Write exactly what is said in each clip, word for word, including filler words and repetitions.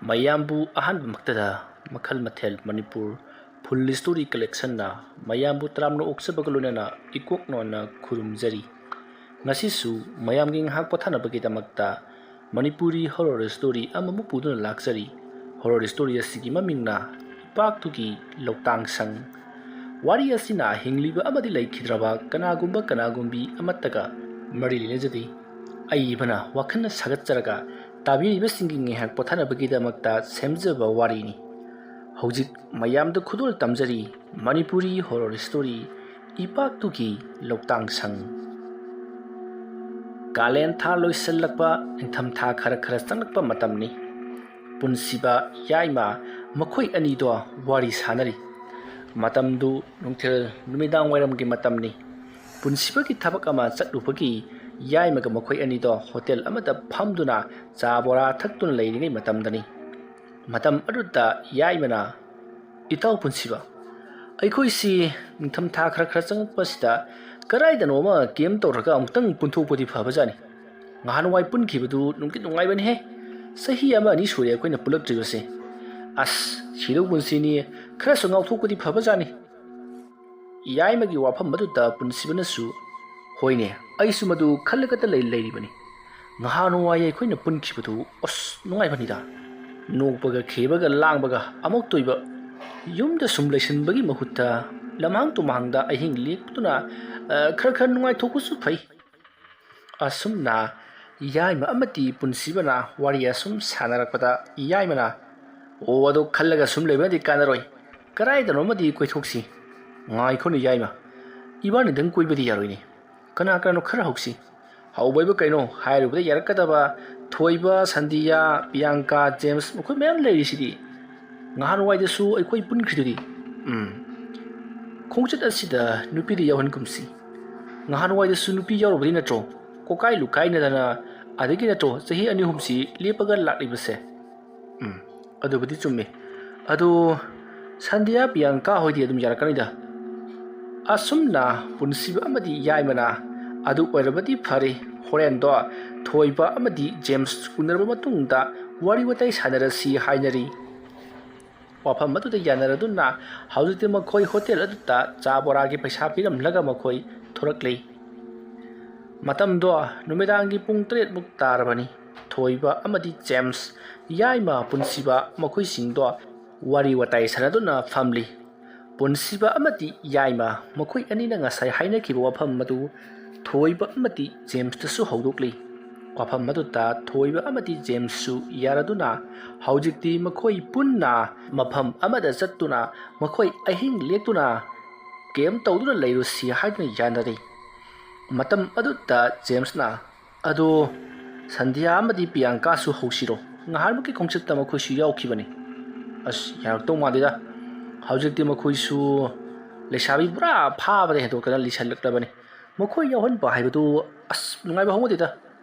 ꯃꯌꯥꯝꯕꯨ ꯑꯍꯥꯟꯕꯃꯛꯇꯗ ꯃꯈꯜ ꯃꯊꯦꯜ ꯃꯅꯤꯄꯨꯔ ꯐꯨꯜ ꯁ꯭ꯇꯣꯔꯤ ꯀꯂꯦꯛꯁꯟꯅ ꯃꯌꯥꯝꯕꯨ ꯇꯔꯥꯝꯅ ꯑꯣꯛꯆꯕꯒ ꯂꯣꯏꯅꯅ ꯏꯀꯣꯛ ꯅꯣꯟꯅ ꯈꯨꯔꯨꯝꯖꯔꯤ꯫ ꯉꯁꯤꯁꯨ ꯃꯌꯥꯝꯒꯤ ꯉꯥꯏꯍꯥꯛ ꯄꯣꯊꯥꯅꯕꯒꯤꯗꯃꯛꯇ ꯃꯅꯤꯄꯨꯔꯤ ꯍꯣꯔꯣꯔ ꯁ꯭ꯇꯣꯔꯤ ꯑꯃꯃꯨꯛ ꯄꯨꯗꯨꯅ ꯂꯥꯛꯆꯔꯤ꯫ ꯍꯣꯔꯣꯔ ꯁ꯭ꯇꯣꯔꯤ ꯑꯁꯤꯒꯤ ꯃꯃꯤꯡꯅ ꯏꯄꯥꯛꯇꯨꯒꯤ ꯂꯧꯇꯥꯡ ꯁꯪ꯫ ꯋꯥꯔꯤ ꯑꯁꯤꯅ ꯍꯤꯡꯂꯤꯕ ꯑꯃꯗꯤ ꯂꯩꯈꯤꯗ꯭ꯔꯕ ꯀꯅꯥꯒꯨꯝꯕ ꯀꯅꯥꯒꯨꯝꯕꯤ ꯑꯃꯠꯇꯒ ꯃꯔꯤ ꯂꯩꯅꯖꯗꯦ꯫ ꯑꯏꯕꯅ ꯋꯥꯈꯜꯅ ꯁꯥꯒꯠꯆꯔꯒ ꯇꯥꯕꯤꯔꯤꯕꯁꯤꯡꯒꯤ ꯉꯥꯏꯍꯥꯛ ꯄꯣꯊꯥꯅꯕꯒꯤꯗꯃꯛꯇ ꯁꯦꯝꯖꯕ ꯋꯥꯔꯤꯅꯤ꯫ ꯍꯧꯖꯤꯛ ꯃꯌꯥꯝꯗ ꯈꯨꯗꯣꯜ ꯇꯝꯖꯔꯤ ꯃꯅꯤꯄꯨꯔꯤ ꯍꯣꯔꯣꯔ ꯁ꯭ꯇꯣꯔꯤ ꯏꯄꯥꯛꯇꯨꯒꯤ ꯂꯧꯇꯥꯡ ꯁꯪ꯫ ꯀꯥꯂꯦꯟ ꯊꯥ ꯂꯣꯏꯁꯤꯜꯂꯛꯄ, ꯅꯤꯡꯊꯝꯊꯥ ꯈꯔ ꯈꯔ ꯆꯪꯂꯛꯄ ꯃꯇꯝꯅꯤ꯫ ꯄꯨꯟꯁꯤꯕ, ꯌꯥꯏꯃ ꯃꯈꯣꯏ ꯑꯅꯤꯗꯣ ꯋꯥꯔꯤ ꯁꯥꯟꯅꯔꯤ꯫ ꯃꯇꯝꯗꯨ ꯅꯨꯡꯊꯤꯜ ꯅꯨꯃꯤꯗꯥꯡ ꯋꯥꯏꯔꯝꯒꯤ ꯃꯇꯝꯅꯤ꯫ ꯄꯨꯟꯁꯤꯕꯒꯤ ꯊꯕꯛ ꯑꯃ ꯆꯠꯂꯨꯕꯒꯤ ꯌꯥꯏꯃꯒ ꯃꯈꯣꯏ ꯑꯅꯤꯗꯣ ꯍꯣꯇꯦꯜ ꯑꯃꯗ ꯐꯝꯗꯨꯅ ꯆꯥ ꯕꯣꯔꯥ ꯊꯛꯇꯨꯅ ꯂꯩꯔꯤꯉꯩ ꯃꯇꯝꯗꯅꯤ꯫ ꯃꯇꯝ ꯑꯗꯨꯗ ꯌꯥꯏꯃꯅ, "ꯏꯇꯥꯎ ꯄꯨꯟꯁꯤꯕ, ꯑꯩꯈꯣꯏꯁꯤ ꯅꯤꯡꯊꯝꯊꯥ ꯈꯔ ꯈꯔ ꯆꯪꯉꯛꯄꯁꯤꯗ ꯀꯗꯥꯏꯗꯅꯣꯃ ꯀꯦꯝ ꯇꯧꯔꯒ ꯑꯃꯨꯛꯇꯪ ꯄꯨꯟꯊꯣꯛꯄꯗꯤ ꯐꯕꯖꯥꯠꯅꯤ꯫ ꯉꯍꯥꯟꯋꯥꯏ ꯄꯨꯟꯈꯤꯕꯗꯨ ꯅꯨꯡꯗꯤ ꯅꯨꯡꯉꯥꯏꯕꯅꯤꯍꯦ꯫ ꯆꯍꯤ ꯑꯃ ꯑꯅꯤ ꯁꯨꯔꯦ ꯑꯩꯈꯣꯏꯅ ꯄꯨꯜꯂꯛꯇ꯭ꯔꯤꯕꯁꯦ꯫ ꯑꯁ, ꯁꯤꯗꯧ ꯄꯨꯟꯁꯤꯅꯤ, ꯈꯔꯁꯨ ꯉꯥꯎꯊꯣꯛꯄꯗꯤ ꯐꯕꯖꯥꯠꯅꯤ꯫" ꯌꯥꯏꯃꯒꯤ ꯋꯥꯐꯝ ꯑꯗꯨꯗ ꯄꯨꯟꯁꯤꯕꯅꯁꯨ, "ꯍꯣꯏꯅꯦ, ꯑꯩꯁꯨ ꯃꯗꯨ ꯈꯜꯂꯒꯇ ꯂꯩ-, ꯂꯩꯔꯤꯕꯅꯤ꯫ ꯉꯍꯥꯟꯋꯥꯏ ꯑꯩꯈꯣꯏꯅ ꯄꯨꯟꯈꯤꯕꯗꯨ, ꯑꯁ, ꯅꯨꯡꯉꯥꯏꯕꯅꯤꯗ꯫ ꯅꯣꯛꯄꯒ ꯈꯦꯕꯒ ꯂꯥꯡꯕꯒ ꯑꯃꯨꯛꯇꯣꯏꯕ꯫ ꯌꯨꯝꯗ ꯁꯨꯝ ꯂꯩꯁꯤꯟꯕꯒꯤ ꯃꯍꯨꯠꯇ ꯂꯝꯍꯥꯡ ꯇꯨꯝꯍꯥꯡꯗ ꯑꯍꯤꯡ ꯂꯦꯛꯇꯨꯅ, ꯑ, ꯈꯔ ꯈꯔ ꯅꯨꯡꯉꯥꯏꯊꯣꯛꯄꯁꯨ ꯐꯩ꯫" ꯑꯁꯨꯝꯅ ꯌꯥꯏꯃ ꯑꯃꯗꯤ ꯄꯨꯟꯁꯤꯕꯅ ꯋꯥꯔꯤ ꯑꯁꯨꯝ ꯁꯥꯟꯅꯔꯛꯄꯗ ꯌꯥꯏꯃꯅ, "ꯑꯣ, ꯑꯗꯨ ꯈꯜꯂꯒ ꯁꯨꯝ ꯂꯩꯕꯅꯗꯤ ꯀꯥꯟꯅꯔꯣꯏ꯫ ꯀꯗꯥꯏꯗꯅꯣꯃꯗꯤ ꯀꯣꯏꯊꯣꯛꯁꯤ꯫ ꯉꯥꯏꯈꯣꯅꯦ ꯌꯥꯏꯃ, ꯏꯕꯥꯅꯤꯗꯪ ꯀꯣꯏꯕꯗꯤ ꯌꯥꯔꯣꯏꯅꯦ꯫ ꯀꯅꯥ ꯀꯅꯥꯅꯣ ꯈꯔ ꯍꯧꯁꯤ꯫ ꯍꯧꯕ ꯍꯥꯏꯕꯨ ꯀꯩꯅꯣ, ꯍꯥꯏꯔꯨꯕꯗ ꯌꯥꯔꯛꯀꯗꯕ ꯊꯣꯏꯕ, ꯁꯟꯗꯤꯌꯥ, ꯄꯤꯌꯥꯡꯀꯥ, ꯖꯦꯝꯁ, ꯃꯈꯣꯏ ꯃꯌꯥꯝ ꯂꯩꯔꯤꯁꯤꯗꯤ꯫ ꯉꯍꯥꯟꯋꯥꯏꯗꯁꯨ ꯑꯩꯈꯣꯏ ꯄꯨꯟꯈ꯭ꯔꯤꯗꯨꯗꯤ꯫ ꯎꯝ, ꯈꯣꯡꯆꯠ ꯑꯁꯤꯗ ꯅꯨꯄꯤꯗꯤ ꯌꯥꯎꯍꯟꯒꯨꯝꯁꯤ꯫ ꯉꯍꯥꯟꯋꯥꯏꯗꯁꯨ ꯅꯨꯄꯤ ꯌꯥꯎꯔꯨꯕꯗꯤ ꯅꯠꯇ꯭ꯔꯣ ꯀꯣꯀꯥꯏ ꯂꯨꯀꯥꯏꯅꯗꯅ, ꯑꯗꯒꯤ ꯅꯠꯇ꯭ꯔꯣ ꯆꯍꯤ ꯑꯅꯤ ꯑꯍꯨꯝꯁꯤ ꯂꯦꯞꯄꯒ ꯂꯥꯛꯂꯤꯕꯁꯦ?" ꯎꯝ, ꯑꯗꯨꯕꯨꯗꯤ ꯆꯨꯝꯃꯤ꯫ ꯑꯗꯨ ꯁꯟꯗꯤꯌꯥ, ꯄꯤꯌꯥꯡꯀꯥ ꯍꯣꯏꯗꯤ ꯑꯗꯨꯝ ꯌꯥꯔꯛꯀꯅꯤꯗ꯫ ꯑꯁꯨꯝꯅ ꯄꯨꯟꯁꯤꯕ ꯑꯃꯗꯤ ꯌꯥꯏꯃꯅ, "ꯑꯗꯨ ꯑꯣꯏꯔꯕꯗꯤ ꯐꯔꯦ, ꯍꯣꯔꯦꯟꯗꯣ ꯊꯣꯏꯕ ꯑꯃꯗꯤ ꯖꯦꯝꯁ ꯎꯅꯔꯕ ꯃꯇꯨꯡꯗ ꯋꯥꯔꯤ ꯋꯥꯇꯥꯏ ꯁꯥꯟꯅꯔꯁꯤ ꯍꯥꯏꯅꯔꯤ꯫ ꯋꯥꯐꯝ ꯑꯗꯨꯗ ꯌꯥꯅꯔꯗꯨꯅ ꯍꯧꯖꯤꯛꯇꯤ ꯃꯈꯣꯏ ꯍꯣꯇꯦꯜ ꯑꯗꯨꯗ ꯆꯥ ꯕꯣꯔꯥꯒꯤ ꯄꯩꯁꯥ ꯄꯤꯔꯝꯂꯒ ꯃꯈꯣꯏ ꯊꯣꯔꯛꯂꯤ꯫ ꯃꯇꯝꯗꯣ ꯅꯨꯃꯤꯗꯥꯡꯒꯤ ꯄꯨꯡ ꯇꯔꯦꯠꯃꯨꯛ ꯇꯥꯔꯕꯅꯤ꯫ ꯊꯣꯏꯕ ꯑꯃꯗꯤ ꯖꯦꯝꯁ, ꯌꯥꯏꯃ ꯄꯨꯟꯁꯤꯕ, ꯃꯈꯣꯏꯁꯤꯡꯗꯣ ꯋꯥꯔꯤ ꯋꯥꯇꯥꯏ ꯁꯥꯟꯅꯗꯨꯅ ꯐꯝꯂꯤ꯫ ꯄꯨꯟꯁꯤꯕ ꯑꯃꯗꯤ ꯌꯥꯏꯃ ꯃꯈꯣꯏ ꯑꯅꯤꯅ ꯉꯁꯥꯏ ꯍꯥꯏꯅꯈꯤꯕ ꯋꯥꯐꯝ ꯑꯗꯨ ꯊꯣꯏꯕ ꯑꯃꯗꯤ ꯖꯦꯝꯁꯇꯁꯨ ꯍꯧꯗꯣꯛꯂꯤ꯫ ꯋꯥꯐꯝ ꯑꯗꯨꯗ ꯊꯣꯏꯕ ꯑꯃꯗꯤ ꯖꯦꯝꯁꯁꯨ ꯌꯥꯔꯗꯨꯅ ꯍꯧꯖꯤꯛꯇꯤ ꯃꯈꯣꯏ ꯄꯨꯟꯅ ꯃꯐꯝ ꯑꯃꯗ ꯆꯠꯇꯨꯅ ꯃꯈꯣꯏ ꯑꯍꯤꯡ ꯂꯦꯛꯇꯨꯅ ꯀꯦꯝ ꯇꯧꯗꯨꯅ ꯂꯩꯔꯨꯁꯤ ꯍꯥꯏꯗꯨꯅ ꯌꯥꯅꯔꯤ꯫ ꯃꯇꯝ ꯑꯗꯨꯗ ꯖꯦꯝꯁꯅ, "ꯑꯗꯣ ꯁꯟꯙ꯭ꯌꯥ ꯑꯃꯗꯤ ꯄꯤꯌꯥꯡꯀꯥꯁꯨ ꯍꯧꯁꯤꯔꯣ? ꯉꯍꯥꯟꯃꯨꯛꯀꯤ ꯈꯣꯡꯆꯠꯇ ꯃꯈꯣꯏꯁꯨ ꯌꯥꯎꯈꯤꯕꯅꯤ꯫" "ꯑꯁ, ꯌꯥꯔꯛꯇꯧ ꯃꯥꯟꯗꯦꯗ꯫ ꯍꯧꯖꯤꯛꯇꯤ ꯃꯈꯣꯏꯁꯨ ꯂꯩꯁꯥꯕꯤ ꯄꯨꯔꯥ ꯐꯥꯕꯗ ꯍꯦꯟꯗꯣꯛꯇꯅ ꯂꯤꯁꯜꯂꯛꯂꯕꯅꯤ꯫ ꯃꯈꯣꯏ ꯌꯥꯎꯍꯟꯕ ꯍꯥꯏꯕꯗꯨ, ꯑꯁ, ꯅꯨꯡꯉꯥꯏꯕ ꯍꯧꯅꯗꯦꯗ꯫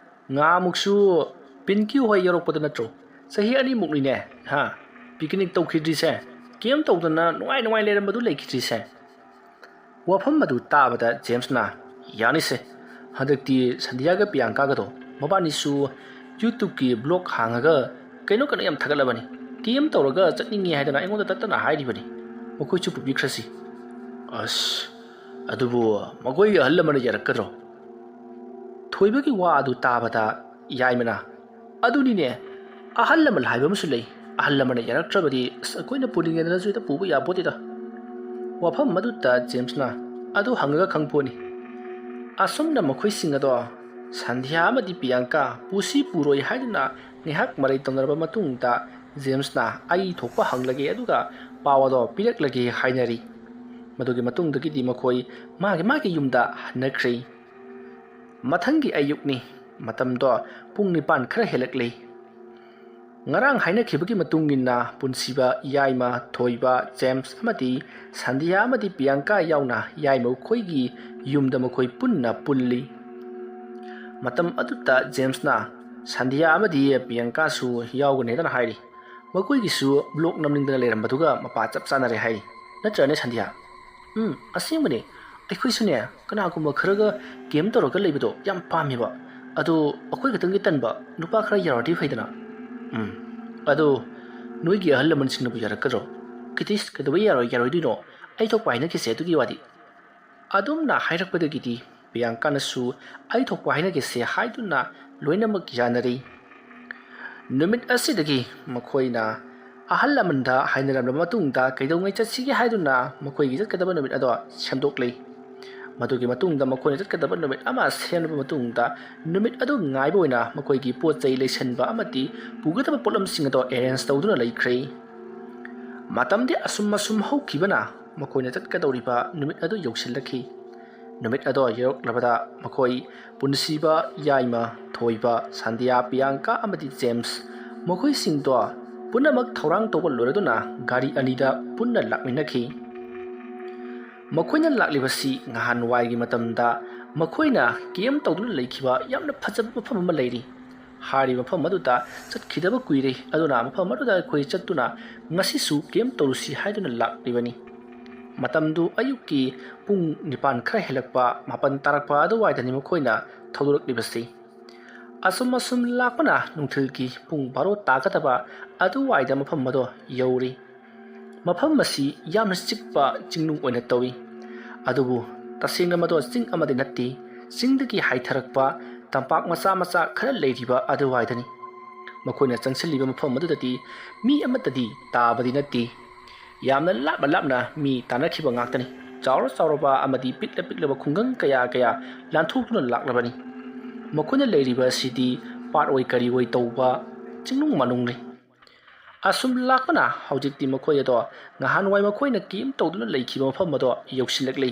ꯉꯍꯥꯃꯨꯛꯁꯨ ꯄꯤꯟꯀꯤ ꯍꯣꯏ ꯌꯧꯔꯛꯄꯗ ꯅꯠꯇ꯭ꯔꯣ? ꯆꯍꯤ ꯑꯅꯤꯃꯨꯛꯅꯤꯅꯦ, ꯍꯥ? ꯄꯤꯛꯅꯤꯛ ꯇꯧꯈꯤꯗ꯭ꯔꯤꯁꯦ꯫ ꯀꯦꯝ ꯇꯧꯗꯅ ꯅꯨꯡꯉꯥꯏ ꯅꯨꯡꯉꯥꯏ ꯂꯩꯔꯝꯕꯗꯨ ꯂꯩꯈꯤꯗ꯭ꯔꯤꯁꯦ꯫" ꯋꯥꯐꯝ ꯑꯗꯨ ꯇꯥꯕꯗ ꯖꯦꯝꯁꯅ, "ꯌꯥꯅꯤꯁꯦ, ꯍꯟꯗꯛꯇꯤ ꯁꯟꯙ꯭ꯌꯥꯒ ꯄꯤꯌꯥꯡꯀꯥꯒꯗꯣ ꯃꯕꯥꯅꯤꯁꯨ YouTubeꯀꯤ vlog ꯍꯥꯡꯉꯒ ꯀꯩꯅꯣ ꯀꯩꯅꯣ ꯌꯥꯝ ꯊꯥꯒꯠꯂꯕꯅꯤ꯫ ꯀꯦꯝ ꯇꯧꯔꯒ ꯆꯠꯅꯤꯡꯉꯤ ꯍꯥꯏꯗꯅ ꯑꯩꯉꯣꯟꯗ ꯇꯠꯇꯅ ꯍꯥꯏꯔꯤꯕꯅꯤ꯫ ꯃꯈꯣꯏꯁꯨ ꯄꯨꯕꯤꯈ꯭ꯔꯁꯤ꯫" "ꯑꯁ, ꯑꯗꯨꯕꯨ ꯃꯈꯣꯏꯒꯤ ꯑꯍꯜ ꯂꯃꯟꯅ ꯌꯥꯔꯛꯀꯗ꯭ꯔꯣ?" ꯊꯣꯏꯕꯒꯤ ꯋꯥ ꯑꯗꯨ ꯇꯥꯕꯗ ꯌꯥꯏꯃꯅ, "ꯑꯗꯨꯅꯤꯅꯦ, ꯑꯍꯜ ꯂꯃꯟ ꯍꯥꯏꯕ ꯑꯃꯁꯨ ꯂꯩ꯫ ꯑꯍꯜ ꯂꯃꯟꯅ ꯌꯥꯔꯛꯇ꯭ꯔꯕꯗꯤ, ꯑꯁ, ꯑꯩꯈꯣꯏꯅ ꯄꯨꯅꯤꯡꯉꯦꯗꯅꯁꯨ ꯍꯦꯛꯇ ꯄꯨꯕ ꯌꯥꯄꯣꯠꯇꯦꯗ꯫" ꯋꯥꯐꯝ ꯑꯗꯨꯗ ꯖꯦꯝꯁꯅ, "ꯑꯗꯨ ꯍꯪꯉꯒ ꯈꯪꯄꯣꯠꯅꯤ꯫" ꯑꯁꯨꯝꯅ ꯃꯈꯣꯏꯁꯤꯡ ꯑꯗꯣ ꯁꯟꯙ꯭ꯌꯥ ꯑꯃꯗꯤ ꯄꯤꯌꯥꯡꯀꯥ ꯄꯨꯁꯤ ꯄꯨꯔꯣꯏ ꯍꯥꯏꯗꯨꯅ ꯉꯥꯏꯍꯥꯛ ꯃꯔꯩ ꯇꯧꯅꯔꯕ ꯃꯇꯨꯡꯗ ꯖꯦꯝꯁꯅ, "ꯑꯩ ꯊꯣꯛꯄ ꯍꯪꯂꯒꯦ ꯑꯗꯨꯒ ꯄꯥꯎ ꯑꯗꯣ ꯄꯤꯔꯛꯂꯒꯦ" ꯍꯥꯏꯅꯔꯤ꯫ ꯃꯗꯨꯒꯤ ꯃꯇꯨꯡꯗꯒꯤꯗꯤ ꯃꯈꯣꯏ ꯃꯥꯒꯤ ꯃꯥꯒꯤ ꯌꯨꯝꯗ ꯍꯟꯅꯈ꯭ꯔꯦ꯫ ꯃꯊꯪꯒꯤ ꯑꯌꯨꯛꯅꯤ꯫ ꯃꯇꯝꯗꯣ ꯄꯨꯡ ꯅꯤꯄꯥꯟ ꯈꯔ ꯍꯦꯜꯂꯛꯂꯤ꯫ ꯉꯔꯥꯡ ꯍꯥꯏꯅꯈꯤꯕꯒꯤ ꯃꯇꯨꯡ ꯏꯟꯅ ꯄꯨꯟꯁꯤꯕ, ꯌꯥꯏꯃ, ꯊꯣꯏꯕ, ꯖꯦꯝꯁ ꯑꯃꯗꯤ ꯁꯟꯙ꯭ꯌꯥ ꯑꯃꯗꯤ ꯄꯤꯌꯥꯡꯀꯥ ꯌꯥꯎꯅ ꯌꯥꯏꯃ ꯃꯈꯣꯏꯒꯤ ꯌꯨꯝꯗ ꯃꯈꯣꯏ ꯄꯨꯟꯅ ꯄꯨꯜꯂꯤ꯫ ꯃꯇꯝ ꯑꯗꯨꯗ ꯖꯦꯝꯁꯅ, "ꯁꯟꯙ꯭ꯌꯥ ꯑꯃꯗꯤ ꯄꯤꯌꯥꯡꯀꯥꯁꯨ ꯌꯥꯎꯒꯅꯦꯗꯅ ꯍꯥꯏꯔꯤ꯫ ꯃꯈꯣꯏꯒꯤꯁꯨ vlog ꯅꯝꯅꯤꯡꯗꯅ ꯂꯩꯔꯝꯕꯗꯨꯒ ꯃꯄꯥ ꯆꯞ ꯆꯥꯅꯔꯦ ꯍꯥꯏꯔꯤ꯫ ꯅꯠꯇ꯭ꯔꯅꯦ ꯁꯟꯙ꯭ꯌꯥ?" "ꯎꯝ, ꯑꯁꯦꯡꯕꯅꯦ꯫ ꯑꯩꯈꯣꯏꯁꯨꯅꯦ, ꯀꯅꯥꯒꯨꯝꯕ ꯈꯔꯒ ꯀꯦꯝ ꯇꯧꯔꯒ ꯂꯩꯕꯗꯣ ꯌꯥꯝ ꯄꯥꯝꯃꯦꯕ꯫ ꯑꯗꯣ ꯑꯩꯈꯣꯏ ꯈꯛꯇꯪꯗꯤ ꯇꯟꯕ, ꯅꯨꯄꯥ ꯈꯔ ꯌꯥꯎꯔꯗꯤ ꯐꯩꯗꯅ꯫" "ꯎꯝ, ꯑꯗꯣ ꯅꯣꯏꯒꯤ ꯑꯍꯜ ꯂꯃꯟꯁꯤꯡꯅꯕꯨ ꯌꯥꯔꯛꯀꯗ꯭ꯔꯣ?" "ꯀꯤꯇꯤꯁ, ꯀꯩꯗꯧꯕꯩ ꯌꯥꯔꯣꯏ, ꯌꯥꯔꯣꯏꯗꯣꯏꯅꯣ? ꯑꯩ ꯊꯣꯛꯄ ꯍꯥꯏꯅꯈꯤꯁꯦ ꯑꯗꯨꯒꯤ ꯋꯥꯗꯤ"꯫ ꯑꯗꯨꯝꯅ ꯍꯥꯏꯔꯛꯄꯗꯒꯤꯗꯤ ꯄꯤꯌꯥꯡꯀꯥꯅꯁꯨ "ꯑꯩ ꯊꯣꯛꯄ ꯍꯥꯏꯅꯈꯤꯁꯦ" ꯍꯥꯏꯗꯨꯅ ꯂꯣꯏꯅꯃꯛ ꯌꯥꯅꯔꯤ꯫ ꯅꯨꯃꯤꯠ ꯑꯁꯤꯗꯒꯤ ꯃꯈꯣꯏꯅ ꯑꯍꯜ ꯂꯃꯟꯗ ꯍꯥꯏꯅꯔꯝꯂꯕ ꯃꯇꯨꯡꯗ ꯀꯩꯗꯧꯉꯩ ꯆꯠꯁꯤꯒꯦ ꯍꯥꯏꯗꯨꯅ ꯃꯈꯣꯏꯒꯤ ꯆꯠꯀꯗꯕ ꯅꯨꯃꯤꯠ ꯑꯗꯣ ꯁꯦꯝꯗꯣꯛꯂꯤ꯫ ꯃꯗꯨꯒꯤ ꯃꯇꯨꯡꯗ ꯃꯈꯣꯏꯅ ꯆꯠꯀꯗꯕ ꯅꯨꯃꯤꯠ ꯑꯃ ꯁꯦꯝꯂꯕ ꯃꯇꯨꯡꯗ, ꯅꯨꯃꯤꯠ ꯑꯗꯨ ꯉꯥꯏꯕ ꯑꯣꯏꯅ ꯃꯈꯣꯏꯒꯤ ꯄꯣꯠ ꯆꯩ ꯂꯩꯁꯟꯕ ꯑꯃꯗꯤ ꯄꯨꯒꯗꯕ ꯄꯣꯠꯂꯝꯁꯤꯡ ꯑꯗꯣ ꯑꯦꯔꯦꯟꯖ ꯇꯧꯗꯨꯅ ꯂꯩꯈ꯭ꯔꯦ꯫ ꯃꯇꯝꯗꯤ ꯑꯁꯨꯝ ꯑꯁꯨꯝ ꯍꯧꯈꯤꯕꯅ ꯃꯈꯣꯏꯅ ꯆꯠꯀꯗꯧꯔꯤꯕ ꯅꯨꯃꯤꯠ ꯑꯗꯨ ꯌꯧꯁꯤꯜꯂꯛꯈꯤ꯫ ꯅꯨꯃꯤꯠ ꯑꯗꯣ ꯌꯧꯔꯛꯂꯕꯗ ꯃꯈꯣꯏ ꯄꯨꯟꯁꯤꯕ, ꯌꯥꯏꯃ, ꯊꯣꯏꯕ, ꯁꯥꯟꯗꯤꯌꯥ, ꯄꯤꯌꯥꯡꯀꯥ ꯑꯃꯗꯤ ꯖꯦꯝꯁ, ꯃꯈꯣꯏꯁꯤꯡꯗꯣ ꯄꯨꯝꯅꯃꯛ ꯊꯧꯔꯥꯡ ꯇꯧꯕ ꯂꯣꯏꯔꯗꯨꯅ ꯒꯥꯔꯤ ꯑꯅꯤꯗ ꯄꯨꯟꯅ ꯂꯥꯛꯃꯤꯟꯅꯈꯤ꯫ ꯃꯈꯣꯏꯅ ꯂꯥꯛꯂꯤꯕꯁꯤ ꯅꯍꯥꯟꯋꯥꯏꯒꯤ ꯃꯇꯝꯗ ꯃꯈꯣꯏꯅ ꯀꯦꯝ ꯇꯧꯗꯨꯅ ꯂꯩꯈꯤꯕ ꯌꯥꯝꯅ ꯐꯖꯕ ꯃꯐꯝ ꯑꯃ ꯂꯩꯔꯤ꯫ ꯍꯥꯏꯔꯤꯕ ꯃꯐꯝ ꯑꯗꯨꯗ ꯆꯠꯈꯤꯗꯕ ꯀꯨꯏꯔꯦ, ꯑꯗꯨꯅ ꯃꯐꯝ ꯑꯗꯨꯗ ꯑꯩꯈꯣꯏ ꯆꯠꯇꯨꯅ ꯉꯁꯤꯁꯨ ꯀꯦꯝ ꯇꯧꯔꯨꯁꯤ ꯍꯥꯏꯗꯨꯅ ꯂꯥꯛꯂꯤꯕꯅꯤ꯫ ꯃꯇꯝꯗꯨ ꯑꯌꯨꯛꯀꯤ ꯄꯨꯡ ꯅꯤꯄꯥꯟ ꯈꯔ ꯍꯦꯜꯂꯛꯄ, ꯃꯥꯄꯟ ꯇꯥꯔꯛꯄ ꯑꯗꯨꯋꯥꯏꯗꯅꯤ ꯃꯈꯣꯏꯅ ꯊꯧꯗꯣꯔꯛꯂꯤꯕꯁꯤ꯫ ꯑꯁꯨꯝ ꯑꯁꯨꯝ ꯂꯥꯛꯄꯅ ꯅꯨꯡꯊꯤꯜꯒꯤ ꯄꯨꯡ ꯕꯥꯔꯣ ꯇꯥꯒꯗꯕ ꯑꯗꯨꯋꯥꯏꯗ ꯃꯐꯝ ꯑꯗꯣ ꯌꯧꯔꯤ꯫ ꯃꯐꯝ ꯑꯁꯤ ꯌꯥꯝꯅ ꯆꯤꯛꯄ ꯆꯤꯡꯅꯨꯡ ꯑꯣꯏꯅ ꯇꯧꯏ꯫ ꯑꯗꯨꯕꯨ ꯇꯁꯦꯡꯅ ꯃꯗꯣ ꯆꯤꯡ ꯑꯃꯗꯤ ꯅꯠꯇꯦ, ꯆꯤꯡꯗꯒꯤ ꯍꯥꯏꯊꯔꯛꯄ ꯇꯝꯄꯥꯛ ꯃꯆꯥ ꯃꯆꯥ ꯈꯔ ꯂꯩꯔꯤꯕ ꯑꯗꯨꯋꯥꯏꯗꯅꯤ꯫ ꯃꯈꯣꯏꯅ ꯆꯪꯁꯤꯜꯂꯤꯕ ꯃꯐꯝ ꯑꯗꯨꯗꯗꯤ ꯃꯤ ꯑꯃꯠꯇꯗꯤ ꯇꯥꯕꯗꯤ ꯅꯠꯇꯦ꯫ ꯌꯥꯝꯅ ꯂꯥꯞꯅ ꯂꯥꯞꯅ ꯃꯤ ꯇꯥꯅꯈꯤꯕ ꯉꯥꯛꯇꯅꯤ꯫ ꯆꯥꯎꯔ ꯆꯥꯎꯔꯕ ꯑꯃꯗꯤ ꯄꯤꯛꯂ ꯄꯤꯛꯂꯕ ꯈꯨꯡꯒꯪ ꯀꯌꯥ ꯀꯌꯥ ꯂꯥꯟꯊꯣꯛꯇꯨꯅ ꯂꯥꯛꯂꯕꯅꯤ꯫ ꯃꯈꯣꯏꯅ ꯂꯩꯔꯤꯕ ꯑꯁꯤꯗꯤ ꯄꯥꯠ ꯑꯣꯏ ꯀꯔꯤ ꯑꯣꯏ ꯇꯧꯕ ꯆꯤꯡꯅꯨꯡ ꯃꯥꯅꯨꯡꯅꯤ꯫ ꯑꯁꯨꯝ ꯂꯥꯛꯄꯅ ꯍꯧꯖꯤꯛꯇꯤ ꯃꯈꯣꯏ ꯑꯗꯣ ꯅꯍꯥꯟꯋꯥꯏ ꯃꯈꯣꯏꯅ ꯀꯦꯝ ꯇꯧꯗꯨꯅ ꯂꯩꯈꯤꯕ ꯃꯐꯝ ꯑꯗꯣ ꯌꯧꯁꯤꯜꯂꯛꯂꯤ꯫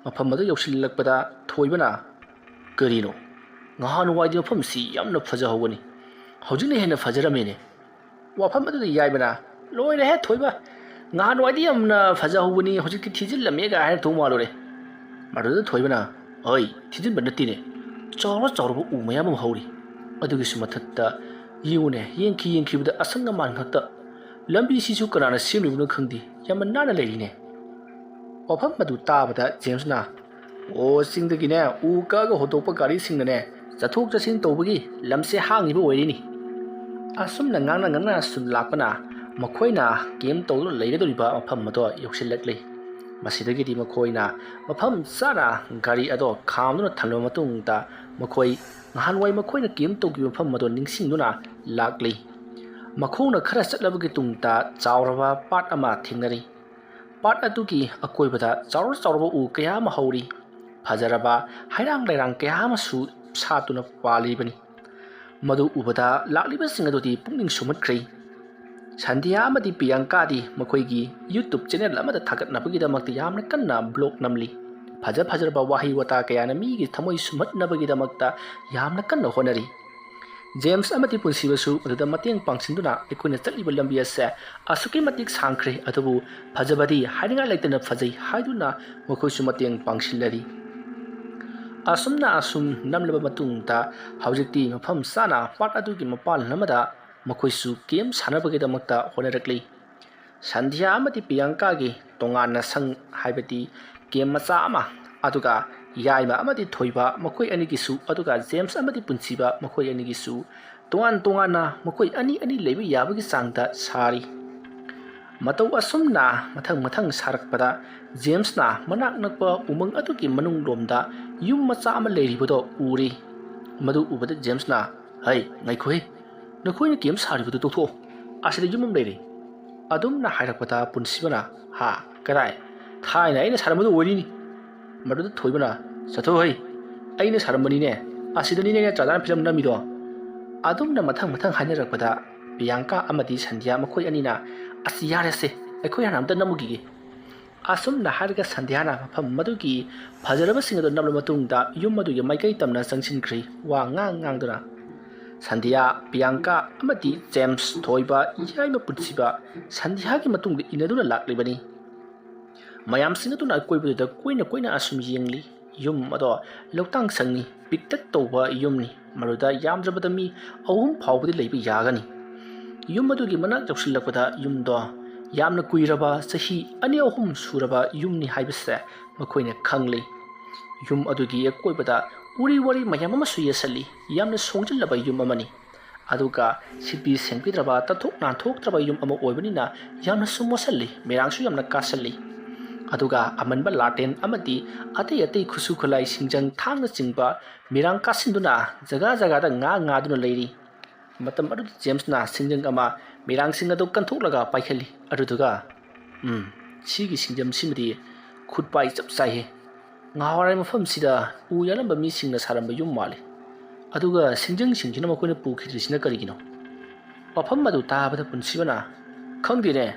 ꯃꯐꯝ ꯑꯗꯨ ꯌꯧꯁꯤꯜꯂꯛꯄꯗ ꯊꯣꯏꯕꯅ, "ꯀꯔꯤꯅꯣ? ꯅꯍꯥꯟꯋꯥꯏꯗꯤ ꯃꯐꯝꯁꯤ ꯌꯥꯝꯅ ꯐꯖꯍꯧꯕꯅꯤ, ꯍꯧꯖꯤꯛꯅ ꯍꯦꯟꯅ ꯐꯖꯔꯝꯃꯦꯅꯦ"꯫ ꯋꯥꯐꯝ ꯑꯗꯨꯗ ꯌꯥꯏꯃꯅ, "ꯂꯣꯏꯔꯦꯍꯦ ꯊꯣꯏꯕ, ꯅꯍꯥꯟꯋꯥꯏꯗꯤ ꯌꯥꯝꯅ ꯐꯖꯍꯧꯕꯅꯤ, ꯍꯧꯖꯤꯛꯇꯤ ꯊꯤꯖꯤꯜꯂꯝꯃꯦꯒ" ꯍꯥꯏꯅ ꯊꯣꯡ ꯃꯥꯜꯂꯨꯔꯦ꯫ ꯃꯗꯨꯗ ꯊꯣꯏꯕꯅ, "ꯍꯣꯏ, ꯊꯤꯖꯤꯟꯕ ꯅꯠꯇꯦꯅꯦ, ꯆꯥꯎꯔ ꯆꯥꯎꯔꯕ ꯎ ꯃꯌꯥꯝ ꯑꯃ ꯍꯧꯔꯤ꯫ ꯑꯗꯨꯒꯤꯁꯨ ꯃꯊꯛꯇ ꯌꯦꯡꯉꯨꯅꯦ, ꯌꯦꯡꯈꯤ ꯌꯦꯡꯈꯤꯕꯗ ꯑꯁꯪ ꯑꯃꯥꯟ ꯈꯛꯇ꯫ ꯂꯝꯕꯤꯁꯤꯁꯨ ꯀꯅꯥꯅ ꯁꯦꯝꯂꯤꯕꯅꯣ ꯈꯪꯗꯦ, ꯌꯥꯝꯅ ꯅꯥꯟꯅ ꯂꯩꯔꯤꯅꯦ"꯫ ꯋꯥꯐꯝ ꯑꯗꯨ ꯇꯥꯕꯗ ꯖꯦꯝꯁꯅ, "ꯑꯣ, ꯆꯤꯡꯗꯒꯤꯅꯦ ꯎ ꯀꯛꯑꯒ ꯍꯣꯟꯗꯣꯛꯄ ꯒꯥꯔꯤꯁꯤꯡꯅꯅꯦ ꯆꯠꯊꯣꯛ ꯆꯠꯁꯤꯟ ꯇꯧꯕꯒꯤ ꯂꯝꯁꯦ ꯍꯥꯡꯉꯤꯕ ꯑꯣꯏꯔꯤꯅꯤ"꯫ ꯑꯁꯨꯝꯅ ꯉꯥꯡꯅ ꯉꯥꯡꯅ ꯁꯨꯝ ꯂꯥꯛꯄꯅ ꯃꯈꯣꯏꯅ ꯀꯦꯝ ꯇꯧꯗꯨꯅ ꯂꯩꯒꯗꯧꯔꯤꯕ ꯃꯐꯝ ꯑꯗꯣ ꯌꯧꯁꯤꯜꯂꯛꯂꯤ꯫ ꯃꯁꯤꯗꯒꯤꯗꯤ ꯃꯈꯣꯏꯅ ꯃꯐꯝ ꯆꯥꯅ ꯒꯥꯔꯤ ꯑꯗꯣ ꯈꯥꯝꯗꯨꯅ ꯊꯝꯂꯕ ꯃꯇꯨꯡꯗ ꯃꯈꯣꯏ ꯅꯍꯥꯟꯋꯥꯏ ꯃꯈꯣꯏꯅ ꯀꯦꯝ ꯇꯧꯈꯤꯕ ꯃꯐꯝ ꯑꯗꯣ ꯅꯤꯡꯁꯤꯡꯗꯨꯅ ꯂꯥꯛꯂꯤ꯫ ꯃꯈꯣꯡꯅ ꯈꯔ ꯆꯠꯂꯕꯒꯤ ꯇꯨꯡꯗ ꯆꯥꯎꯔꯕ ꯄꯥꯠ ꯑꯃ ꯊꯦꯡꯅꯔꯤ꯫ ꯄꯥꯠ ꯑꯗꯨꯒꯤ ꯑꯀꯣꯏꯕꯗ ꯆꯥꯎꯔ ꯆꯥꯎꯔꯕ ꯎ ꯀꯌꯥ ꯑꯃ ꯍꯧꯔꯤ꯫ ꯐꯖꯔꯕ ꯍꯩꯔꯥꯡ ꯂꯩꯔꯥꯡ ꯀꯌꯥ ꯑꯃꯁꯨ ꯁꯥꯠꯇꯨꯅ ꯄꯥꯜꯂꯤꯕꯅꯤ꯫ ꯃꯗꯨ ꯎꯕꯗ ꯂꯥꯛꯂꯤꯕꯁꯤꯡ ꯑꯗꯨꯗꯤ ꯄꯨꯛꯅꯤꯡ ꯁꯨꯝꯍꯠꯈ꯭ꯔꯦ꯫ ꯁꯟꯙ꯭ꯌꯥ ꯑꯃꯗꯤ ꯄ꯭ꯔꯤꯌꯥꯡꯀꯥꯗꯤ ꯃꯈꯣꯏꯒꯤ YouTube ꯆꯦꯅꯦꯜ ꯑꯃꯗ ꯊꯥꯒꯠꯅꯕꯒꯤꯗꯃꯛꯇ ꯌꯥꯝꯅ ꯀꯟꯅ ꯕ꯭ꯂꯣꯒ ꯅꯝꯂꯤ꯫ ꯐꯖ ꯐꯖꯔꯕ ꯋꯥꯍꯩ ꯋꯥꯇꯥ ꯀꯌꯥꯅ ꯃꯤꯒꯤ ꯊꯃꯣꯏ ꯁꯨꯝꯍꯠꯅꯕꯒꯤꯗꯃꯛꯇ ꯌꯥꯝꯅ ꯀꯟꯅ ꯍꯣꯠꯅꯔꯤ꯫ ꯖꯦꯝꯁ ꯑꯃꯗꯤ ꯄꯨꯟꯁꯤꯕꯁꯨ ꯃꯗꯨꯗ ꯃꯇꯦꯡ ꯄꯥꯡꯁꯤꯟꯗꯨꯅ ꯑꯩꯈꯣꯏꯅ ꯆꯠꯂꯤꯕ ꯂꯝꯕꯤ ꯑꯁꯦ ꯑꯁꯨꯛꯀꯤ ꯃꯇꯤꯛ ꯁꯥꯡꯈ꯭ꯔꯦ, ꯑꯗꯨꯕꯨ ꯐꯖꯕꯗꯤ ꯍꯥꯏꯅꯤꯡꯉꯥꯏ ꯂꯩꯇꯅ ꯐꯖꯩ ꯍꯥꯏꯗꯨꯅ ꯃꯈꯣꯏꯁꯨ ꯃꯇꯦꯡ ꯄꯥꯡꯁꯤꯜꯂꯔꯤ꯫ ꯑꯁꯨꯝꯅ ꯑꯁꯨꯝ ꯅꯝꯂꯕ ꯃꯇꯨꯡꯗ ꯍꯧꯖꯤꯛꯇꯤ ꯃꯐꯝ ꯆꯥꯅ ꯄꯥꯠ ꯑꯗꯨꯒꯤ ꯃꯄꯥꯟ ꯑꯃꯗ ꯃꯈꯣꯏꯁꯨ ꯀꯦꯝ ꯁꯥꯟꯅꯕꯒꯤꯗꯃꯛꯇ ꯍꯣꯠꯅꯔꯛꯂꯤ꯫ ꯁꯟꯙ꯭ꯌꯥ ꯑꯃꯗꯤ ꯄ꯭ꯔꯤꯌꯥꯡꯀꯥꯒꯤ ꯇꯣꯉꯥꯟꯅ ꯁꯪ, ꯍꯥꯏꯕꯗꯤ ꯀꯦꯝ ꯃꯆꯥ ꯑꯃ, ꯑꯗꯨꯒ ꯌꯥꯏꯃ ꯑꯃꯗꯤ ꯊꯣꯏꯕ ꯃꯈꯣꯏ ꯑꯅꯤꯒꯤꯁꯨ, ꯑꯗꯨꯒ ꯖꯦꯝꯁ ꯑꯃꯗꯤ ꯄꯨꯟꯁꯤꯕ ꯃꯈꯣꯏ ꯑꯅꯤꯒꯤꯁꯨ ꯇꯣꯉꯥꯟ ꯇꯣꯉꯥꯟꯅ ꯃꯈꯣꯏ ꯑꯅꯤ ꯑꯅꯤ ꯂꯩꯕ ꯌꯥꯕꯒꯤ ꯆꯥꯡꯗ ꯁꯥꯔꯤ꯫ ꯃꯇꯧ ꯑꯁꯨꯝꯅ ꯃꯊꯪ ꯃꯊꯪ ꯁꯥꯔꯛꯄꯗ ꯖꯦꯝꯁꯅ ꯃꯅꯥꯛ ꯅꯛꯄ ꯎꯃꯪ ꯑꯗꯨꯒꯤ ꯃꯅꯨꯡꯂꯣꯝꯗ ꯌꯨꯝ ꯃꯆꯥ ꯑꯃ ꯂꯩꯔꯤꯕꯗꯣ ꯎꯔꯤ꯫ ꯃꯗꯨ ꯎꯕꯗ ꯖꯦꯝꯁꯅ, "ꯍꯩ, ꯉꯥꯏꯈꯣꯍꯦ, ꯅꯈꯣꯏꯅ ꯀꯦꯝ ꯁꯥꯔꯤꯕꯗꯨ ꯇꯣꯛꯊꯣꯛꯑꯣ, ꯑꯁꯤꯗ ꯌꯨꯝ ꯑꯃ ꯂꯩꯔꯦ"꯫ ꯑꯗꯨꯝꯅ ꯍꯥꯏꯔꯛꯄꯗ ꯄꯨꯟꯁꯤꯕꯅ, "ꯍꯥ? ꯀꯗꯥꯏ? ꯊꯥꯏꯅ ꯑꯩꯅ ꯁꯥꯔꯝꯕꯗꯨ ꯑꯣꯏꯔꯤꯅꯤ"꯫ ꯃꯗꯨꯗ ꯊꯣꯏꯕꯅ, "ꯆꯠꯊꯣꯛ ꯍꯩ, ꯑꯩꯅ ꯁꯥꯔꯝꯕꯅꯤꯅꯦ, ꯑꯁꯤꯗꯅꯤꯅꯦ ꯑꯩꯅ ꯆꯥꯗꯥꯅ ꯐꯤꯂꯝ ꯅꯝꯃꯤꯗꯣ"꯫ ꯑꯗꯨꯝꯅ ꯃꯊꯪ ꯃꯊꯪ ꯍꯥꯏꯅꯔꯛꯄꯗ ꯄ꯭ꯔꯤꯌꯥꯡꯀꯥ ꯑꯃꯗꯤ ꯁꯟꯙ꯭ꯌꯥ ꯃꯈꯣꯏ ꯑꯅꯤꯅ, "ꯑꯁ, ꯌꯥꯔꯦꯁꯦ, ꯑꯩꯈꯣꯏ ꯍꯥꯟꯅ ꯑꯝꯇ ꯅꯝꯃꯨꯈꯤꯒꯦ"꯫ ꯑꯁꯨꯝꯅ ꯍꯥꯏꯔꯒ ꯁꯟꯙ꯭ꯌꯥꯅ ꯃꯐꯝ ꯃꯗꯨꯒꯤ ꯐꯖꯔꯕꯁꯤꯡ ꯑꯗꯨ ꯅꯝꯂꯕ ꯃꯇꯨꯡꯗ ꯌꯨꯝ ꯑꯗꯨꯒꯤ ꯃꯥꯏꯀꯩ ꯇꯝꯅ ꯆꯪꯁꯤꯟꯈ꯭ꯔꯤ, ꯋꯥ ꯉꯥꯡ ꯉꯥꯡꯗꯨꯅ꯫ ꯁꯟꯙ꯭ꯌꯥ, ꯄ꯭ꯔꯤꯌꯥꯡꯀꯥ ꯑꯃꯗꯤ ꯖꯦꯝꯁ, ꯊꯣꯏꯕ, ꯌꯥꯏꯃ ꯄꯨꯟꯁꯤꯕ ꯁꯟꯙ꯭ꯌꯥꯒꯤ ꯃꯇꯨꯡꯗ ꯏꯟꯅꯗꯨꯅ ꯂꯥꯛꯂꯤꯕꯅꯤ꯫ ꯃꯌꯥꯝꯁꯤꯡ ꯑꯗꯨꯅ ꯑꯀꯣꯏꯕꯗꯨꯗ ꯀꯣꯏꯅ ꯀꯣꯏꯅ ꯑꯁꯨꯝ ꯌꯦꯡꯂꯤ꯫ ꯌꯨꯝ ꯑꯗꯣ ꯂꯧꯇꯥꯡ ꯁꯪꯅꯤ, ꯄꯤꯛꯇꯛ ꯇꯧꯕ ꯌꯨꯝꯅꯤ꯫ ꯃꯗꯨꯗ ꯌꯥꯝꯗ꯭ꯔꯕꯗ ꯃꯤ ꯑꯍꯨꯝ ꯐꯥꯎꯕꯗꯤ ꯂꯩꯕ ꯌꯥꯒꯅꯤ꯫ ꯌꯨꯝ ꯑꯗꯨꯒꯤ ꯃꯅꯥꯛ ꯌꯧꯁꯤꯜꯂꯛꯄꯗ ꯌꯨꯝꯗꯣ ꯌꯥꯝꯅ ꯀꯨꯏꯔꯕ, ꯆꯍꯤ ꯑꯅꯤ ꯑꯍꯨꯝ ꯁꯨꯔꯕ ꯌꯨꯝꯅꯤ ꯍꯥꯏꯕꯁꯦ ꯃꯈꯣꯏꯅ ꯈꯪꯂꯤ꯫ ꯌꯨꯝ ꯑꯗꯨꯒꯤ ꯑꯀꯣꯏꯕꯗ ꯎꯔꯤ ꯋꯥꯔꯤ ꯃꯌꯥꯝ ꯑꯃꯁꯨ ꯌꯦꯠꯁꯜꯂꯤ꯫ ꯌꯥꯝꯅ ꯁꯣꯡꯖꯜꯂꯕ ꯌꯨꯝ ꯑꯃꯅꯤ꯫ ꯑꯗꯨꯒ ꯁꯤꯠꯄꯤ ꯁꯦꯡꯕꯤꯗ꯭ꯔꯕ, ꯇꯠꯊꯣꯛ ꯅꯥꯟꯊꯣꯛꯇ꯭ꯔꯕ ꯌꯨꯝ ꯑꯃ ꯑꯣꯏꯕꯅꯤꯅ ꯌꯥꯝꯅꯁꯨ ꯃꯣꯠꯁꯤꯜꯂꯤ, ꯃꯤꯔꯥꯡꯁꯨ ꯌꯥꯝꯅ ꯀꯥꯁꯤꯜꯂꯤ꯫ ꯑꯗꯨꯒ ꯑꯃꯟꯕ ꯂꯥꯇꯦꯟ ꯑꯃꯗꯤ ꯑꯇꯩ ꯑꯇꯩ ꯈꯨꯠꯁꯨ ꯈꯨꯠꯂꯥꯏ, ꯁꯤꯡꯖꯪ ꯊꯥꯡꯅꯆꯤꯡꯕ ꯃꯤꯔꯥꯡ ꯀꯥꯁꯤꯟꯗꯨꯅ ꯖꯒꯥ ꯖꯒꯥꯗ ꯉꯥ ꯉꯥꯗꯨꯅ ꯂꯩꯔꯤ꯫ ꯃꯇꯝ ꯑꯗꯨꯗ ꯖꯦꯝꯁꯅ ꯁꯤꯡꯖꯪ ꯑꯃ ꯃꯤꯔꯥꯡꯁꯤꯡ ꯑꯗꯨ ꯀꯟꯊꯣꯛꯂꯒ ꯄꯥꯏꯈꯠꯂꯤ꯫ ꯑꯗꯨꯗꯨꯒ, "ꯎꯝ, ꯁꯤꯒꯤ ꯁꯤꯡꯖꯪꯁꯤꯃꯗꯤ ꯈꯨꯠ ꯄꯥꯏ ꯆꯞ ꯆꯥꯏꯍꯦ꯫ ꯉꯍꯥꯟꯋꯥꯏ ꯃꯐꯝꯁꯤꯗ ꯎ ꯌꯥꯜꯂꯝꯕ ꯃꯤꯁꯤꯡꯅ ꯁꯥꯔꯝꯕ ꯌꯨꯝ ꯃꯥꯜꯂꯤ꯫ ꯑꯗꯨꯒ ꯁꯤꯡꯖꯪꯁꯤꯡꯁꯤꯅ ꯃꯈꯣꯏꯅ ꯄꯨꯈꯤꯗ꯭ꯔꯤꯁꯤꯅ ꯀꯔꯤꯒꯤꯅꯣ?" ꯋꯥꯐꯝ ꯑꯗꯨ ꯇꯥꯕꯗ ꯄꯨꯟꯁꯤꯕꯅ, "ꯈꯪꯗꯦꯅꯦ,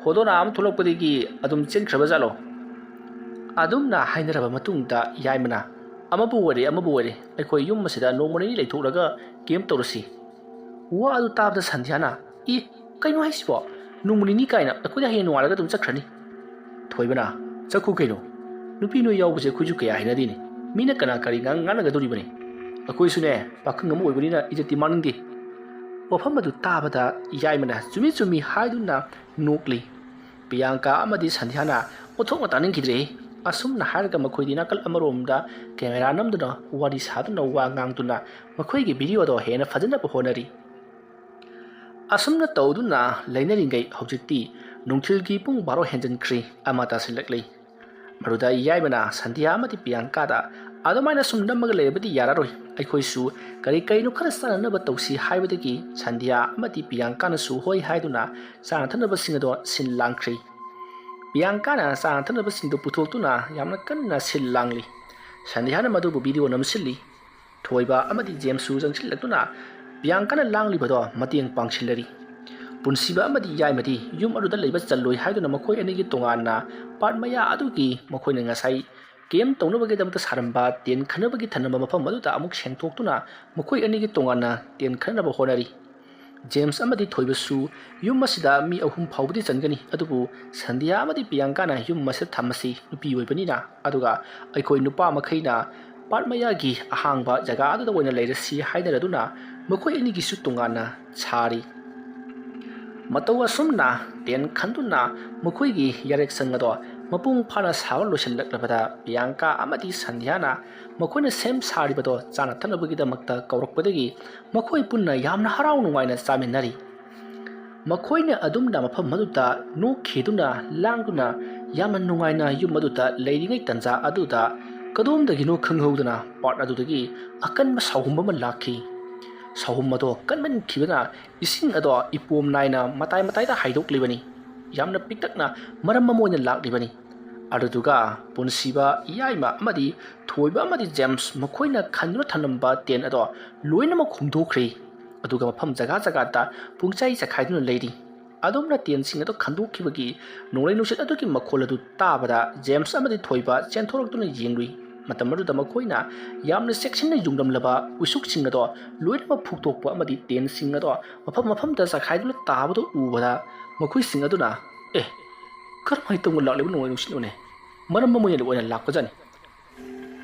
ꯍꯣꯗꯣꯅꯥ ꯑꯃ ꯊꯣꯛꯂꯛꯄꯗꯒꯤ ꯑꯗꯨꯝ ꯆꯦꯟꯈ꯭ꯔꯕ ꯖꯥꯠꯂꯣ?" ꯑꯗꯨꯝꯅ ꯍꯥꯏꯅꯔꯕ ꯃꯇꯨꯡꯗ ꯌꯥꯏꯃꯅ, "ꯑꯃꯕꯨ ꯑꯣꯏꯔꯦ, ꯑꯃꯕꯨ ꯑꯣꯏꯔꯦ, ꯑꯩꯈꯣꯏ ꯌꯨꯝ ꯑꯁꯤꯗ ꯅꯣꯡꯃ ꯅꯤꯅꯤ ꯂꯩꯊꯣꯛꯂꯒ ꯀꯦꯝ ꯇꯧꯔꯁꯤ꯫" ꯋꯥ ꯑꯗꯨ ꯇꯥꯕꯗ ꯁꯟꯙ꯭ꯌꯥꯅ, "ꯏ, ꯀꯩꯅꯣ ꯍꯥꯏꯁꯤꯕꯣ? ꯅꯣꯡꯃ ꯅꯤꯅꯤ ꯀꯥꯏꯅ? ꯑꯩꯈꯣꯏꯗ ꯍꯌꯦꯡ ꯅꯣꯡꯉꯥꯜꯂꯒ ꯑꯗꯨꯝ ꯆꯠꯈ꯭ꯔꯅꯤ꯫" ꯊꯣꯏꯕꯅ, "ꯆꯠꯈꯣ ꯀꯩꯅꯣ, ꯅꯨꯄꯤ ꯅꯣꯏ ꯌꯥꯎꯕꯁꯦ ꯑꯩꯈꯣꯏꯁꯨ ꯀꯌꯥ ꯍꯩꯅꯗꯦꯅꯦ꯫ ꯃꯤꯅ ꯀꯅꯥ ꯀꯔꯤ ꯉꯥꯡ ꯉꯥꯡꯅꯒꯗꯣꯔꯤꯕꯅꯤ? ꯑꯩꯈꯣꯏꯁꯨꯅꯦ, ꯄꯥꯈꯪ ꯑꯃ ꯑꯣꯏꯕꯅꯤꯅ ꯏꯖꯠꯇꯤ ꯃꯥꯡꯅꯤꯡꯗꯦ꯫" ꯋꯥꯐꯝ ꯑꯗꯨ ꯇꯥꯕꯗ ꯌꯥꯏꯃꯅ, "ꯆꯨꯝꯃꯤ ꯆꯨꯝꯃꯤ" ꯍꯥꯏꯗꯨꯅ ꯅꯣꯛꯂꯤ꯫ ꯄꯤꯌꯥꯡꯀꯥ ꯑꯃꯗꯤ ꯁꯟꯙ꯭ꯌꯥꯅ ꯑꯣꯟꯊꯣꯛꯅ ꯇꯥꯅꯤꯡꯈꯤꯗ꯭ꯔꯦ꯫ ꯑꯁꯨꯝꯅ ꯍꯥꯏꯔꯒ ꯃꯈꯣꯏꯗꯤ ꯅꯥꯀꯜ ꯑꯃꯔꯣꯝꯗ ꯀꯦꯃꯦꯔꯥ ꯅꯝꯗꯨꯅ, ꯋꯥꯔꯤ ꯁꯥꯗꯨꯅ, ꯋꯥ ꯉꯥꯡꯗꯨꯅ ꯃꯈꯣꯏꯒꯤ ꯚꯤꯗꯤꯑꯣꯗꯣ ꯍꯦꯟꯅ ꯐꯖꯅꯕ ꯍꯣꯠꯅꯔꯤ꯫ ꯑꯁꯨꯝꯅ ꯇꯧꯗꯨꯅ ꯂꯩꯅꯔꯤꯉꯩ ꯍꯧꯖꯤꯛꯇꯤ ꯅꯨꯡꯊꯤꯜꯒꯤ ꯄꯨꯡ ꯕꯥꯔꯣ ꯍꯦꯟꯖꯟꯈ꯭ꯔꯦ, ꯑꯃ ꯇꯥꯁꯤꯜꯂꯛꯂꯤ꯫ ꯃꯗꯨꯗ ꯌꯥꯏꯃꯅ ꯁꯟꯙ꯭ꯌꯥ ꯑꯃꯗꯤ ꯄꯤꯌꯥꯡꯀꯥꯗ, "ꯑꯗꯨꯃꯥꯏꯅ ꯁꯨꯝ ꯅꯝꯃꯒ ꯂꯩꯔꯕꯗꯤ ꯌꯥꯔꯔꯣꯏ, ꯑꯩꯈꯣꯏꯁꯨ ꯀꯔꯤ ꯀꯔꯤꯅꯣ ꯈꯔ ꯆꯥꯅꯅꯕ ꯇꯧꯁꯤ" ꯍꯥꯏꯕꯗꯒꯤ ꯁꯟꯙ꯭ꯌꯥ ꯑꯃꯗꯤ ꯄꯤꯌꯥꯡꯀꯥꯅꯁꯨ ꯍꯣꯏ ꯍꯥꯏꯗꯨꯅ ꯆꯥꯅ ꯊꯛꯅꯕꯁꯤꯡ ꯑꯗꯣ ꯁꯤꯜ ꯂꯥꯡꯈ꯭ꯔꯤ꯫ ꯄꯤꯌꯥꯡꯀꯥꯅ ꯆꯥꯅ ꯊꯛꯅꯕꯁꯤꯡꯗꯨ ꯄꯨꯊꯣꯛꯇꯨꯅ ꯌꯥꯝꯅ ꯀꯟꯅ ꯁꯤꯜ ꯂꯥꯡꯂꯤ꯫ ꯁꯟꯙ꯭ꯌꯥꯅ ꯃꯗꯨꯕꯨ ꯚꯤꯗꯤꯑꯣ ꯅꯝꯁꯤꯜꯂꯤ꯫ ꯊꯣꯏꯕ ꯑꯃꯗꯤ ꯖꯦꯝꯁꯁꯨ ꯆꯪꯁꯤꯜꯂꯛꯇꯨꯅ ꯄꯤꯌꯥꯡꯀꯥꯅ ꯂꯥꯡꯂꯤꯕꯗꯣ ꯃꯇꯦꯡ ꯄꯥꯡꯁꯤꯜꯂꯔꯤ꯫ ꯄꯨꯟꯁꯤꯕ ꯑꯃꯗꯤ ꯌꯥꯏꯃꯗꯤ ꯌꯨꯝ ꯑꯗꯨꯗ ꯂꯩꯕ ꯆꯜꯂꯣꯏ ꯍꯥꯏꯗꯨꯅ ꯃꯈꯣꯏ ꯑꯅꯤꯒꯤ ꯇꯣꯉꯥꯟꯅ ꯄꯥꯠ ꯃꯌꯥ ꯑꯗꯨꯒꯤ ꯃꯈꯣꯏꯅ ꯉꯁꯥꯏ ꯀꯦꯝ ꯇꯧꯅꯕꯒꯤꯗꯃꯛꯇ ꯁꯥꯔꯝꯕ ꯇꯦꯟ ꯈꯟꯅꯕꯒꯤ ꯊꯅꯝꯕ ꯃꯐꯝ ꯑꯗꯨꯗ ꯑꯃꯨꯛ ꯁꯦꯡꯗꯣꯛꯇꯨꯅ ꯃꯈꯣꯏ ꯑꯅꯤꯒꯤ ꯇꯣꯉꯥꯟꯅ ꯇꯦꯟ ꯈꯟꯅꯕ ꯍꯣꯠꯅꯔꯤ꯫ ꯖꯦꯝꯁ ꯑꯃꯗꯤ ꯊꯣꯏꯕꯁꯨ ꯌꯨꯝ ꯑꯁꯤꯗ ꯃꯤ ꯑꯍꯨꯝ ꯐꯥꯎꯕꯗꯤ ꯆꯟꯒꯅꯤ, ꯑꯗꯨꯕꯨ ꯁꯟꯙ꯭ꯌꯥ ꯑꯃꯗꯤ ꯄꯤꯌꯥꯡꯀꯥꯅ ꯌꯨꯝ ꯑꯁꯤꯗ ꯊꯝꯃꯁꯤ, ꯅꯨꯄꯤ ꯑꯣꯏꯕꯅꯤꯅ, ꯑꯗꯨꯒ ꯑꯩꯈꯣꯏ ꯅꯨꯄꯥ ꯃꯈꯩꯅ ꯄꯥꯠ ꯃꯌꯥꯒꯤ ꯑꯍꯥꯡꯕ ꯖꯒꯥ ꯑꯗꯨꯗ ꯑꯣꯏꯅ ꯂꯩꯔꯁꯤ ꯍꯥꯏꯅꯔꯗꯨꯅ ꯃꯈꯣꯏ ꯑꯅꯤꯒꯤꯁꯨ ꯇꯣꯉꯥꯟꯅ ꯁꯥꯔꯤ꯫ ꯃꯇꯧ ꯑꯁꯨꯝꯅ ꯇꯦꯟ ꯈꯟꯗꯨꯅ ꯃꯈꯣꯏꯒꯤ ꯌꯥꯔꯦꯛꯁꯪ ꯑꯗꯣ ꯃꯄꯨꯡ ꯐꯥꯅ ꯁꯥꯕ ꯂꯣꯏꯁꯤꯜꯂꯛꯂꯕꯗ ꯄꯤꯌꯥꯡꯀꯥ ꯑꯃꯗꯤ ꯁꯟꯙ꯭ꯌꯥꯅ ꯃꯈꯣꯏꯅ ꯁꯦꯝ ꯁꯥꯔꯤꯕꯗꯣ ꯆꯥꯅ ꯊꯛꯅꯕꯒꯤꯗꯃꯛꯇ ꯀꯧꯔꯛꯄꯗꯒꯤ ꯃꯈꯣꯏ ꯄꯨꯟꯅ ꯌꯥꯝꯅ ꯍꯔꯥꯎ ꯅꯨꯡꯉꯥꯏꯅ ꯆꯥꯃꯤꯟꯅꯔꯤ꯫ ꯃꯈꯣꯏꯅ ꯑꯗꯨꯝꯅ ꯃꯐꯝ ꯑꯗꯨꯗ ꯅꯣꯛꯈꯤꯗꯨꯅ ꯂꯥꯡꯗꯨꯅ ꯌꯥꯝꯅ ꯅꯨꯡꯉꯥꯏꯅ ꯌꯨꯝ ꯑꯗꯨꯗ ꯂꯩꯔꯤꯉꯩ ꯇꯟꯖꯥ ꯑꯗꯨꯗ ꯀꯗꯣꯝꯗꯒꯤꯅꯣ ꯈꯪꯍꯧꯗꯅ ꯄꯥꯠ ꯑꯗꯨꯗꯒꯤ ꯑꯀꯟꯕ ꯁꯥꯎꯍꯨꯝ ꯑꯃ ꯂꯥꯛꯈꯤ꯫ ꯁꯥꯎꯍꯨꯝ ꯑꯗꯣ ꯀꯟꯃꯟꯈꯤꯕꯅ ꯏꯁꯤꯡ ꯑꯗꯣ ꯏꯄꯣꯝ ꯅꯥꯏꯅ ꯃꯇꯥꯏ ꯃꯇꯥꯏꯗ ꯍꯥꯏꯗꯣꯛꯂꯤꯕꯅꯤ꯫ ꯌꯥꯝꯅ ꯄꯤꯛꯇꯛꯅ ꯃꯔꯝ ꯑꯃ ꯑꯣꯏꯅ ꯂꯥꯛꯂꯤꯕꯅꯤ꯫ ꯑꯗꯨꯗꯨꯒ ꯄꯨꯟꯁꯤꯕ, ꯏꯌꯥꯏꯃ ꯑꯃꯗꯤ ꯊꯣꯏꯕ ꯑꯃꯗꯤ ꯖꯦꯝꯁ ꯃꯈꯣꯏꯅ ꯈꯟꯗꯨꯅ ꯊꯝꯂꯝꯕ ꯇꯦꯟ ꯑꯗꯣ ꯂꯣꯏꯅꯃꯛ ꯍꯨꯝꯗꯣꯛꯈ꯭ꯔꯦ꯫ ꯑꯗꯨꯒ ꯃꯐꯝ ꯖꯒꯥ ꯖꯒꯥꯗ ꯄꯨꯡꯆꯥꯏ ꯆꯈꯥꯏꯗꯨꯅ ꯂꯩꯔꯤ꯫ ꯑꯗꯣꯝꯅ ꯇꯦꯟꯁꯤꯡ ꯑꯗꯨ ꯈꯟꯗꯣꯛꯈꯤꯕꯒꯤ ꯅꯣꯡꯂꯩ ꯅꯨꯡꯁꯤꯠ ꯑꯗꯨꯒꯤ ꯃꯈꯣꯜ ꯑꯗꯨ ꯇꯥꯕꯗ ꯖꯦꯝꯁ ꯑꯃꯗꯤ ꯊꯣꯏꯕ ꯆꯦꯟꯊꯣꯔꯛꯇꯨꯅ ꯌꯦꯡꯂꯨꯏ꯫ ꯃꯇꯝ ꯑꯗꯨꯗ ꯃꯈꯣꯏꯅ ꯌꯥꯝꯅ ꯆꯦꯛꯁꯤꯟꯅ ꯌꯨꯡꯂꯝꯂꯕ ꯎꯏꯁꯨꯛꯁꯤꯡ ꯑꯗꯣ ꯂꯣꯏꯅꯃꯛ ꯐꯨꯛꯇꯣꯛꯄ ꯑꯃꯗꯤ ꯇꯦꯟꯁꯤꯡ ꯑꯗꯣ ꯃꯐꯝ ꯃꯐꯝꯗ ꯆꯈꯥꯏꯗꯨꯅ ꯇꯥꯕꯗꯨ ꯎꯕꯗ ꯃꯈꯣꯏꯁꯤꯡ ꯑꯗꯨꯅ, "ꯑꯦ, ꯀꯔꯝꯍꯥꯏꯅ ꯇꯧꯅ ꯂꯥꯛꯂꯤꯕ ꯅꯣꯡꯂꯩ ꯅꯨꯡꯁꯤꯠꯅꯣꯅꯦ? ꯃꯔꯝ ꯑꯃ ꯑꯣꯏꯅ ꯂꯥꯛꯄꯖꯥꯠꯅꯤ"꯫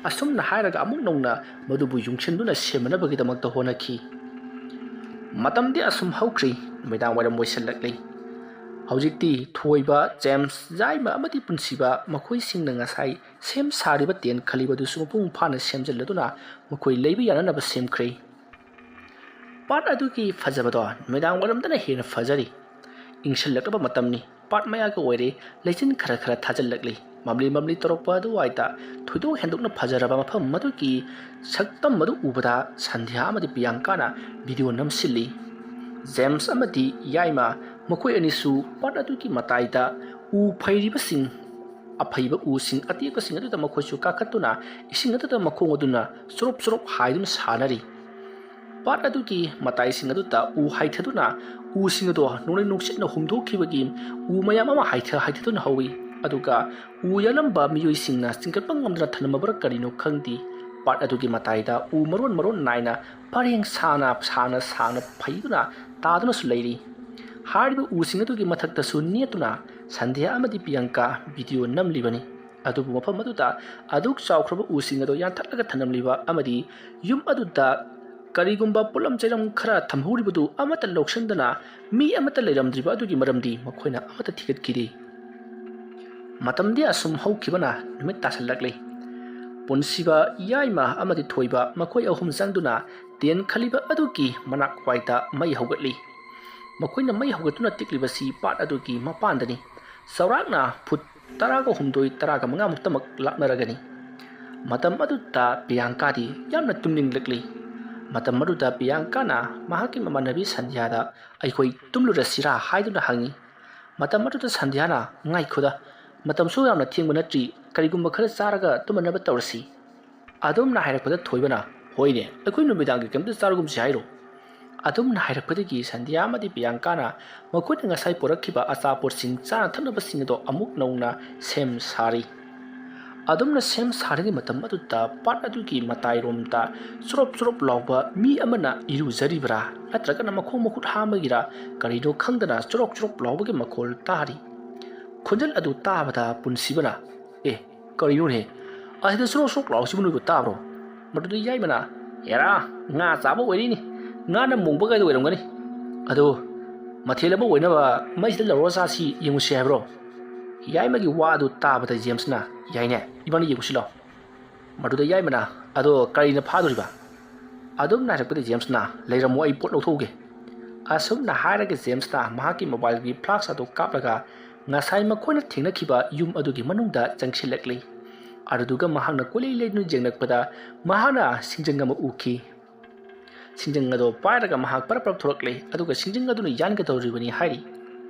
ꯑꯁꯨꯝꯅ ꯍꯥꯏꯔꯒ ꯑꯃꯨꯛ ꯅꯧꯅ ꯃꯗꯨꯕꯨ ꯌꯨꯡꯁꯤꯟꯗꯨꯅ ꯁꯦꯝꯅꯅꯕꯒꯤꯗꯃꯛꯇ ꯍꯣꯠꯅꯈꯤ꯫ ꯃꯇꯝꯗꯤ ꯑꯁꯨꯝ ꯍꯧꯈ꯭ꯔꯤ꯫ ꯅꯨꯃꯤꯗꯥꯡ ꯋꯥꯏꯔꯝ ꯑꯣꯏꯁꯤꯜꯂꯛꯂꯤ꯫ ꯍꯧꯖꯤꯛꯇꯤ ꯊꯣꯏꯕ, ꯖꯦꯝꯁ, ꯌꯥꯏꯃ ꯑꯃꯗꯤ ꯄꯨꯟꯁꯤꯕ ꯃꯈꯣꯏꯁꯤꯡꯅ ꯉꯁꯥꯏ ꯁꯦꯝ ꯁꯥꯔꯤꯕ ꯇꯦꯟ ꯈꯜꯂꯤꯕꯗꯨꯁꯨ ꯃꯄꯨꯡ ꯐꯥꯅ ꯁꯦꯝꯖꯤꯜꯂꯗꯨꯅ ꯃꯈꯣꯏ ꯂꯩꯕ ꯌꯥꯅꯅꯕ ꯁꯦꯝꯈ꯭ꯔꯦ꯫ ꯄꯥꯠ ꯑꯗꯨꯒꯤ ꯐꯖꯕꯗꯣ ꯅꯨꯃꯤꯗꯥꯡ ꯋꯥꯏꯔꯝꯗꯅ ꯍꯦꯟꯅ ꯐꯖꯔꯤ꯫ ꯏꯪꯁꯤꯜꯂꯛꯂꯕ ꯃꯇꯝꯅꯤ꯫ ꯄꯥꯠ ꯃꯌꯥꯒ ꯑꯣꯏꯔꯦ꯫ ꯂꯩꯆꯤꯟ ꯈꯔ ꯈꯔ ꯊꯥꯖꯤꯜꯂꯛꯂꯤ꯫ ꯃꯝꯂꯤ ꯃꯝꯂꯤ ꯇꯧꯔꯛꯄ ꯑꯗꯨꯋꯥꯏꯗ ꯊꯣꯏꯗꯣꯛ ꯍꯦꯟꯗꯣꯛꯅ ꯐꯖꯔꯕ ꯃꯐꯝ ꯑꯗꯨꯒꯤ ꯁꯛꯇꯝ ꯑꯗꯨ ꯎꯕꯗ ꯁꯟꯙ꯭ꯌꯥ ꯑꯃꯗꯤ ꯄꯤꯌꯥꯡꯀꯥꯅ ꯚꯤꯗꯤꯑꯣ ꯅꯝꯁꯤꯜꯂꯤ꯫ ꯖꯦꯝꯁ ꯑꯃꯗꯤ ꯌꯥꯏꯃ ꯃꯈꯣꯏ ꯑꯅꯤꯁꯨ ꯄꯥꯠ ꯑꯗꯨꯒꯤ ꯃꯇꯥꯏꯗ ꯎ ꯐꯩꯔꯤꯕꯁꯤꯡ, ꯑꯐꯩꯕ ꯎꯁꯤꯡ ꯑꯇꯦꯛꯄꯁꯤꯡ ꯑꯗꯨꯗ ꯃꯈꯣꯏꯁꯨ ꯀꯥꯈꯠꯇꯨꯅ ꯏꯁꯤꯡ ꯑꯗꯨꯗ ꯃꯈꯣꯡ ꯑꯗꯨꯅ ꯆꯨꯔꯨꯞ ꯆꯨꯔꯨꯞ ꯍꯥꯏꯗꯨꯅ ꯁꯥꯟꯅꯔꯤ꯫ ꯄꯥꯠ ꯑꯗꯨꯒꯤ ꯃꯇꯥꯏꯁꯤꯡ ꯑꯗꯨꯗ ꯎ ꯍꯥꯏꯊꯗꯨꯅ ꯎꯁꯤꯡ ꯑꯗꯣ ꯅꯣꯡꯂꯩ ꯅꯨꯡꯁꯤꯠꯅ ꯍꯨꯝꯗꯣꯛꯈꯤꯕꯒꯤ ꯎ ꯃꯌꯥꯝ ꯑꯃ ꯍꯥꯏꯊ ꯍꯥꯏꯊꯗꯨꯅ ꯍꯧꯏ꯫ ꯑꯗꯨꯒ ꯎ ꯌꯥꯜꯂꯝꯕ ꯃꯤꯑꯣꯏꯁꯤꯡꯅ ꯆꯤꯡꯈꯠꯄ ꯉꯝꯗꯅ ꯊꯅꯝꯃꯕ꯭ꯔꯥ ꯀꯔꯤꯅꯣ ꯈꯪꯗꯦ, ꯄꯥꯠ ꯑꯗꯨꯒꯤ ꯃꯇꯥꯏꯗ ꯎ ꯃꯔꯣꯟ ꯃꯔꯣꯟ ꯅꯥꯏꯅ ꯄꯔꯦꯡ ꯁꯥꯅ ꯁꯥꯡꯅ ꯁꯥꯡꯅ ꯐꯩꯗꯨꯅ ꯇꯥꯗꯨꯅꯁꯨ ꯂꯩꯔꯤ꯫ ꯍꯥꯏꯔꯤꯕ ꯎꯁꯤꯡ ꯑꯗꯨꯒꯤ ꯃꯊꯛꯇꯁꯨ ꯅꯦꯠꯇꯨꯅ ꯁꯟꯙ꯭ꯌꯥ ꯑꯃꯗꯤ ꯄꯤꯌꯥꯡꯀꯥ ꯚꯤꯗꯤꯑꯣ ꯅꯝꯂꯤꯕꯅꯤ꯫ ꯑꯗꯨꯕꯨ ꯃꯐꯝ ꯑꯗꯨꯗ ꯑꯗꯨꯛ ꯆꯥꯎꯈ꯭ꯔꯕ ꯎꯁꯤꯡ ꯑꯗꯨ ꯌꯥꯟꯊꯠꯂꯒ ꯊꯝꯂꯝꯂꯤꯕ ꯑꯃꯗꯤ ꯌꯨꯝ ꯑꯗꯨꯗ ꯀꯔꯤꯒꯨꯝꯕ ꯄꯣꯠꯂꯝ ꯆꯩꯔꯝ ꯈꯔ ꯊꯝꯍꯧꯔꯤꯕꯗꯨ ꯑꯃꯠꯇ ꯂꯧꯁꯤꯟꯗꯅ ꯃꯤ ꯑꯃꯠꯇ ꯂꯩꯔꯝꯗ꯭ꯔꯤꯕ ꯑꯗꯨꯒꯤ ꯃꯔꯝꯗꯤ ꯃꯈꯣꯏꯅ ꯑꯃꯠꯇ ꯊꯤꯒꯠꯈꯤꯗꯦ꯫ ꯃꯇꯝꯗꯤ ꯑꯁꯨꯝ ꯍꯧꯈꯤꯕꯅ ꯅꯨꯃꯤꯠ ꯇꯥꯁꯜꯂꯛꯂꯤ꯫ ꯄꯨꯟꯁꯤꯕ, ꯌꯥꯏꯃ ꯑꯃꯗꯤ ꯊꯣꯏꯕ ꯃꯈꯣꯏ ꯑꯍꯨꯝ ꯆꯪꯗꯨꯅ ꯇꯦꯟ ꯈꯜꯂꯤꯕ ꯑꯗꯨꯒꯤ ꯃꯅꯥꯛ ꯋꯥꯏꯗ ꯃꯩ ꯍꯧꯒꯠꯂꯤ꯫ ꯃꯈꯣꯏꯅ ꯃꯩ ꯍꯧꯒꯠꯇꯨꯅ ꯇꯤꯛꯂꯤꯕꯁꯤ ꯄꯥꯠ ꯑꯗꯨꯒꯤ ꯃꯄꯥꯟꯗꯅꯤ꯫ ꯆꯥꯎꯔꯥꯛꯅ ꯐꯨꯠ ꯇꯔꯥꯒ ꯍꯨꯝꯗꯣꯏ, ꯇꯔꯥꯒ ꯃꯉꯥꯃꯨꯛꯇꯃꯛ ꯂꯥꯞꯅꯔꯒꯅꯤ꯫ ꯃꯇꯝ ꯑꯗꯨꯗ ꯄꯤꯌꯥꯡꯀꯥꯗꯤ ꯌꯥꯝꯅ ꯇꯨꯝꯅꯤꯡꯂꯛꯂꯤ꯫ ꯃꯇꯝ ꯑꯗꯨꯗ ꯄꯤꯌꯥꯡꯀꯥꯅ ꯃꯍꯥꯛꯀꯤ ꯃꯃꯥꯟꯅꯕꯤ ꯁꯟꯙ꯭ꯌꯥꯗ, "ꯑꯩꯈꯣꯏ ꯇꯨꯝꯂꯨꯔꯁꯤꯔꯥ?" ꯍꯥꯏꯗꯨꯅ ꯍꯪꯉꯤ꯫ ꯃꯇꯝ ꯑꯗꯨꯗ ꯁꯟꯙ꯭ꯌꯥꯅ, "ꯉꯥꯏꯈꯣꯗ, ꯃꯇꯝꯁꯨ ꯌꯥꯝꯅ ꯊꯦꯡꯕ ꯅꯠꯇ꯭ꯔꯤ, ꯀꯔꯤꯒꯨꯝꯕ ꯈꯔ ꯆꯥꯔꯒ ꯇꯨꯝꯅꯅꯕ ꯇꯧꯔꯁꯤ"꯫ ꯑꯗꯨꯝꯅ ꯍꯥꯏꯔꯛꯄꯗ ꯊꯣꯏꯕꯅ, "ꯍꯣꯏꯅꯦ, ꯑꯩꯈꯣꯏ ꯅꯨꯃꯤꯗꯥꯡꯒꯤ ꯀꯩꯝꯇ ꯆꯥꯔꯒꯨꯝꯁꯤ ꯍꯥꯏꯔꯣ?" ꯑꯗꯨꯝꯅ ꯍꯥꯏꯔꯛꯄꯗꯒꯤ ꯁꯟꯙ꯭ꯌꯥ ꯑꯃꯗꯤ ꯄꯤꯌꯥꯡꯀꯥꯅ ꯃꯈꯣꯏꯅ ꯉꯁꯥꯏ ꯄꯨꯔꯛꯈꯤꯕ ꯑꯆꯥꯄꯣꯠꯁꯤꯡ, ꯆꯥꯅ ꯊꯛꯅꯕꯁꯤꯡ ꯑꯗꯨ ꯑꯃꯨꯛ ꯅꯧꯅ ꯁꯦꯝ ꯁꯥꯔꯤ꯫ ꯑꯗꯨꯝꯅ ꯁꯦꯝ ꯁꯥꯔꯤꯉꯩ ꯃꯇꯝ ꯑꯗꯨꯗ ꯄꯥꯠ ꯑꯗꯨꯒꯤ ꯃꯇꯥꯏꯔꯣꯝꯗ ꯆꯨꯔꯞ ꯆꯨꯔꯞ ꯂꯥꯎꯕ ꯃꯤ ꯑꯃꯅ ꯏꯔꯨꯖꯔꯤꯕ꯭ꯔꯥ ꯅꯠꯇ꯭ꯔꯒꯅ ꯃꯈꯣꯡ ꯃꯈꯨꯠ ꯍꯥꯝꯕꯒꯤꯔꯥ ꯀꯔꯤꯅꯣ ꯈꯪꯗꯅ ꯆꯨꯔꯣꯛ ꯆꯨꯔꯣꯛ ꯂꯥꯎꯕꯒꯤ ꯃꯈꯣꯜ ꯇꯥꯔꯤ꯫ ꯈꯣꯟꯖꯦꯜ ꯑꯗꯨ ꯇꯥꯕꯗ ꯄꯨꯟꯁꯤꯕꯅ, "ꯑꯦ, ꯀꯔꯤꯅꯣꯅꯦ? ꯑꯁꯤꯗ ꯁꯨꯔꯣꯛ ꯁꯨꯔꯣꯛ ꯂꯥꯎꯔꯤꯁꯤꯕꯨ ꯅꯣꯏꯕꯨ ꯇꯥꯕ꯭ꯔꯣ?" ꯃꯗꯨꯗ ꯌꯥꯏꯃꯅ, "ꯑꯦꯔꯥ, ꯉꯥ ꯆꯥꯕ ꯑꯣꯏꯔꯤꯅꯤ꯫ ꯉꯥꯅ ꯃꯣꯡꯕ ꯀꯩꯗꯣ ꯑꯣꯏꯔꯝꯒꯅꯤ꯫ ꯑꯗꯣ ꯃꯊꯦꯜ ꯑꯃ ꯑꯣꯏꯅꯕ ꯃꯩꯁꯤꯗ ꯂꯧꯔꯒ ꯆꯥꯁꯤ, ꯌꯦꯡꯉꯨꯁꯤ ꯍꯥꯏꯕ꯭ꯔꯣ?" ꯌꯥꯏꯃꯒꯤ ꯋꯥ ꯑꯗꯨ ꯇꯥꯕꯗ ꯖꯦꯝꯁꯅ, "ꯌꯥꯏꯅꯦ, ꯏꯕꯥꯅꯤ ꯌꯦꯡꯉꯨꯁꯤ ꯂꯥꯎ"꯫ ꯃꯗꯨꯗ ꯌꯥꯏꯃꯅ, "ꯑꯗꯣ ꯀꯔꯤꯅ ꯐꯥꯗꯣꯔꯤꯕ?" ꯑꯗꯨꯝꯅ ꯍꯥꯏꯔꯛꯄꯗ ꯖꯦꯝꯁꯅ, "ꯂꯩꯔꯝꯃꯣ, ꯑꯩ ꯄꯣꯠ ꯂꯧꯊꯣꯛꯎꯒꯦ"꯫ ꯑꯁꯨꯝꯅ ꯍꯥꯏꯔꯒ ꯖꯦꯝꯁꯅ ꯃꯍꯥꯛꯀꯤ ꯃꯣꯕꯥꯏꯜꯒꯤ ꯐ꯭ꯂꯥꯁ ꯑꯗꯨ ꯀꯥꯞꯂꯒ ꯉꯁꯥꯏ ꯃꯈꯣꯏꯅ ꯊꯦꯡꯅꯈꯤꯕ ꯌꯨꯝ ꯑꯗꯨꯒꯤ ꯃꯅꯨꯡꯗ ꯆꯪꯁꯤꯜꯂꯛꯂꯤ꯫ ꯑꯗꯨꯗꯨꯒ ꯃꯍꯥꯛꯅ ꯀꯣꯏꯂꯩ ꯂꯩꯗꯨꯅ ꯌꯦꯡꯂꯛꯄꯗ ꯃꯍꯥꯛꯅ ꯁꯤꯡꯖꯪ ꯑꯃ ꯎꯈꯤ꯫ ꯁꯤꯡꯖꯪ ꯑꯗꯣ ꯄꯥꯏꯔꯒ ꯃꯍꯥꯛ ꯄꯔꯞ ꯄꯔꯞ ꯊꯣꯔꯛꯂꯦ, ꯑꯗꯨꯒ ꯁꯤꯡꯖꯪ ꯑꯗꯨꯅ ꯌꯥꯟꯒꯗꯧꯔꯤꯕꯅꯤ ꯍꯥꯏꯔꯤ꯫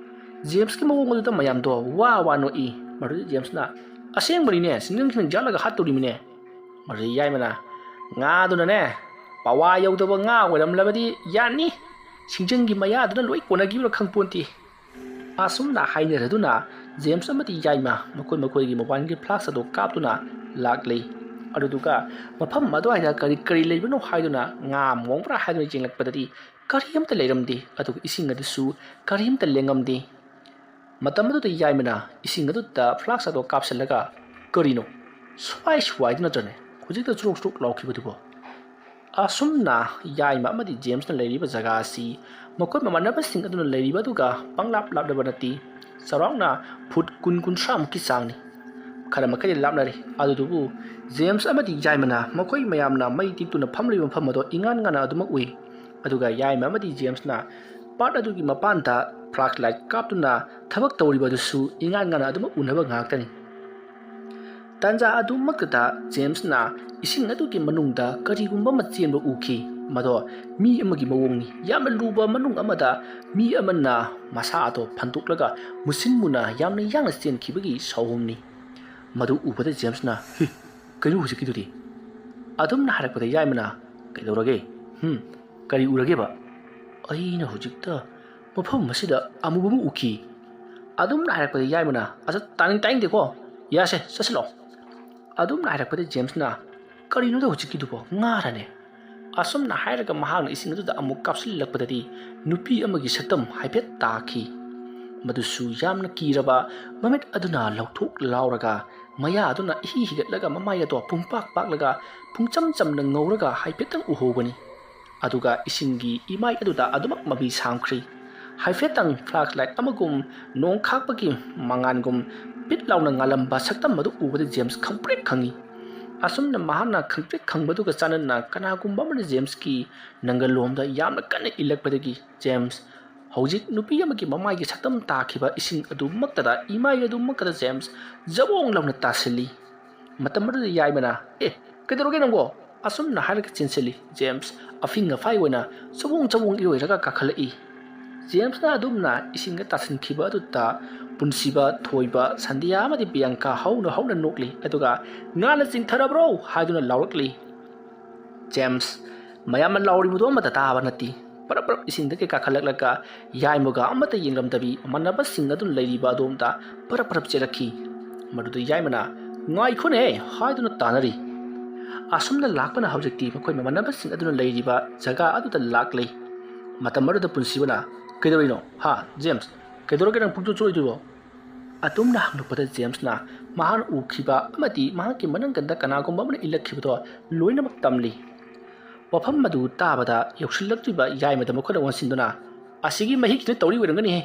ꯖꯦꯝꯁꯀꯤ ꯃꯑꯣꯡ ꯑꯗꯨꯗ ꯃꯌꯥꯝꯗꯣ ꯋꯥ ꯋꯥ ꯅꯣꯛꯏ꯫ ꯃꯗꯨꯗ ꯖꯦꯝꯁꯅ, "ꯑꯁꯦꯡꯕꯅꯤꯅꯦ, ꯁꯤꯡꯖꯪꯁꯤꯅ ꯌꯥꯜꯂꯒ ꯍꯥꯠꯇꯧꯔꯤꯃꯤꯅꯦ"꯫ ꯃꯗꯨꯗ ꯌꯥꯏꯃꯅ, "ꯉꯥꯗꯨꯅꯅꯦ, ꯄꯋꯥ ꯌꯧꯗꯕ ꯉꯥ ꯑꯣꯏꯔꯝꯂꯕꯗꯤ ꯌꯥꯅꯤ, ꯁꯤꯡꯖꯪꯒꯤ ꯃꯌꯥꯗꯨꯅ ꯂꯣꯏ ꯀꯣꯟꯅꯈꯤꯕ꯭ꯔꯥ ꯈꯪꯄꯣꯟꯇꯦ"꯫ ꯑꯁꯨꯝꯅ ꯍꯥꯏꯅꯔꯗꯨꯅ ꯖꯦꯝꯁ ꯑꯃꯗꯤ ꯌꯥꯏꯃ ꯃꯈꯣꯏ ꯃꯈꯣꯏꯒꯤ ꯃꯣꯕꯥꯏꯜꯒꯤ ꯐ꯭ꯂꯥꯁ ꯑꯗꯨ ꯀꯥꯞꯇꯨꯅ ꯂꯥꯛꯂꯤ꯫ ꯑꯗꯨꯗꯨꯒ ꯃꯐꯝ ꯑꯗꯨꯋꯥꯏꯗ ꯀꯔꯤ ꯀꯔꯤ ꯂꯩꯕꯅꯣ ꯍꯥꯏꯗꯨꯅ ꯉꯥ ꯃꯣꯡꯕ꯭ꯔꯥ ꯍꯥꯏꯗꯨꯅ ꯌꯦꯡꯂꯛꯄꯗꯗꯤ ꯀꯔꯤꯝꯇ ꯂꯩꯔꯝꯗꯦ꯫ ꯑꯗꯨꯒ ꯏꯁꯤꯡ ꯑꯗꯨꯁꯨ ꯀꯔꯤꯝꯇ ꯂꯦꯡꯉꯝꯗꯦ꯫ ꯃꯇꯝ ꯑꯗꯨꯗ ꯌꯥꯏꯃꯅ ꯏꯁꯤꯡ ꯑꯗꯨꯗ ꯐ꯭ꯂꯥꯁ ꯑꯗꯨ ꯀꯥꯞꯁꯤꯜꯂꯒ, "ꯀꯔꯤꯅꯣ? ꯁ꯭ꯋꯥꯏ ꯁ꯭ꯋꯥꯏꯗ ꯅꯠꯇ꯭ꯔꯅꯦ ꯍꯧꯖꯤꯛꯇ ꯆꯨꯔꯣꯛ ꯆꯨꯔꯣꯛ ꯂꯥꯎꯈꯤꯕꯗꯨꯕꯣ?" ꯑꯁꯨꯝꯅ ꯌꯥꯏꯃ ꯑꯃꯗꯤ ꯖꯦꯝꯁꯅ ꯂꯩꯔꯤꯕ ꯖꯒꯥ ꯑꯁꯤ ꯃꯈꯣꯏ ꯃꯃꯥꯟꯅꯕꯁꯤꯡ ꯑꯗꯨꯅ ꯂꯩꯔꯤꯕ ꯑꯗꯨꯒ ꯄꯪꯂꯥꯞ ꯂꯥꯞꯅꯕ ꯅꯠꯇꯦ꯫ ꯆꯥꯎꯔꯥꯛꯅ ꯐꯨꯠ ꯀꯨꯟ ꯀꯨꯟꯊ꯭ꯔꯥꯃꯨꯛꯀꯤ ꯆꯥꯡꯅꯤ꯫ ꯈꯔ ꯃꯈꯩꯗꯤ ꯂꯥꯞꯅꯔꯤ꯫ ꯑꯗꯨꯗꯨꯕꯨ ꯖꯦꯝꯁ ꯑꯃꯗꯤ ꯌꯥꯏꯃꯅ ꯃꯈꯣꯏ ꯃꯌꯥꯝꯅ ꯃꯩ ꯇꯤꯛꯇꯨꯅ ꯐꯝꯂꯤꯕ ꯃꯐꯝ ꯑꯗꯣ ꯏꯉꯥꯟ ꯉꯥꯟꯅ ꯑꯗꯨꯃꯛ ꯎꯏ꯫ ꯑꯗꯨꯒ ꯌꯥꯏꯃ ꯑꯃꯗꯤ ꯖꯦꯝꯁꯅ ꯄꯥꯠ ꯑꯗꯨꯒꯤ ꯃꯄꯥꯟꯗ ꯐ꯭ꯂꯥꯁ ꯂꯥꯏꯠ ꯀꯥꯞꯇꯨꯅ ꯊꯕꯛ ꯇꯧꯔꯤꯕ ꯑꯗꯨꯁꯨ ꯏꯉꯥꯟ ꯉꯥꯟꯅ ꯑꯗꯨꯃꯛ ꯎꯅꯕ ꯉꯥꯛꯇꯅꯤ꯫ ꯇꯥꯟꯖꯥ ꯑꯗꯨꯃꯛꯇꯗ ꯖꯦꯝꯁꯅ ꯏꯁꯤꯡ ꯑꯗꯨꯒꯤ ꯃꯅꯨꯡꯗ ꯀꯔꯤꯒꯨꯝꯕ ꯑꯃ ꯆꯦꯟꯕ ꯎꯈꯤ꯫ ꯃꯗꯣ ꯃꯤ ꯑꯃꯒꯤ ꯃꯑꯣꯡꯅꯤ꯫ ꯌꯥꯝꯅ ꯂꯨꯕ ꯃꯅꯨꯡ ꯑꯃꯗ ꯃꯤ ꯑꯃꯅ ꯃꯁꯥ ꯑꯗꯣ ꯐꯟꯗꯣꯛꯂꯒ ꯃꯨꯁꯤꯟ ꯃꯨꯅ ꯌꯥꯝꯅ ꯌꯥꯡꯅ ꯆꯦꯟꯈꯤꯕꯒꯤ ꯁꯥꯎꯍꯨꯝꯅꯤ꯫ ꯃꯗꯨ ꯎꯕꯗ ꯖꯦꯝꯁꯅ, "ꯍꯤ, ꯀꯩꯅꯣ ꯍꯧꯖꯤꯛꯀꯤꯗꯨꯗꯤ?" ꯑꯗꯨꯝꯅ ꯍꯥꯏꯔꯛꯄꯗ ꯌꯥꯏꯃꯅ, "ꯀꯩꯗꯧꯔꯒꯦ? ꯍꯨꯝ, ꯀꯔꯤ ꯎꯔꯒꯦꯕ?" "ꯑꯩꯅ ꯍꯧꯖꯤꯛꯇ ꯃꯐꯝ ꯑꯁꯤꯗ ꯑꯃꯨꯕ ꯑꯃ ꯎꯈꯤ꯫" ꯑꯗꯨꯝꯅ ꯍꯥꯏꯔꯛꯄꯗ ꯌꯥꯏꯃꯅ, "ꯑꯁ, ꯇꯥꯅꯤꯡ ꯇꯥꯅꯤꯡꯗꯦꯀꯣ, ꯌꯥꯁꯦ, ꯆꯠꯁꯤꯜꯂꯣ꯫" ꯑꯗꯨꯝꯅ ꯍꯥꯏꯔꯛꯄꯗ ꯖꯦꯝꯁꯅ, "ꯀꯔꯤꯅꯣꯗ ꯍꯧꯖꯤꯛꯀꯤꯗꯨꯕꯣ, ꯉꯥꯔꯅꯦ?" ꯑꯁꯨꯝꯅ ꯍꯥꯏꯔꯒ ꯃꯍꯥꯛꯅ ꯏꯁꯤꯡ ꯑꯗꯨꯗ ꯑꯃꯨꯛ ꯀꯥꯞꯁꯤꯜꯂꯛꯄꯗꯗꯤ ꯅꯨꯄꯤ ꯑꯃꯒꯤ ꯁꯛꯇꯝ ꯍꯥꯏꯐꯦꯠ ꯇꯥꯈꯤ꯫ ꯃꯗꯨꯁꯨ ꯌꯥꯝꯅ ꯀꯤꯔꯕ ꯃꯃꯤꯠ ꯑꯗꯨꯅ ꯂꯧꯊꯣꯛ ꯂꯥꯎꯔꯒ ꯃꯌꯥ ꯑꯗꯨꯅ ꯏꯍꯤ ꯍꯤꯒꯠꯂꯒ ꯃꯃꯥꯏ ꯑꯗꯣ ꯄꯨꯡꯄꯥꯛ ꯄꯥꯛꯂꯒ ꯄꯨꯡꯆꯝ ꯆꯝꯅ ꯉꯧꯔꯒ ꯍꯥꯏꯐꯦꯠꯇꯪ ꯎꯍꯧꯕꯅꯤ꯫ ꯑꯗꯨꯒ ꯏꯁꯤꯡꯒꯤ ꯏꯃꯥꯏ ꯑꯗꯨꯗ ꯑꯗꯨꯃꯛ ꯃꯃꯤ ꯁꯥꯝꯈ꯭ꯔꯤ꯫ ꯍꯥꯏꯐꯦꯠꯇꯪ ꯐ꯭ꯂꯥꯁ ꯂꯥꯏꯠ ꯑꯃꯒꯨꯝ ꯅꯣꯡ ꯈꯥꯛꯄꯒꯤ ꯃꯉꯥꯜꯒꯨꯝ ꯄꯤꯠ ꯂꯥꯎꯅ ꯉꯥꯜꯂꯝꯕ ꯁꯛꯇꯝ ꯑꯗꯨ ꯎꯕꯗ ꯖꯦꯝꯁ ꯈꯪꯄ꯭ꯔꯦꯛ ꯈꯪꯉꯤ꯫ ꯑꯁꯨꯝꯅ ꯃꯍꯥꯛꯅ ꯈꯪꯄ꯭ꯔꯦꯛ ꯈꯪꯕꯗꯨꯒ ꯆꯥꯟꯅꯅ ꯀꯅꯥꯒꯨꯝꯕ ꯑꯃꯅ ꯖꯦꯝꯁꯀꯤ ꯅꯪꯒꯜꯂꯣꯝꯗ ꯌꯥꯝꯅ ꯀꯟꯅ ꯏꯜꯂꯛꯄꯗꯒꯤ ꯖꯦꯝꯁ ꯍꯧꯖꯤꯛ ꯅꯨꯄꯤ ꯑꯃꯒꯤ ꯃꯃꯥꯏꯒꯤ ꯁꯛꯇꯝ ꯇꯥꯈꯤꯕ ꯏꯁꯤꯡ ꯑꯗꯨꯃꯛꯇꯗ, ꯏꯃꯥꯏ ꯑꯗꯨꯃꯛꯇꯗ ꯖꯦꯝꯁ ꯖꯕꯣꯡ ꯂꯥꯎꯅ ꯇꯥꯁꯤꯜꯂꯤ꯫ ꯃꯇꯝ ꯑꯗꯨꯗ ꯌꯥꯏꯃꯅ, "ꯑꯦ, ꯀꯩꯗꯧꯔꯒꯦ ꯅꯪꯕꯣ?" ꯑꯁꯨꯝꯅ ꯍꯥꯏꯔꯒ ꯆꯦꯟꯁꯤꯜꯂꯤ꯫ ꯖꯦꯝꯁ ꯑꯐꯤꯡ ꯑꯐꯥꯏ ꯑꯣꯏꯅ ꯆꯕꯣꯡ ꯆꯕꯣꯡ ꯏꯔꯣꯏꯔꯒ ꯀꯥꯈꯠꯂꯛꯏ꯫ ꯖꯦꯝꯁꯅ ꯑꯗꯨꯝꯅ ꯏꯁꯤꯡꯗ ꯇꯥꯁꯤꯟꯈꯤꯕ ꯑꯗꯨꯗ ꯄꯨꯟꯁꯤꯕ, ꯊꯣꯏꯕ, ꯁꯟꯗꯤꯌꯥ ꯑꯃꯗꯤ ꯄꯤꯌꯥꯡꯀꯥ ꯍꯧꯅ ꯍꯧꯅ ꯅꯣꯛꯂꯤ꯫ ꯑꯗꯨꯒ, "ꯉꯥꯅ ꯆꯤꯡꯊꯔꯕ꯭ꯔꯣ?" ꯍꯥꯏꯗꯨꯅ ꯂꯥꯎꯔꯛꯂꯤ꯫ ꯖꯦꯝꯁ, ꯃꯌꯥꯝꯅ ꯂꯥꯎꯔꯤꯕꯗꯨ ꯑꯃꯠꯇ ꯇꯥꯕ ꯅꯠꯇꯦ꯫ ꯄꯔꯞ ꯄꯔꯞ ꯏꯁꯤꯡꯗꯒꯤ ꯀꯥꯈꯠꯂꯛꯂꯒ ꯌꯥꯏꯃꯒ ꯑꯃꯠꯇ ꯌꯦꯡꯂꯝꯗꯕꯤ ꯃꯃꯥꯟꯅꯕꯁꯤꯡ ꯑꯗꯨꯅ ꯂꯩꯔꯤꯕ ꯑꯗꯣꯝꯗ ꯄꯔꯞ ꯄꯔꯞ ꯆꯦꯜꯂꯛꯈꯤ꯫ ꯃꯗꯨꯗ ꯌꯥꯏꯃꯅ, "ꯉꯥꯏꯈꯣꯅꯦ" ꯍꯥꯏꯗꯨꯅ ꯇꯥꯅꯔꯤ꯫ ꯑꯁꯨꯝꯅ ꯂꯥꯛꯄꯅ ꯍꯧꯖꯤꯛꯇꯤ ꯃꯈꯣꯏ ꯃꯃꯥꯟꯅꯕꯁꯤꯡ ꯑꯗꯨꯅ ꯂꯩꯔꯤꯕ ꯖꯒꯥ ꯑꯗꯨꯗ ꯂꯥꯛꯂꯤ꯫ ꯃꯇꯝ ꯑꯗꯨꯗ ꯄꯨꯟꯁꯤꯕꯅ, "ꯀꯩꯗꯧꯔꯤꯅꯣ? ꯍꯥ, ꯖꯦꯝꯁ? ꯀꯩꯗꯧꯔꯒꯦ ꯅꯪ ꯄꯨꯡꯆꯣꯠ ꯆꯣꯠꯂꯤꯗꯨꯕꯣ?" ꯑꯗꯨꯝꯅ ꯍꯪꯂꯛꯄꯗ ꯖꯦꯝꯁꯅ ꯃꯍꯥꯛꯅ ꯎꯈꯤꯕ ꯑꯃꯗꯤ ꯃꯍꯥꯛꯀꯤ ꯃꯅꯪꯒꯟꯗ ꯀꯅꯥꯒꯨꯝꯕ ꯑꯃꯅ ꯏꯜꯂꯛꯈꯤꯕꯗꯣ ꯂꯣꯏꯅꯃꯛ ꯇꯝꯂꯤ꯫ ꯋꯥꯐꯝ ꯑꯗꯨ ꯇꯥꯕꯗ ꯌꯧꯁꯤꯜꯂꯛꯂꯤꯕ ꯌꯥꯏꯃꯗ ꯃꯈꯣꯏꯅ ꯑꯣꯟꯁꯤꯟꯗꯨꯅ, "ꯑꯁꯤꯒꯤ ꯃꯍꯤꯛꯁꯤꯅ ꯇꯧꯔꯤ ꯑꯣꯏꯔꯝꯒꯅꯤꯍꯦ"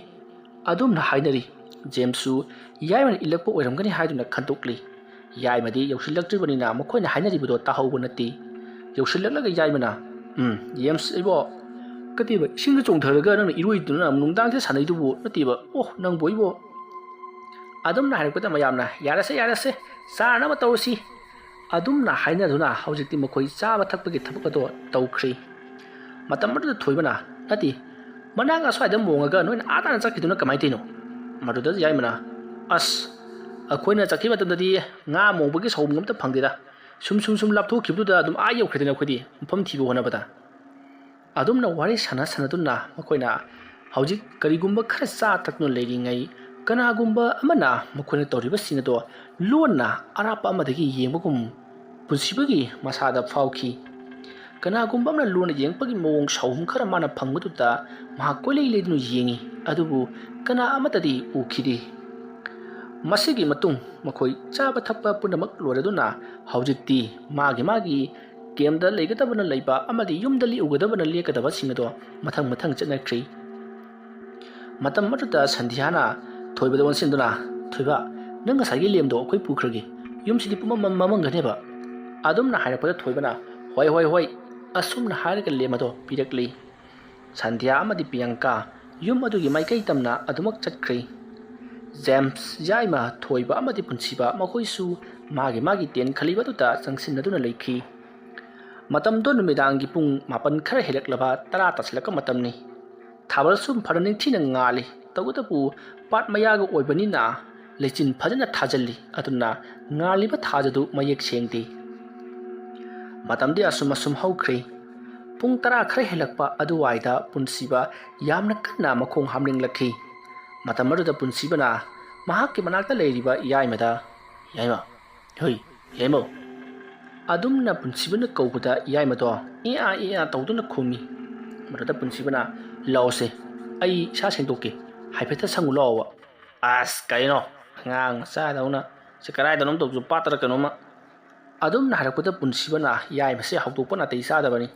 ꯑꯗꯨꯝꯅ ꯍꯥꯏꯅꯔꯤ꯫ ꯖꯦꯝꯁꯁꯨ ꯌꯥꯏꯃꯅ ꯏꯜꯂꯛꯄ ꯑꯣꯏꯔꯝꯒꯅꯤ ꯍꯥꯏꯗꯨꯅ ꯈꯟꯗꯣꯛꯂꯤ꯫ ꯌꯥꯏꯃꯗꯤ ꯌꯧꯁꯤꯜꯂꯛꯇ꯭ꯔꯤꯕꯅꯤꯅ ꯃꯈꯣꯏꯅ ꯍꯥꯏꯅꯔꯤꯕꯗꯣ ꯇꯥꯍꯧꯕ ꯅꯠꯇꯦ꯫ ꯌꯧꯁꯤꯜꯂꯛꯂꯒ ꯌꯥꯏꯃꯅ, "ꯎꯝ, ꯖꯦꯝꯁ ꯏꯕꯣ, ꯀꯇꯦꯕ ꯏꯁꯤꯡꯗ ꯆꯣꯡꯊꯔꯒ ꯅꯪꯅ ꯏꯔꯣꯏꯗꯨꯅ ꯅꯨꯡꯗꯥꯡꯁꯤꯗ ꯁꯥꯟꯅꯩꯗꯨꯕꯨ ꯅꯠꯇꯦꯕ? ꯑꯣ, ꯅꯪꯕꯨ ꯏꯕꯣ?" ꯑꯗꯨꯝꯅ ꯍꯥꯏꯔꯛꯄꯗ ꯃꯌꯥꯝꯅ, "ꯌꯥꯔꯁꯦ, ꯌꯥꯔꯁꯦ, ꯆꯥꯅꯕ ꯇꯧꯔꯁꯤ"꯫ ꯑꯗꯨꯝꯅ ꯍꯥꯏꯅꯗꯨꯅ ꯍꯧꯖꯤꯛꯇꯤ ꯃꯈꯣꯏ ꯆꯥꯕ ꯊꯛꯄꯒꯤ ꯊꯕꯛ ꯑꯗꯣ ꯇꯧꯈ꯭ꯔꯤ꯫ ꯃꯇꯝ ꯑꯗꯨꯗ ꯊꯣꯏꯕꯅ, "ꯅꯠꯇꯦ, ꯃꯅꯥꯛ ꯑꯁ꯭ꯋꯥꯏꯗ ꯃꯣꯡꯉꯒ ꯅꯣꯏꯅ ꯑꯥ ꯇꯥꯅ ꯆꯠꯈꯤꯗꯨꯅ ꯀꯃꯥꯏꯅ ꯇꯧꯔꯤꯅꯣ?" ꯃꯗꯨꯗ ꯌꯥꯏꯃꯅ, "ꯑꯁ, ꯑꯩꯈꯣꯏꯅ ꯆꯠꯈꯤꯕ ꯃꯇꯝꯗꯗꯤ ꯉꯥ ꯃꯣꯡꯕꯒꯤ ꯁꯥꯎꯕ ꯑꯝꯇ ꯐꯪꯗꯦꯗ꯫ ꯁꯨꯝ ꯁꯨꯝ ꯁꯨꯝ ꯂꯥꯞꯊꯣꯛꯈꯤꯕꯗꯨꯗ ꯑꯗꯨꯝ ꯑꯥ ꯌꯧꯈ꯭ꯔꯦꯗꯅ ꯑꯩꯈꯣꯏꯗꯤ ꯃꯐꯝ ꯊꯤꯕ ꯍꯣꯠꯅꯕꯗ"꯫ ꯑꯗꯨꯝꯅ ꯋꯥꯔꯤ ꯁꯥꯟꯅ ꯁꯥꯟꯅꯗꯨꯅ ꯃꯈꯣꯏꯅ ꯍꯧꯖꯤꯛ ꯀꯔꯤꯒꯨꯝꯕ ꯈꯔ ꯆꯥ ꯊꯛꯇꯨꯅ ꯂꯩꯔꯤꯉꯩ, ꯀꯅꯥꯒꯨꯝꯕ ꯑꯃꯅ ꯃꯈꯣꯏꯅ ꯇꯧꯔꯤꯕꯁꯤꯡ ꯑꯗꯣ ꯂꯣꯟꯅ ꯑꯔꯥꯞꯄ ꯑꯃꯗꯒꯤ ꯌꯦꯡꯕꯒꯨꯝ ꯄꯨꯟꯁꯤꯕꯒꯤ ꯃꯁꯥꯗ ꯐꯥꯎꯈꯤ꯫ ꯀꯅꯥꯒꯨꯝꯕ ꯑꯃꯅ ꯂꯣꯟꯅ ꯌꯦꯡꯉꯛꯄꯒꯤ ꯃꯑꯣꯡ ꯁꯥꯎꯍꯨꯝ ꯈꯔ ꯃꯥꯅ ꯐꯪꯕꯗꯨꯗ ꯃꯍꯥꯛ ꯀꯣꯏꯂꯩ ꯂꯩꯗꯨꯅ ꯌꯦꯡꯉꯤ, ꯑꯗꯨꯕꯨ ꯀꯅꯥ ꯑꯃꯠꯇꯗꯤ ꯎꯈꯤꯗꯦ꯫ ꯃꯁꯤꯒꯤ ꯃꯇꯨꯡ ꯃꯈꯣꯏ ꯆꯥꯕ ꯊꯛꯄ ꯄꯨꯝꯅꯃꯛ ꯂꯣꯏꯔꯗꯨꯅ ꯍꯧꯖꯤꯛꯇꯤ ꯃꯥꯒꯤ ꯃꯥꯒꯤ ꯀꯦꯝꯗ ꯂꯩꯒꯗꯕꯅ ꯂꯩꯕ ꯑꯃꯗꯤ ꯌꯨꯝꯗ ꯂꯦꯛꯎꯒꯗꯕꯅ ꯂꯦꯛꯀꯗꯕꯁꯤꯡ ꯑꯗꯣ ꯃꯊꯪ ꯃꯊꯪ ꯆꯠꯅꯈ꯭ꯔꯤ꯫ ꯃꯇꯝ ꯑꯗꯨꯗ ꯁꯟꯙ꯭ꯌꯥꯅ ꯊꯣꯏꯕꯗ ꯑꯣꯟꯁꯤꯟꯗꯨꯅ, "ꯊꯣꯏꯕ, ꯅꯪ ꯉꯁꯥꯏꯒꯤ ꯂꯦꯝꯗꯣ ꯑꯩꯈꯣꯏ ꯄꯨꯈ꯭ꯔꯒꯦ꯫ ꯌꯨꯝꯁꯤꯗꯤ ꯄꯨꯝꯃꯝ ꯃꯝꯃꯝꯒꯅꯦꯕ"꯫ ꯑꯗꯨꯝꯅ ꯍꯥꯏꯔꯛꯄꯗ ꯊꯣꯏꯕꯅ, "ꯍꯣꯏ, ꯍꯣꯏ, ꯍꯣꯏ", ꯑꯁꯨꯝꯅ ꯍꯥꯏꯔꯒ ꯂꯦꯝ ꯑꯗꯣ ꯄꯤꯔꯛꯂꯤ꯫ ꯁꯟꯙ꯭ꯌꯥ ꯑꯃꯗꯤ ꯄꯤꯌꯪꯀꯥ ꯌꯨꯝ ꯑꯗꯨꯒꯤ ꯃꯥꯏꯀꯩ ꯇꯝꯅ ꯑꯗꯨꯃꯛ ꯆꯠꯈ꯭ꯔꯤ꯫ ꯖꯦꯝꯁ, ꯌꯥꯏꯃ, ꯊꯣꯏꯕ ꯑꯃꯗꯤ ꯄꯨꯟꯁꯤꯕ ꯃꯈꯣꯏꯁꯨ ꯃꯥꯒꯤ ꯃꯥꯒꯤ ꯇꯦꯟ ꯈꯜꯂꯤꯕ ꯑꯗꯨꯗ ꯆꯪꯁꯤꯟꯅꯗꯨꯅ ꯂꯩꯈꯤ꯫ ꯃꯇꯝꯗꯣ ꯅꯨꯃꯤꯗꯥꯡꯒꯤ ꯄꯨꯡ ꯃꯥꯄꯟ ꯈꯔ ꯍꯦꯜꯂꯛꯂꯕ ꯇꯔꯥ ꯇꯥꯁꯤꯜꯂꯛꯄ ꯃꯇꯝꯅꯤ꯫ ꯊꯥꯕꯜꯁꯨ ꯐꯅ ꯅꯤꯡꯊꯤꯅ ꯉꯥꯜꯂꯤ, ꯇꯧꯕꯇꯕꯨ ꯄꯥꯠ ꯃꯌꯥꯒ ꯑꯣꯏꯕꯅꯤꯅ ꯂꯩꯆꯤꯟ ꯐꯖꯅ ꯊꯥꯖꯤꯜꯂꯤ, ꯑꯗꯨꯅ ꯉꯥꯜꯂꯤꯕ ꯊꯥꯖꯗꯨ ꯃꯌꯦꯛ ꯁꯦꯡꯗꯦ꯫ ꯃꯇꯝꯗꯤ ꯑꯁꯨꯝ ꯑꯁꯨꯝ ꯍꯧꯈ꯭ꯔꯦ꯫ ꯄꯨꯡ ꯇꯔꯥ ꯈꯔ ꯍꯦꯜꯂꯛꯄ ꯑꯗꯨꯋꯥꯏꯗ ꯄꯨꯟꯁꯤꯕ ꯌꯥꯝꯅ ꯀꯟꯅ ꯃꯈꯣꯡ ꯍꯥꯝꯅꯤꯡꯂꯛꯈꯤ꯫ ꯃꯇꯝ ꯑꯗꯨꯗ ꯄꯨꯟꯁꯤꯕꯅ ꯃꯍꯥꯛꯀꯤ ꯃꯅꯥꯛꯇ ꯂꯩꯔꯤꯕ ꯌꯥꯏꯃꯗ, "ꯌꯥꯏꯃ, ꯍꯣꯏ, ꯌꯥꯏꯃꯧ", ꯑꯗꯨꯝꯅ ꯄꯨꯟꯁꯤꯕꯅ ꯀꯧꯕꯗ ꯌꯥꯏꯃꯗꯣ ꯏ ꯑꯥ ꯏ ꯑꯥ ꯇꯧꯗꯨꯅ ꯈꯨꯝꯃꯤ꯫ ꯃꯗꯨꯗ ꯄꯨꯟꯁꯤꯕꯅ, "ꯂꯥꯛꯑꯣꯁꯦ, ꯑꯩ ꯏꯁꯥ ꯁꯦꯡꯗꯣꯛꯀꯦ, ꯍꯥꯏꯐꯦꯠꯇ ꯁꯪꯉꯨ ꯂꯥꯛꯑꯣꯕ"꯫ "ꯑꯁ, ꯀꯩꯅꯣ, ꯑꯉꯥꯡ ꯃꯆꯥꯗꯧꯅ ꯁꯤ ꯀꯗꯥꯏꯗꯅꯣꯝ ꯇꯧꯁꯨ ꯄꯥꯠꯇꯔ ꯀꯩꯅꯣꯝꯃ"꯫ ꯑꯗꯨꯝꯅ ꯍꯥꯏꯔꯛꯄꯗ ꯄꯨꯟꯁꯤꯕꯅ ꯌꯥꯏꯃꯁꯦ ꯍꯧꯗꯣꯛꯄ ꯅꯥꯇꯩ ꯆꯥꯗꯕꯅꯤ꯫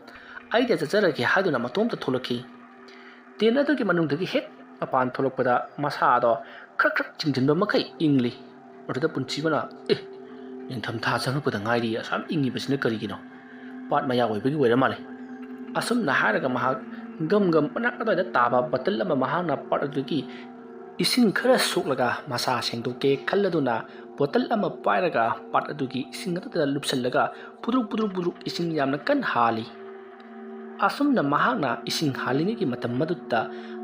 "ꯑꯩꯗ ꯆꯠꯆꯔꯒꯦ" ꯍꯥꯏꯗꯨꯅ ꯃꯇꯣꯝꯇ ꯊꯣꯛꯂꯛꯈꯤ꯫ ꯇꯦꯟ ꯑꯗꯨꯒꯤ ꯃꯅꯨꯡꯗꯒꯤ ꯍꯦꯛ ꯃꯄꯥꯟ ꯊꯣꯛꯂꯛꯄꯗ ꯃꯁꯥꯗꯣ ꯈ꯭ꯔꯛ ꯈ꯭ꯔꯛ ꯆꯤꯡꯁꯤꯟꯕ ꯃꯈꯩ ꯏꯪꯂꯤ꯫ ꯑꯗꯨꯗ ꯄꯨꯟꯁꯤꯕꯅ, "ꯑꯦ, ꯅꯤꯡꯊꯝꯊꯥ ꯆꯪꯉꯛꯄꯗ ꯉꯥꯏꯔꯤ, ꯑꯁꯨꯛ ꯌꯥꯝ ꯏꯪꯉꯤꯕꯁꯤꯅ ꯀꯔꯤꯒꯤꯅꯣ? ꯄꯥꯠ ꯃꯌꯥ ꯑꯣꯏꯕꯒꯤ ꯑꯣꯏꯔ ꯃꯥꯜꯂꯦ"꯫ ꯑꯁꯨꯝꯅ ꯍꯥꯏꯔꯒ ꯃꯍꯥꯛ ꯒꯝ ꯒꯝ ꯃꯅꯥꯛ ꯑꯗꯨꯋꯥꯏꯗ ꯇꯥꯕ ꯕꯣꯇꯜ ꯑꯃ ꯃꯍꯥꯛꯅ ꯄꯥꯠ ꯑꯗꯨꯒꯤ ꯏꯁꯤꯡ ꯈꯔ ꯁꯣꯛꯂꯒ ꯃꯁꯥ ꯁꯦꯡꯗꯣꯛꯀꯦ ꯈꯜꯂꯗꯨꯅ ꯕꯣꯇꯜ ꯑꯃ ꯄꯥꯏꯔꯒ ꯄꯥꯠ ꯑꯗꯨꯒꯤ ꯏꯁꯤꯡ ꯑꯗꯨꯗ ꯂꯨꯞꯁꯤꯜꯂꯒ ꯄꯨꯗ꯭ꯔꯨꯛ ꯄꯨꯗ꯭ꯔꯨꯛ ꯄꯨꯗ꯭ꯔꯨꯛ ꯏꯁꯤꯡ ꯌꯥꯝꯅ ꯀꯟꯅ ꯍꯥꯜꯂꯤ꯫ ꯑꯁꯨꯝꯅ ꯃꯍꯥꯛꯅ ꯏꯁꯤꯡ ꯍꯥꯜꯂꯤꯉꯩꯒꯤ ꯃꯇꯝ ꯑꯗꯨꯗ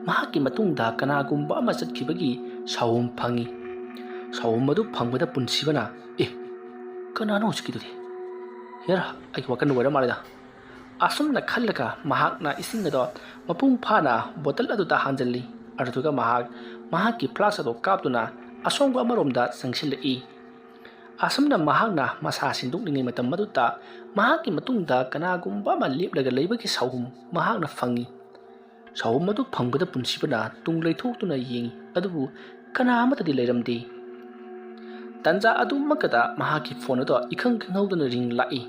ꯃꯍꯥꯛꯀꯤ ꯃꯇꯨꯡꯗ ꯀꯅꯥꯒꯨꯝꯕ ꯑꯃ ꯆꯠꯈꯤꯕꯒꯤ ꯁꯥꯎꯍꯨꯝ ꯐꯪꯉꯤ꯫ ꯁꯥꯎꯍꯨꯝ ꯑꯗꯨ ꯐꯪꯕꯗ ꯄꯨꯟꯁꯤꯕꯅ, "ꯑꯦ, ꯀꯅꯥꯅꯣ ꯍꯧꯖꯤꯛꯀꯤꯗꯨꯗꯤ? ꯍꯦꯔꯥ, ꯑꯩꯒꯤ ꯋꯥꯈꯜꯗ ꯑꯣꯏꯔ ꯃꯥꯜꯂꯦꯗ"꯫ ꯑꯁꯨꯝꯅ ꯈꯜꯂꯒ ꯃꯍꯥꯛꯅ ꯏꯁꯤꯡ ꯑꯗꯣ ꯃꯄꯨꯡ ꯐꯥꯅ ꯕꯣꯇꯜ ꯑꯗꯨꯗ ꯍꯥꯟꯖꯜꯂꯤ꯫ ꯑꯗꯨꯗꯨꯒ ꯃꯍꯥꯛ ꯃꯍꯥꯛꯀꯤ ꯐ꯭ꯂꯥꯁꯛ ꯑꯗꯣ ꯀꯥꯞꯇꯨꯅ ꯑꯁꯣꯡꯕ ꯑꯃꯔꯣꯝꯗ ꯆꯪꯁꯤꯜꯂꯛꯏ꯫ ꯑꯁꯨꯝꯅ ꯃꯍꯥꯛꯅ ꯃꯁꯥ ꯁꯦꯡꯗꯣꯛꯂꯤꯉꯩ ꯃꯇꯝ ꯑꯗꯨꯗ ꯃꯍꯥꯛꯀꯤ ꯃꯇꯨꯡꯗ ꯀꯅꯥꯒꯨꯝꯕ ꯑꯃ ꯂꯦꯞꯂꯒ ꯂꯩꯕꯒꯤ ꯁꯥꯎꯍꯨꯝ ꯃꯍꯥꯛꯅ ꯐꯪꯏ꯫ ꯁꯥꯎꯍꯨꯝ ꯑꯗꯨ ꯐꯪꯕꯗ ꯄꯨꯟꯁꯤꯕꯅ ꯇꯨꯡ ꯂꯩꯊꯣꯛꯇꯨꯅ ꯌꯦꯡꯏ, ꯑꯗꯨꯕꯨ ꯀꯅꯥ ꯑꯃꯠꯇꯗꯤ ꯂꯩꯔꯝꯗꯦ꯫ ꯇꯟꯖꯥ ꯑꯗꯨꯃꯛꯇꯗ ꯃꯍꯥꯛꯀꯤ ꯐꯣꯟ ꯑꯗꯨ ꯏꯈꯪ ꯈꯪꯍꯧꯗꯅ ꯔꯤꯡ ꯂꯥꯛꯏ꯫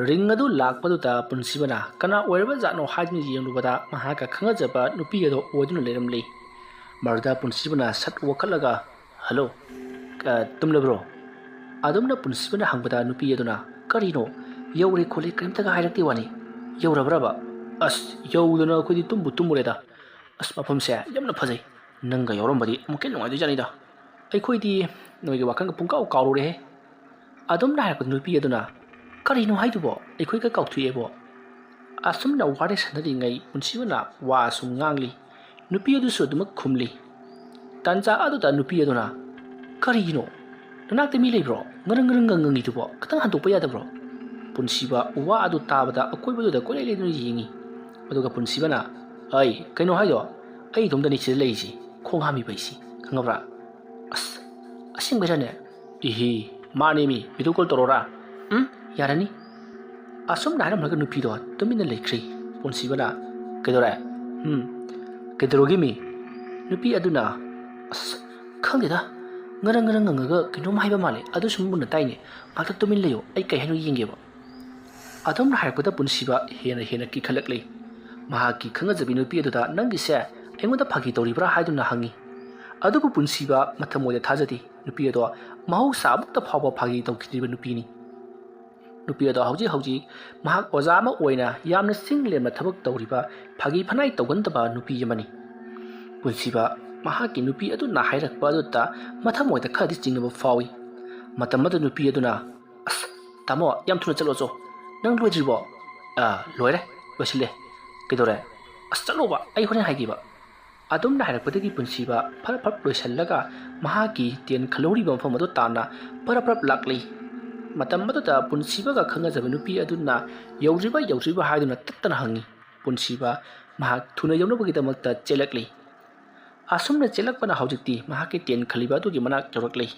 ꯔꯤꯡ ꯑꯗꯨ ꯂꯥꯛꯄꯗꯨꯗ ꯄꯨꯟꯁꯤꯕꯅ ꯀꯅꯥ ꯑꯣꯏꯔꯕ ꯖꯥꯠꯅꯣ ꯍꯥꯏꯗꯨꯅ ꯌꯦꯡꯂꯨꯕꯗ ꯃꯍꯥꯛꯀ ꯈꯪꯅꯖꯕ ꯅꯨꯄꯤ ꯑꯗꯨ ꯑꯣꯏꯗꯨꯅ ꯂꯩꯔꯝꯂꯤ꯫ ꯃꯗꯨꯗ ꯄꯨꯟꯁꯤꯕꯅ ꯁꯠ ꯋꯥꯈꯠꯂꯒ, "ꯍꯜꯂꯣ, ꯑ, ꯇꯨꯝꯂꯕ꯭ꯔꯣ?" ꯑꯗꯨꯝꯅ ꯄꯨꯟꯁꯤꯕꯅ ꯍꯪꯕꯗ ꯅꯨꯄꯤ ꯑꯗꯨꯅ, "ꯀꯔꯤꯅꯣ? ꯌꯧꯔꯦ ꯈꯣꯠꯂꯦ ꯀꯔꯤꯝꯇꯒ ꯍꯥꯏꯔꯛꯇꯦ ꯋꯥꯅꯤ꯫ ꯌꯧꯔꯕ꯭ꯔꯕ?" "ꯑꯁ, ꯌꯧꯗꯅ ꯑꯩꯈꯣꯏꯗꯤ ꯇꯨꯝꯕꯨ ꯇꯨꯝꯃꯨꯔꯦꯗ꯫ ꯑꯁ, ꯃꯐꯝꯁꯦ ꯌꯥꯝꯅ ꯐꯖꯩ꯫ ꯅꯪꯒ ꯌꯥꯎꯔꯝꯕꯗꯤ ꯑꯃꯨꯛꯀ ꯍꯦꯟꯅ ꯅꯨꯡꯉꯥꯏꯗꯣꯏꯖꯥꯠꯅꯤꯗ꯫ ꯑꯩꯈꯣꯏꯗꯤ ꯅꯣꯏꯒꯤ ꯋꯥꯈꯜꯒ ꯄꯨꯡꯀꯥꯎ ꯀꯥꯎꯔꯨꯔꯦꯍꯦ"꯫ ꯑꯗꯨꯝꯅ ꯍꯥꯏꯔꯛꯄꯗ ꯅꯨꯄꯤ ꯑꯗꯨꯅ, "ꯀꯔꯤꯅꯣ ꯍꯥꯏꯗꯨꯕꯣ? ꯑꯩꯈꯣꯏꯒ ꯀꯥꯎꯊꯣꯛꯑꯦꯕꯣ?" ꯑꯁꯨꯝꯅ ꯋꯥꯔꯤ ꯁꯥꯟꯅꯔꯤꯉꯩ ꯄꯨꯟꯁꯤꯕꯅ ꯋꯥ ꯑꯁꯨꯝ ꯉꯥꯡꯂꯤ꯫ ꯅꯨꯄꯤ ꯑꯗꯨꯁꯨ ꯑꯗꯨꯃꯛ ꯈꯨꯝꯂꯤ꯫ ꯇꯥꯟꯖꯥ ꯑꯗꯨꯗ ꯅꯨꯄꯤ ꯑꯗꯨꯅ, "ꯀꯔꯤꯒꯤꯅꯣ? ꯅꯅꯥꯛꯇ ꯃꯤ ꯂꯩꯕ꯭ꯔꯣ? ꯉꯔꯪ ꯉꯔꯪ ꯉꯪꯉꯤꯗꯨꯕꯣ? ꯈꯤꯇꯪ ꯍꯟꯗꯣꯛꯄ ꯌꯥꯗꯕ꯭ꯔꯣ?" ꯄꯨꯟꯁꯤꯕ ꯋꯥ ꯑꯗꯨ ꯇꯥꯕꯗ ꯑꯀꯣꯏꯕꯗꯨꯗ ꯀꯣꯏꯂꯩ ꯂꯩꯗꯨꯅ ꯌꯦꯡꯉꯤ꯫ ꯑꯗꯨꯒ ꯄꯨꯟꯁꯤꯕꯅ, "ꯑꯩ ꯀꯩꯅꯣ ꯍꯥꯏꯗꯣ? ꯑꯩ ꯏꯇꯣꯝꯇꯅꯤ ꯁꯤꯗ ꯂꯩꯔꯤꯁꯤ, ꯈꯣꯡ ꯍꯥꯝꯃꯤꯕ ꯑꯩꯁꯤ, ꯈꯪꯉꯕ꯭ꯔꯥ?" "ꯑꯁ, ꯑꯁꯦꯡꯕꯩꯔꯅꯦ?" "ꯏꯍꯤ, ꯃꯥꯅꯦꯃꯤ, video call ꯇꯧꯔꯣꯔꯥ?" "ꯎꯝ, ꯌꯥꯔꯅꯤ"꯫ ꯑꯁꯨꯝꯅ ꯍꯥꯏꯔꯝꯂꯒ ꯅꯨꯄꯤꯗꯣ ꯇꯨꯃꯤꯟꯅ ꯂꯩꯈ꯭ꯔꯦ꯫ ꯄꯨꯟꯁꯤꯕꯅ, "ꯀꯩꯗꯧꯔꯦ?" "ꯎꯝ, ꯀꯩꯗꯧꯔꯒꯦꯃꯤ?" ꯅꯨꯄꯤ ꯑꯗꯨꯅ, "ꯑꯁ, ꯈꯪꯗꯦꯗ, ꯉꯔꯪ ꯉꯔꯪ ꯉꯪꯉꯒ ꯀꯩꯅꯣꯝ ꯍꯥꯏꯕ ꯃꯥꯜꯂꯦ, ꯑꯗꯨꯁꯨ ꯃꯨꯟꯅ ꯇꯥꯏꯅꯦ꯫ ꯉꯥꯛꯇ ꯇꯨꯃꯤꯟ ꯂꯩꯌꯣ, ꯑꯩ ꯀꯩ ꯍꯥꯏꯅꯣ ꯌꯦꯡꯒꯦꯕ"꯫ ꯑꯗꯨꯝꯅ ꯍꯥꯏꯔꯛꯄꯗ ꯄꯨꯟꯁꯤꯕ ꯍꯦꯟꯅ ꯍꯦꯟꯅ ꯀꯤꯈꯠꯂꯛꯂꯤ꯫ ꯃꯍꯥꯛꯀꯤ ꯈꯪꯅꯖꯕꯤ ꯅꯨꯄꯤ ꯑꯗꯨꯗ, "ꯅꯪꯒꯤꯁꯦ ꯑꯩꯉꯣꯟꯗ ꯐꯥꯒꯤ ꯇꯧꯔꯤꯕ꯭ꯔꯥ?" ꯍꯥꯏꯗꯨꯅ ꯍꯪꯉꯤ꯫ ꯑꯗꯨꯕꯨ ꯄꯨꯟꯁꯤꯕ ꯃꯊꯃꯣꯏꯗ ꯊꯥꯖꯗꯦ꯫ ꯅꯨꯄꯤ ꯑꯗꯣ ꯃꯍꯧꯁꯥ ꯑꯃꯠꯇ ꯐꯥꯎꯕ ꯐꯥꯒꯤ ꯇꯧꯈꯤꯗ꯭ꯔꯤꯕ ꯅꯨꯄꯤꯅꯤ꯫ ꯅꯨꯄꯤ ꯑꯗꯣ ꯍꯧꯖꯤꯛ ꯍꯧꯖꯤꯛ ꯃꯍꯥꯛ ꯑꯣꯖꯥ ꯑꯃ ꯑꯣꯏꯅ ꯌꯥꯝꯅ ꯆꯤꯡ ꯂꯦꯝꯅ ꯊꯕꯛ ꯇꯧꯔꯤꯕ, ꯐꯥꯒꯤ ꯐꯅꯥꯏ ꯇꯧꯒꯟꯗꯕ ꯅꯨꯄꯤ ꯑꯃꯅꯤ꯫ ꯄꯨꯟꯁꯤꯕ ꯃꯍꯥꯛꯀꯤ ꯅꯨꯄꯤ ꯑꯗꯨꯅ ꯍꯥꯏꯔꯛꯄ ꯑꯗꯨꯗ ꯃꯊꯃꯣꯏꯗ ꯈꯔꯗꯤ ꯆꯤꯡꯅꯕ ꯐꯥꯎꯏ꯫ ꯃꯇꯝ ꯑꯗꯨ ꯅꯨꯄꯤ ꯑꯗꯨꯅ, "ꯑꯁ, ꯇꯥꯃꯣ, ꯌꯥꯝ ꯊꯨꯅ ꯆꯠꯂꯣꯆꯣ꯫ ꯅꯪ ꯂꯣꯏꯗ꯭ꯔꯤꯕꯣ?" "ꯑꯥ, ꯂꯣꯏꯔꯦ, ꯂꯣꯏꯁꯤꯜꯂꯦ꯫ ꯀꯩꯗꯧꯔꯦ?" "ꯑꯁ, ꯆꯠꯂꯣꯕ, ꯑꯩ ꯍꯣꯔꯦꯟ ꯍꯥꯏꯒꯦꯕ꯫" ꯑꯗꯨꯝꯅ ꯍꯥꯏꯔꯛꯄꯗꯒꯤ ꯄꯨꯟꯁꯤꯕ ꯐꯔꯞ ꯐꯔꯞ ꯂꯣꯏꯁꯤꯜꯂꯒ ꯃꯍꯥꯛꯀꯤ ꯇꯦꯟ ꯈꯜꯍꯧꯔꯤꯕ ꯃꯐꯝ ꯑꯗꯨ ꯇꯥꯟꯅ ꯐꯔꯞ ꯐꯔꯞ ꯂꯥꯛꯂꯤ꯫ ꯃꯇꯝ ꯑꯗꯨꯗ ꯄꯨꯟꯁꯤꯕꯒ ꯈꯪꯅꯖꯕ ꯅꯨꯄꯤ ꯑꯗꯨꯅ ꯌꯧꯗ꯭ꯔꯤꯕ ꯌꯧꯗ꯭ꯔꯤꯕ ꯍꯥꯏꯗꯨꯅ ꯇꯠꯇꯅ ꯍꯪꯉꯤ꯫ ꯄꯨꯟꯁꯤꯕ ꯃꯍꯥꯛ ꯊꯨꯅ ꯌꯧꯅꯕꯒꯤꯗꯃꯛꯇ ꯆꯦꯜꯂꯛꯂꯤ꯫ ꯑꯁꯨꯝꯅ ꯆꯦꯜꯂꯛꯄꯅ ꯍꯧꯖꯤꯛꯇꯤ ꯃꯍꯥꯛꯀꯤ ꯇꯦꯟ ꯈꯜꯂꯤꯕ ꯑꯗꯨꯒꯤ ꯃꯅꯥꯛ ꯌꯧꯔꯛꯂꯤ꯫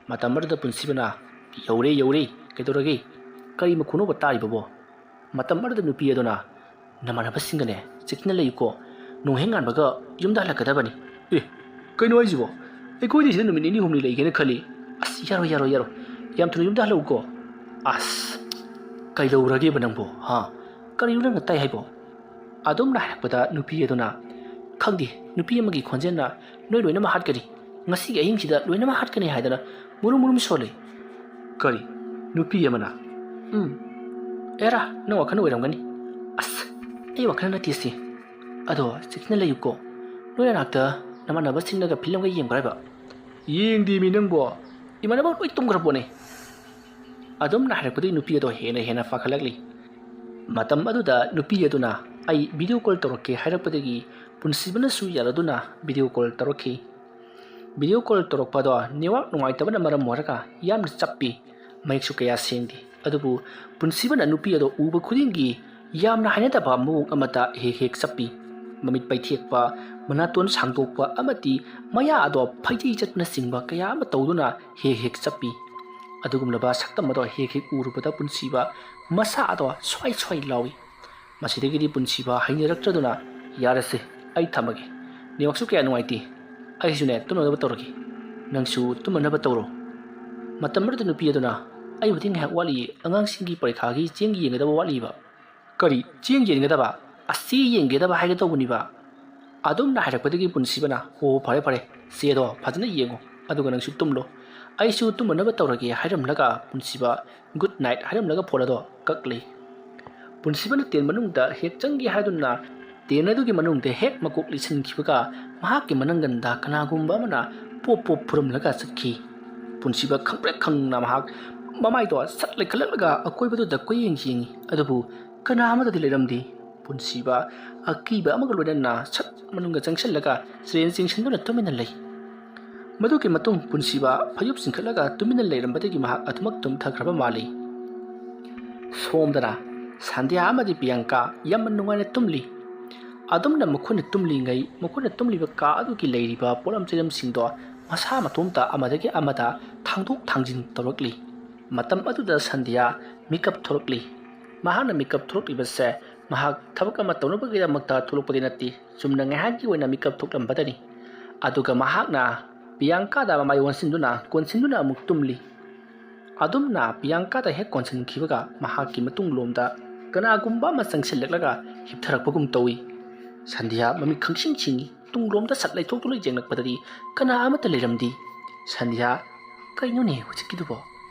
ꯃꯇꯝ ꯑꯗꯨꯗ ꯄꯨꯟꯁꯤꯕꯅ, "ꯌꯧꯔꯦ, ꯌꯧꯔꯦ, ꯀꯩꯗꯧꯔꯒꯦ? ꯀꯔꯤ ꯃꯈꯣꯟꯅꯣꯕ ꯇꯥꯔꯤꯕꯕꯣ?" ꯃꯇꯝ ꯑꯗꯨꯗ ꯅꯨꯄꯤ ꯑꯗꯨꯅ, "ꯅꯃꯥꯟꯅꯕꯁꯤꯡꯒꯅꯦ ꯆꯦꯛꯁꯤꯟꯅ ꯂꯩꯌꯨꯀꯣ, ꯅꯣꯡꯍꯦꯛ ꯉꯥꯟꯕꯒ ꯌꯨꯝꯗ ꯍꯜꯂꯛꯀꯗꯕꯅꯤ꯫" "ꯑꯦ, ꯀꯩꯅꯣ ꯍꯥꯏꯁꯤꯕꯣ? ꯑꯩꯈꯣꯏꯗꯤ ꯁꯤꯗ ꯅꯨꯃꯤꯠ ꯅꯤꯅꯤ ꯍꯨꯝꯅꯤ ꯂꯩꯒꯦꯅ ꯈꯜꯂꯤ꯫" "ꯑꯁ, ꯌꯥꯔꯣꯏ, ꯌꯥꯔꯣꯏ, ꯌꯥꯔꯣꯏ, ꯌꯥꯝ ꯊꯨꯅ ꯌꯨꯝꯗ ꯍꯜꯂꯛꯎꯀꯣ꯫" "ꯑꯁ, ꯀꯩꯗꯧꯔꯒꯦꯕ ꯅꯪꯕꯣ, ꯍꯥ? ꯀꯔꯤꯅꯣ ꯅꯪꯅ ꯇꯥꯏ ꯍꯥꯏꯕꯣ?" ꯑꯗꯨꯝꯅ ꯍꯥꯏꯔꯛꯄꯗ ꯅꯨꯄꯤ ꯑꯗꯨꯅ, "ꯈꯪꯗꯦ, ꯅꯨꯄꯤ ꯑꯃꯒꯤ ꯈꯣꯟꯖꯦꯜꯅ ꯅꯣꯏ ꯂꯣꯏꯅꯃꯛ ꯍꯥꯠꯀꯅꯤ, ꯉꯁꯤꯒꯤ ꯑꯍꯤꯡꯁꯤꯗ ꯂꯣꯏꯅꯃꯛ ꯍꯥꯠꯀꯅꯤ ꯍꯥꯏꯗꯅ ꯃꯨꯔꯨꯝ ꯃꯨꯔꯨꯝ ꯁꯣꯜꯂꯤ꯫" "ꯀꯔꯤ? ꯅꯨꯄꯤ ꯑꯃꯅ?" "ꯎꯝ, ꯑꯦꯔꯥ, ꯅꯪ ꯋꯥꯈꯜ ꯑꯣꯏꯔꯝꯒꯅꯤ꯫" "ꯑꯁ, ꯑꯩ ꯋꯥꯈꯜ ꯅꯠꯇꯦ ꯁꯤ꯫ ꯑꯗꯣ ꯆꯦꯛꯁꯤꯟꯅ ꯂꯩꯌꯨꯀꯣ, ꯅꯣꯏ ꯅꯅꯥꯛꯇ ꯅꯃꯥꯟꯅꯕꯁꯤꯡꯅꯒ ꯐꯤꯂꯝꯒ ꯌꯦꯡꯕ꯭ꯔꯥ ꯍꯥꯏꯕ?" "ꯌꯦꯡꯗꯦꯃꯤ ꯅꯪꯕꯣ, ꯏꯃꯥꯟꯅꯕ ꯂꯣꯏ ꯇꯨꯝꯈ꯭ꯔ ꯄꯣꯠꯅꯤ꯫" ꯑꯗꯨꯝꯅ ꯍꯥꯏꯔꯛꯄꯗꯒꯤ ꯅꯨꯄꯤ ꯑꯗꯣ ꯍꯦꯟꯅ ꯍꯦꯟꯅ ꯄꯥꯈꯠꯂꯛꯂꯤ꯫ ꯃꯇꯝ ꯑꯗꯨꯗ ꯅꯨꯄꯤ ꯑꯗꯨꯅ, "ꯑꯩ ꯚꯤꯗꯤꯑꯣ ꯀꯣꯜ ꯇꯧꯔꯛꯀꯦ" ꯍꯥꯏꯔꯛꯄꯗꯒꯤ ꯄꯨꯟꯁꯤꯕꯅꯁꯨ ꯌꯥꯔꯗꯨꯅ ꯚꯤꯗꯤꯑꯣ ꯀꯣꯜ ꯇꯧꯔꯛꯈꯤ꯫ ꯚꯤꯗꯤꯑꯣ ꯀꯣꯜ ꯇꯧꯔꯛꯄ ꯑꯗꯣ ꯅꯦꯠꯋꯥꯛ ꯅꯨꯡꯉꯥꯏꯇꯕꯅ ꯃꯔꯝ ꯑꯣꯏꯔꯒ ꯌꯥꯝꯅ ꯆꯞꯄꯤ, ꯃꯌꯦꯛꯁꯨ ꯀꯌꯥ ꯁꯦꯡꯗꯦ꯫ ꯑꯗꯨꯕꯨ ꯄꯨꯟꯁꯤꯕꯅ ꯅꯨꯄꯤ ꯑꯗꯣ ꯎꯕ ꯈꯨꯗꯤꯡꯒꯤ ꯌꯥꯝꯅ ꯍꯩꯅꯗꯕ ꯃꯑꯣꯡ ꯑꯃꯗ ꯍꯦꯛ ꯍꯦꯛ ꯆꯞꯄꯤ꯫ ꯃꯃꯤꯠ ꯄꯩꯊꯦꯛꯄ, ꯃꯅꯥꯇꯣꯟ ꯁꯥꯡꯗꯣꯛꯄ ꯑꯃꯗꯤ ꯃꯌꯥ ꯑꯗꯣ ꯐꯩꯖꯩ ꯆꯠꯄꯅꯆꯤꯡꯕ ꯀꯌꯥ ꯑꯃ ꯇꯧꯗꯨꯅ ꯍꯦꯛ ꯍꯦꯛ ꯆꯞꯄꯤ꯫ ꯑꯗꯨꯒꯨꯝꯂꯕ ꯁꯛꯇꯝ ꯑꯗꯣ ꯍꯦꯛ ꯍꯦꯛ ꯎꯔꯨꯕꯗ ꯄꯨꯟꯁꯤꯕ ꯃꯁꯥ ꯑꯗꯣ ꯁ꯭ꯋꯥꯏ ꯁ꯭ꯋꯥꯏ ꯂꯥꯎꯏ꯫ ꯃꯁꯤꯗꯒꯤꯗꯤ ꯄꯨꯟꯁꯤꯕ ꯍꯩꯅꯔꯛꯇ꯭ꯔꯗꯨꯅ, "ꯌꯥꯔꯦꯁꯦ, ꯑꯩ ꯊꯝꯃꯒꯦ꯫ ꯅꯦꯠꯋꯥꯛꯁꯨ ꯀꯌꯥ ꯅꯨꯡꯉꯥꯏꯇꯦ꯫ ꯑꯩꯁꯨꯅꯦ ꯇꯨꯝꯅꯅꯕ ꯇꯧꯔꯒꯦ꯫ ꯅꯪꯁꯨ ꯇꯨꯝꯅꯅꯕ ꯇꯧꯔꯣ꯫" ꯃꯇꯝ ꯑꯗꯨꯗ ꯅꯨꯄꯤ ꯑꯗꯨꯅ, "ꯑꯩꯕꯨꯗꯤ ꯉꯥꯏꯍꯥꯛ ꯋꯥꯠꯂꯤꯌꯦ, ꯑꯉꯥꯡꯁꯤꯡꯒꯤ ꯄꯔꯤꯈꯥꯒꯤ ꯆꯦꯡ ꯌꯦꯡꯒꯗꯕ ꯋꯥꯠꯂꯤꯕ꯫" "ꯀꯔꯤ ꯆꯦꯡ ꯌꯦꯡꯒꯗꯕ? ꯑꯁꯤ ꯌꯦꯡꯒꯗꯕ ꯍꯥꯏꯒꯦ ꯇꯧꯕꯅꯤꯕ꯫" ꯑꯗꯨꯝꯅ ꯍꯥꯏꯔꯛꯄꯗꯒꯤ ꯄꯨꯟꯁꯤꯕꯅ, "ꯑꯣ, ꯐꯔꯦ ꯐꯔꯦ, ꯆꯦꯗꯣ ꯐꯖꯅ ꯌꯦꯡꯉꯣ, ꯑꯗꯨꯒ ꯅꯪꯁꯨ ꯇꯨꯝꯂꯣ, ꯑꯩꯁꯨ ꯇꯨꯝꯃꯅꯕ ꯇꯧꯔꯒꯦ" ꯍꯥꯏꯔꯝꯂꯒ ꯄꯨꯟꯁꯤꯕ "good night" ꯍꯥꯏꯔꯝꯂꯒ ꯐꯣꯟ ꯑꯗꯣ ꯀꯛꯂꯤ꯫ ꯄꯨꯟꯁꯤꯕꯅ ꯇꯦꯟ ꯃꯅꯨꯡꯗ ꯍꯦꯛ ꯆꯪꯒꯦ ꯍꯥꯏꯗꯨꯅ ꯇꯦꯟ ꯑꯗꯨꯒꯤ ꯃꯅꯨꯡꯗ ꯍꯦꯛ ꯃꯀꯣꯛ ꯂꯤꯁꯤꯟꯈꯤꯕꯒ ꯃꯍꯥꯛꯀꯤ ꯃꯅꯪꯒꯟꯗ ꯀꯅꯥꯒꯨꯝꯕ ꯑꯃꯅ ꯄꯣꯞ ꯄꯣꯞ ꯐꯨꯔꯝꯂꯒ ꯆꯠꯈꯤ꯫ ꯄꯨꯟꯁꯤꯕ ꯈꯪꯄ꯭ꯔꯦꯛ ꯈꯪꯅ ꯃꯍꯥꯛ ꯃꯃꯥꯏꯗꯣ ꯁꯠ ꯂꯩꯈꯠꯂꯛꯂꯒ ꯑꯀꯣꯏꯕꯗꯨꯗ ꯀꯣꯏꯌꯦꯡ ꯌꯦꯡꯉꯤ, ꯑꯗꯨꯕꯨ ꯀꯅꯥ ꯑꯃꯠꯇꯗꯤ ꯂꯩꯔꯝꯗꯦ꯫ ꯄꯨꯟꯁꯤꯕ ꯑꯀꯤꯕ ꯑꯃꯒ ꯂꯣꯏꯅꯅ ꯁꯠ ꯃꯅꯨꯡꯗ ꯆꯪꯁꯤꯜꯂꯒ ꯆꯦꯟ ꯆꯤꯡꯁꯤꯟꯗꯨꯅ ꯇꯨꯃꯤꯟꯅ ꯂꯩ꯫ ꯃꯗꯨꯒꯤ ꯃꯇꯨꯡ ꯄꯨꯟꯁꯤꯕ ꯐꯩꯖꯨꯞ ꯆꯤꯡꯈꯠꯂꯒ ꯇꯨꯃꯤꯟꯅ ꯂꯩꯔꯝꯕꯗꯒꯤ ꯃꯍꯥꯛ ꯑꯗꯨꯃꯛ ꯇꯨꯝꯊꯈ꯭ꯔꯕ ꯃꯥꯜꯂꯤ꯫ ꯁꯣꯝꯗꯅ ꯁꯟꯙ꯭ꯌꯥ ꯑꯃꯗꯤ ꯄꯤꯌꯥꯡꯀꯥ ꯌꯥꯝꯅ ꯅꯨꯡꯉꯥꯏꯅ ꯇꯨꯝꯂꯤ꯫ ꯑꯗꯨꯝꯅ ꯃꯈꯣꯏꯅ ꯇꯨꯝꯂꯤꯉꯩ, ꯃꯈꯣꯏꯅ ꯇꯨꯝꯂꯤꯕ ꯀꯥ ꯑꯗꯨꯒꯤ ꯂꯩꯔꯤꯕ ꯄꯣꯠꯂꯝ ꯆꯩꯂꯝꯁꯤꯡꯗꯣ ꯃꯁꯥ ꯃꯇꯣꯝꯇ ꯑꯃꯗꯒꯤ ꯑꯃꯗ ꯊꯥꯡꯗꯣꯛ ꯊꯥꯡꯖꯤꯟ ꯇꯧꯔꯛꯂꯤ꯫ ꯃꯇꯝ ꯑꯗꯨꯗ ꯁꯟꯙ꯭ꯌꯥ ꯃꯤꯀꯞ ꯊꯣꯛꯂꯛꯂꯤ꯫ ꯃꯍꯥꯛꯅ ꯃꯤꯀꯞ ꯊꯣꯛꯂꯛꯂꯤꯕꯁꯦ ꯃꯍꯥꯛ ꯊꯕꯛ ꯑꯃ ꯇꯧꯅꯕꯒꯤꯗꯃꯛꯇ ꯊꯣꯛꯂꯛꯄꯗꯤ ꯅꯠꯇꯦ꯫ ꯆꯨꯝꯅ ꯉꯥꯏꯍꯥꯛꯀꯤ ꯑꯣꯏꯅ ꯃꯤꯀꯞ ꯊꯣꯛꯂꯝꯕꯗꯅꯤ꯫ ꯑꯗꯨꯒ ꯃꯍꯥꯛꯅ ꯄꯤꯌꯥꯡꯀꯥꯗ ꯃꯃꯥꯏ ꯑꯣꯟꯁꯤꯟꯗꯨꯅ, ꯀꯣꯟꯁꯤꯟꯗꯨꯅ ꯑꯃꯨꯛ ꯇꯨꯝꯂꯤ꯫ ꯑꯗꯨꯝꯅ ꯄꯤꯌꯥꯡꯀꯥꯗ ꯍꯦꯛ ꯀꯣꯟꯁꯤꯟꯈꯤꯕꯒ ꯃꯍꯥꯛꯀꯤ ꯃꯇꯨꯡꯂꯣꯝꯗ ꯀꯅꯥꯒꯨꯝꯕ ꯑꯃ ꯆꯪꯁꯤꯜꯂꯛꯂꯒ ꯍꯤꯞꯊꯔꯛꯄꯒꯨꯝ ꯇꯧꯏ꯫ ꯁꯟꯙ꯭ꯌꯥ ꯃꯃꯤꯠ ꯈꯪꯁꯤꯡ ꯁꯤꯡꯏ꯫ ꯇꯨꯡꯂꯣꯝꯗ ꯁꯠ ꯂꯩꯊꯣꯛꯇꯨꯅ ꯌꯦꯡꯂꯛꯄꯗꯗꯤ ꯀꯅꯥ ꯑꯃꯠꯇ ꯂꯩꯔꯝꯗꯦ꯫ ꯁꯟꯙ꯭ꯌꯥ, "ꯀꯩꯅꯣꯅꯦ ꯍꯧꯖꯤꯛꯀꯤꯗꯨꯕꯣ?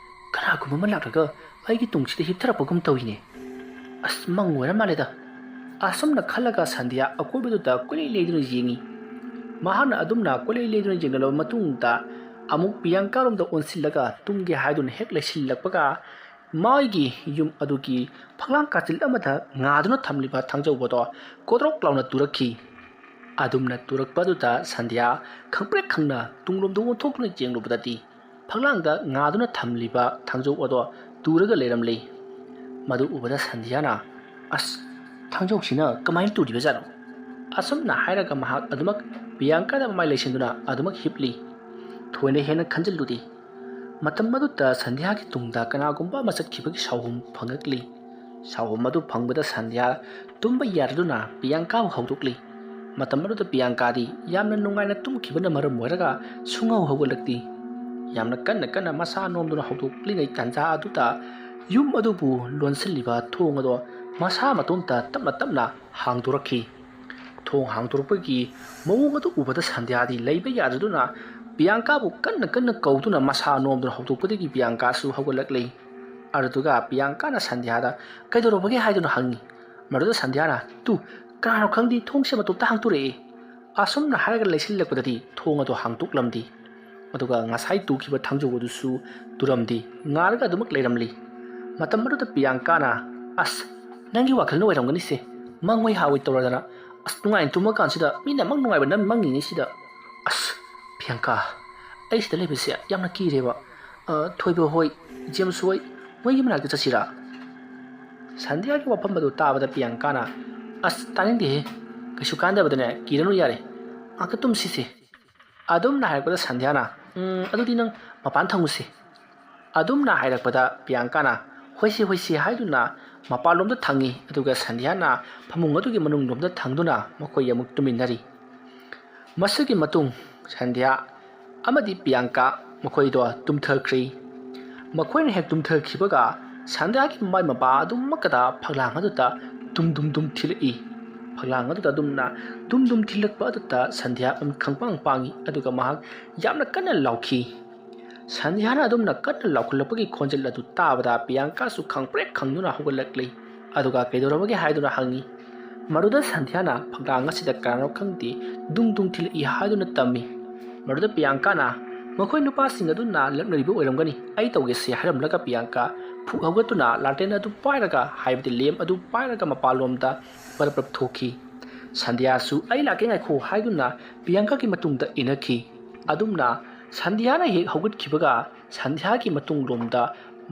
ꯀꯅꯥꯒꯨꯝꯕ ꯑꯃ ꯂꯥꯛꯂꯒ ꯑꯩꯒꯤ ꯇꯨꯡꯁꯤꯗ ꯍꯤꯞꯊꯔꯛꯄꯒꯨꯝ ꯇꯧꯏꯅꯦ꯫ ꯑꯁ, ꯃꯪ ꯑꯣꯏꯔ ꯃꯥꯜꯂꯦꯗ"꯫ ꯑꯁꯨꯝꯅ ꯈꯜꯂꯒ ꯁꯟꯙ꯭ꯌꯥ ꯑꯀꯣꯏꯕꯗꯨꯗ ꯀꯣꯏꯂꯩ ꯂꯩꯗꯨꯅ ꯌꯦꯡꯉꯤ꯫ ꯃꯍꯥꯛꯅ ꯑꯗꯨꯝꯅ ꯀꯣꯏꯂꯩ ꯂꯩꯗꯨꯅ ꯌꯦꯡꯂꯕ ꯃꯇꯨꯡꯗ ꯑꯃꯨꯛ ꯄꯤꯌꯥꯡꯀꯥꯔꯣꯝꯗ ꯑꯣꯟꯁꯤꯜꯂꯒ ꯇꯨꯝꯒꯦ ꯍꯥꯏꯗꯨꯅ ꯍꯦꯛ ꯂꯩꯁꯤꯜꯂꯛꯄꯒ ꯃꯥꯒꯤ ꯌꯨꯝ ꯑꯗꯨꯒꯤ ꯐꯛꯂꯥꯡ ꯀꯥꯆꯤꯜ ꯑꯃꯗ ꯉꯥꯗꯨꯅ ꯊꯝꯂꯤꯕ ꯊꯥꯡꯖꯧꯕꯗꯣ ꯀꯣꯗ꯭ꯔꯣꯛ ꯂꯥꯎꯅ ꯇꯨꯔꯛꯈꯤ꯫ ꯑꯗꯨꯝꯅ ꯇꯨꯔꯛꯄ ꯑꯗꯨꯗ ꯁꯟꯙ꯭ꯌꯥ ꯈꯪꯄ꯭ꯔꯦꯛ ꯈꯪꯅ ꯇꯨꯡꯂꯣꯝꯗ ꯑꯣꯟꯊꯣꯛꯇꯨꯅ ꯌꯦꯡꯂꯨꯕꯗꯗꯤ ꯐꯛꯂꯥꯡꯗ ꯉꯥꯗꯨꯅ ꯊꯝꯂꯤꯕ ꯊꯥꯡꯖꯧ ꯑꯗꯣ ꯇꯨꯔꯒ ꯂꯩꯔꯝꯂꯦ꯫ ꯃꯗꯨ ꯎꯕꯗ ꯁꯟꯙ꯭ꯌꯥꯅ, "ꯑꯁ, ꯊꯥꯡꯖꯧꯁꯤꯅ ꯀꯃꯥꯏꯅ ꯇꯨꯔꯤꯕꯖꯥꯠꯅꯣ?" ꯑꯁꯨꯝꯅ ꯍꯥꯏꯔꯒ ꯃꯍꯥꯛ ꯑꯗꯨꯃꯛ ꯄꯤꯌꯥꯡꯀꯥꯗ ꯃꯃꯥꯏ ꯂꯩꯁꯤꯟꯗꯨꯅ ꯑꯗꯨꯃꯛ ꯍꯤꯞꯂꯤ꯫ ꯊꯣꯏꯅ ꯍꯦꯟꯅ ꯈꯟꯖꯤꯜꯂꯨꯗꯦ꯫ ꯃꯇꯝ ꯑꯗꯨꯗ ꯁꯟꯙ꯭ꯌꯥꯒꯤ ꯇꯨꯡꯗ ꯀꯅꯥꯒꯨꯝꯕ ꯑꯃ ꯆꯠꯈꯤꯕꯒꯤ ꯁꯥꯎꯍꯨꯝ ꯐꯪꯂꯛꯂꯤ꯫ ꯁꯥꯎꯍꯨꯝ ꯑꯗꯨ ꯐꯪꯕꯗ ꯁꯟꯙ꯭ꯌꯥ ꯇꯨꯝꯕ ꯌꯥꯗꯗꯨꯅ ꯄꯤꯌꯥꯡꯀꯥꯕꯨ ꯍꯧꯗꯣꯛꯂꯤ꯫ ꯃꯇꯝ ꯑꯗꯨꯗ ꯄꯤꯌꯥꯡꯀꯥꯗꯤ ꯌꯥꯝꯅ ꯅꯨꯡꯉꯥꯏꯅ ꯇꯨꯝꯈꯤꯕꯅ ꯃꯔꯝ ꯑꯣꯏꯔꯒ ꯁꯨꯡꯍꯧ ꯍꯧꯒꯠꯂꯛꯇꯦ꯫ ꯌꯥꯝꯅ ꯀꯟꯅ ꯀꯟꯅ ꯃꯁꯥ ꯅꯣꯝꯗꯨꯅ ꯍꯧꯗꯣꯛꯂꯤꯉꯩ ꯇꯥꯟꯖꯥ ꯑꯗꯨꯗ ꯌꯨꯝ ꯑꯗꯨꯕꯨ ꯂꯣꯟꯁꯤꯜꯂꯤꯕ ꯊꯣꯡ ꯑꯗꯣ ꯃꯁꯥ ꯃꯇꯣꯝꯇ ꯇꯞꯅ ꯇꯞꯅ ꯍꯥꯡꯗꯣꯔꯛꯈꯤ꯫ ꯊꯣꯡ ꯍꯥꯡꯗꯣꯔꯛꯄꯒꯤ ꯃꯑꯣꯡ ꯑꯗꯨ ꯎꯕꯗ ꯁꯟꯙ꯭ꯌꯥꯗꯤ ꯂꯩꯕ ꯌꯥꯗꯗꯨꯅ ꯄꯤꯌꯥꯡꯀꯥꯕꯨ ꯀꯟꯅ ꯀꯟꯅ ꯀꯧꯗꯨꯅ ꯃꯁꯥ ꯅꯣꯝꯗꯨꯅ ꯍꯧꯗꯣꯛꯄꯗꯒꯤ ꯄꯤꯌꯥꯡꯀꯥꯁꯨ ꯍꯧꯒꯠꯂꯛꯂꯤ꯫ ꯑꯗꯨꯗꯨꯒ ꯄꯤꯌꯥꯡꯀꯥꯅ ꯁꯟꯙ꯭ꯌꯥꯗ "ꯀꯩꯗꯧꯔꯕꯒꯦ?" ꯍꯥꯏꯗꯨꯅ ꯍꯪꯉꯤ꯫ ꯃꯗꯨꯗ ꯁꯟꯙ꯭ꯌꯥꯅ, "ꯇꯨ, ꯀꯅꯥꯅꯣ ꯈꯪꯗꯦ, ꯊꯣꯡꯁꯦ ꯃꯇꯣꯝꯇ ꯍꯥꯡꯇꯣꯔꯛꯑꯦ"꯫ ꯑꯁꯨꯝꯅ ꯍꯥꯏꯔꯒ ꯂꯩꯁꯤꯜꯂꯛꯄꯗꯗꯤ ꯊꯣꯡ ꯑꯗꯨ ꯍꯥꯡꯇꯣꯛꯂꯝꯗꯦ꯫ ꯑꯗꯨꯒ ꯉꯁꯥꯏ ꯇꯨꯈꯤꯕ ꯊꯥꯡꯖꯧ ꯑꯗꯨꯁꯨ ꯇꯨꯔꯝꯗꯦ, ꯉꯥꯔꯒ ꯑꯗꯨꯃꯛ ꯂꯩꯔꯝꯂꯤ꯫ ꯃꯇꯝ ꯑꯗꯨꯗ ꯄꯤꯌꯥꯡꯀꯥꯅ, "ꯑꯁ, ꯅꯪꯒꯤ ꯋꯥꯈꯜꯅ ꯑꯣꯏꯔꯝꯒꯅꯤꯁꯦ, ꯃꯪꯉꯣꯏ ꯍꯥꯋꯣꯏ ꯇꯧꯔꯗꯅ꯫ ꯑꯁ, ꯅꯨꯡꯉꯥꯏꯅ ꯇꯨꯝꯃꯀꯥꯟꯁꯤꯗ ꯃꯤꯅ ꯑꯃꯨꯛ ꯅꯨꯡꯉꯥꯏꯕ ꯅꯪ ꯃꯪꯉꯤꯉꯩꯁꯤꯗ꯫ ꯑꯁ, ꯄꯤꯌꯥꯡꯀꯥ, ꯑꯩ ꯁꯤꯗ ꯂꯩꯕꯁꯦ ꯌꯥꯝꯅ ꯀꯤꯔꯦꯕ꯫ ꯑ, ꯊꯣꯏꯕ ꯍꯣꯏ, ꯖꯦꯝꯁ ꯍꯣꯏ, ꯃꯣꯏꯒꯤ ꯃꯅꯥꯛꯇ ꯆꯠꯁꯤꯔꯥ?" ꯁꯟꯙ꯭ꯌꯥꯒꯤ ꯋꯥꯐꯝ ꯑꯗꯨ ꯇꯥꯕꯗ ꯄꯤꯌꯥꯡꯀꯥꯅ, "ꯑꯁ, ꯇꯥꯅꯤꯡꯗꯦꯍꯦ, ꯀꯩꯁꯨ ꯀꯥꯟꯗꯕꯗꯅꯦ, ꯀꯤꯔꯅꯨ ꯌꯥꯔꯦ, ꯉꯥꯛꯇ ꯇꯨꯝꯁꯤꯁꯦ"꯫ ꯑꯗꯨꯝꯅ ꯍꯥꯏꯔꯛꯄꯗ ꯁꯟꯙ꯭ꯌꯥꯅ, "ꯎꯝ, ꯑꯗꯨꯗꯤ ꯅꯪ ꯃꯄꯥꯟ ꯊꯝꯃꯨꯁꯦ"꯫ ꯑꯗꯨꯝꯅ ꯍꯥꯏꯔꯛꯄꯗ ꯄꯤꯌꯥꯡꯀꯥꯅ, "ꯍꯣꯏꯁꯦ, ꯍꯣꯏꯁꯦ" ꯍꯥꯏꯗꯨꯅ ꯃꯄꯥꯟꯂꯣꯝꯗ ꯊꯪꯉꯤ, ꯑꯗꯨꯒ ꯁꯟꯙ꯭ꯌꯥꯅ ꯐꯃꯨꯡ ꯑꯗꯨꯒꯤ ꯃꯅꯨꯡꯂꯣꯝꯗ ꯊꯪꯗꯨꯅ ꯃꯈꯣꯏ ꯑꯃꯨꯛ ꯇꯨꯝꯃꯤꯟꯅꯔꯤ꯫ ꯃꯁꯤꯒꯤ ꯃꯇꯨꯡ ꯁꯟꯙ꯭ꯌꯥ ꯑꯃꯗꯤ ꯄꯤꯌꯥꯡꯀꯥ ꯃꯈꯣꯏꯗꯣ ꯇꯨꯝꯊꯈ꯭ꯔꯤ꯫ ꯃꯈꯣꯏꯅ ꯍꯦꯛ ꯇꯨꯝꯊꯈꯤꯕꯒ ꯁꯟꯙ꯭ꯌꯥꯒꯤ ꯃꯃꯥꯏ ꯃꯄꯥ ꯑꯗꯨꯃꯛꯀꯗ ꯐꯛꯂꯥꯡ ꯑꯗꯨꯗ ꯗꯨꯝ ꯗꯨꯝ ꯗꯨꯝ ꯊꯤꯜꯂꯛꯏ꯫ ꯐꯛꯂꯥꯡ ꯑꯗꯨꯗ ꯑꯗꯨꯝꯅ ꯗꯨꯝ ꯗꯨꯝ ꯊꯤꯜꯂꯛꯄ ꯑꯗꯨꯗ ꯁꯟꯙ꯭ꯌꯥ ꯃꯃꯤꯠ ꯈꯪꯄꯥꯡ ꯄꯥꯡꯉꯤ, ꯑꯗꯨꯒ ꯃꯍꯥꯛ ꯌꯥꯝꯅ ꯀꯟꯅ ꯂꯥꯎꯈꯤ꯫ ꯁꯟꯙ꯭ꯌꯥꯅ ꯑꯗꯨꯝꯅ ꯀꯟꯅ ꯂꯥꯎꯈꯠꯂꯛꯄꯒꯤ ꯈꯣꯟꯖꯦꯜ ꯑꯗꯨ ꯇꯥꯕꯗ ꯄꯤꯌꯥꯡꯀꯥꯁꯨ ꯈꯪꯄ꯭ꯔꯦꯛ ꯈꯪꯗꯨꯅ ꯍꯧꯒꯠꯂꯛꯂꯤ, ꯑꯗꯨꯒ "ꯀꯩꯗꯧꯔꯕꯒꯦ?" ꯍꯥꯏꯗꯨꯅ ꯍꯪꯉꯤ꯫ ꯃꯗꯨꯗ ꯁꯟꯙ꯭ꯌꯥꯅ ꯐꯛꯂꯥꯡ ꯑꯁꯤꯗ ꯀꯅꯥꯅꯣ ꯈꯪꯗꯦ ꯗꯨꯡ ꯗꯨꯡ ꯊꯤꯜꯂꯛꯏ ꯍꯥꯏꯗꯨꯅ ꯇꯝꯃꯤ꯫ ꯃꯗꯨꯗ ꯄꯤꯌꯥꯡꯀꯥꯅ, "ꯃꯈꯣꯏ ꯅꯨꯄꯥꯁꯤꯡ ꯑꯗꯨꯅ ꯂꯛꯅꯔꯤꯕ ꯑꯣꯏꯔꯝꯒꯅꯤ, ꯑꯩ ꯇꯧꯒꯦꯁꯦ" ꯍꯥꯏꯔꯝꯂꯒ ꯄꯤꯌꯥꯡꯀꯥ ꯐꯨꯛ ꯍꯧꯒꯠꯇꯨꯅ ꯂꯥꯇꯦꯟ ꯑꯗꯨ ꯄꯥꯏꯔꯒ, ꯍꯥꯏꯕꯗꯤ ꯂꯦꯝ ꯑꯗꯨ ꯄꯥꯏꯔꯒ ꯃꯄꯥꯟꯂꯣꯝꯗ ꯄꯔꯞ ꯄꯔꯞ ꯊꯣꯛꯈꯤ꯫ ꯁꯟꯙ꯭ꯌꯥꯁꯨ "ꯑꯩ ꯂꯥꯛꯀꯦ ꯉꯥꯏꯈꯣ" ꯍꯥꯏꯗꯨꯅ ꯄꯤꯌꯥꯡꯀꯥꯒꯤ ꯃꯇꯨꯡꯗ ꯏꯟꯅꯈꯤ꯫ ꯑꯗꯨꯝꯅ ꯁꯟꯙ꯭ꯌꯥꯅ ꯍꯦꯛ ꯍꯧꯒꯠꯈꯤꯕꯒ ꯁꯟꯙ꯭ꯌꯥꯒꯤ ꯃꯇꯨꯡꯂꯣꯝꯗ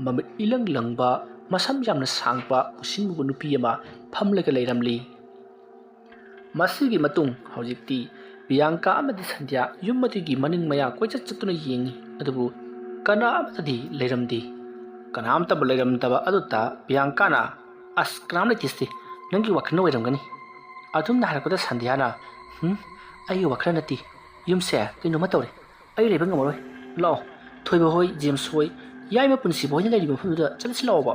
ꯃꯃꯤꯠ ꯏꯂꯪ ꯂꯪꯕ, ꯃꯁꯝ ꯌꯥꯝꯅ ꯁꯥꯡꯕ, ꯎꯁꯤꯟ ꯃꯨꯕ ꯅꯨꯄꯤ ꯑꯃ ꯐꯝꯂꯒ ꯂꯩꯔꯝꯂꯤ꯫ ꯃꯁꯤꯒꯤ ꯃꯇꯨꯡ ꯍꯧꯖꯤꯛꯇꯤ ꯄꯤꯌꯥꯡꯀꯥ ꯑꯃꯗꯤ ꯁꯟꯙ꯭ꯌꯥ ꯌꯨꯝ ꯑꯗꯨꯒꯤ ꯃꯅꯤꯡ ꯃꯌꯥ ꯀꯣꯏꯆꯠ ꯆꯠꯇꯨꯅ ꯌꯦꯡꯉꯤ, ꯑꯗꯨꯕꯨ ꯀꯅꯥ ꯑꯃꯠꯇꯗꯤ ꯂꯩꯔꯝꯗꯦ꯫ ꯀꯅꯥꯝꯇꯕꯨ ꯂꯩꯔꯝꯗꯕ ꯑꯗꯨꯗ ꯄꯤꯌꯥꯡꯀꯥꯅ, "ꯑꯁ, ꯀꯅꯥꯝ ꯂꯩꯇꯦꯁꯦ, ꯅꯪꯒꯤ ꯋꯥꯈꯜꯅ ꯑꯣꯏꯔꯝꯒꯅꯤ"꯫ ꯑꯗꯨꯝꯅ ꯍꯥꯏꯔꯛꯄꯗ ꯁꯟꯙ꯭ꯌꯥꯅ, "ꯍꯨꯝ, ꯑꯩꯒꯤ ꯋꯥꯈꯜ ꯅꯠꯇꯦ, ꯌꯨꯝꯁꯦ ꯀꯩꯅꯣꯝꯃ ꯇꯧꯔꯦ, ꯑꯩ ꯂꯩꯕ ꯉꯝꯃꯔꯣꯏ꯫ ꯂꯥꯛꯑꯣ, ꯊꯣꯏꯕ ꯍꯣꯏ, ꯖꯦꯝꯁ ꯍꯣꯏ, ꯌꯥꯏꯃ ꯄꯨꯟꯁꯤꯕ ꯍꯣꯏꯅ ꯂꯩꯔꯤꯕ ꯃꯐꯝꯗꯨꯗ ꯆꯠꯂꯁꯤ ꯂꯥꯛꯑꯣꯕ"꯫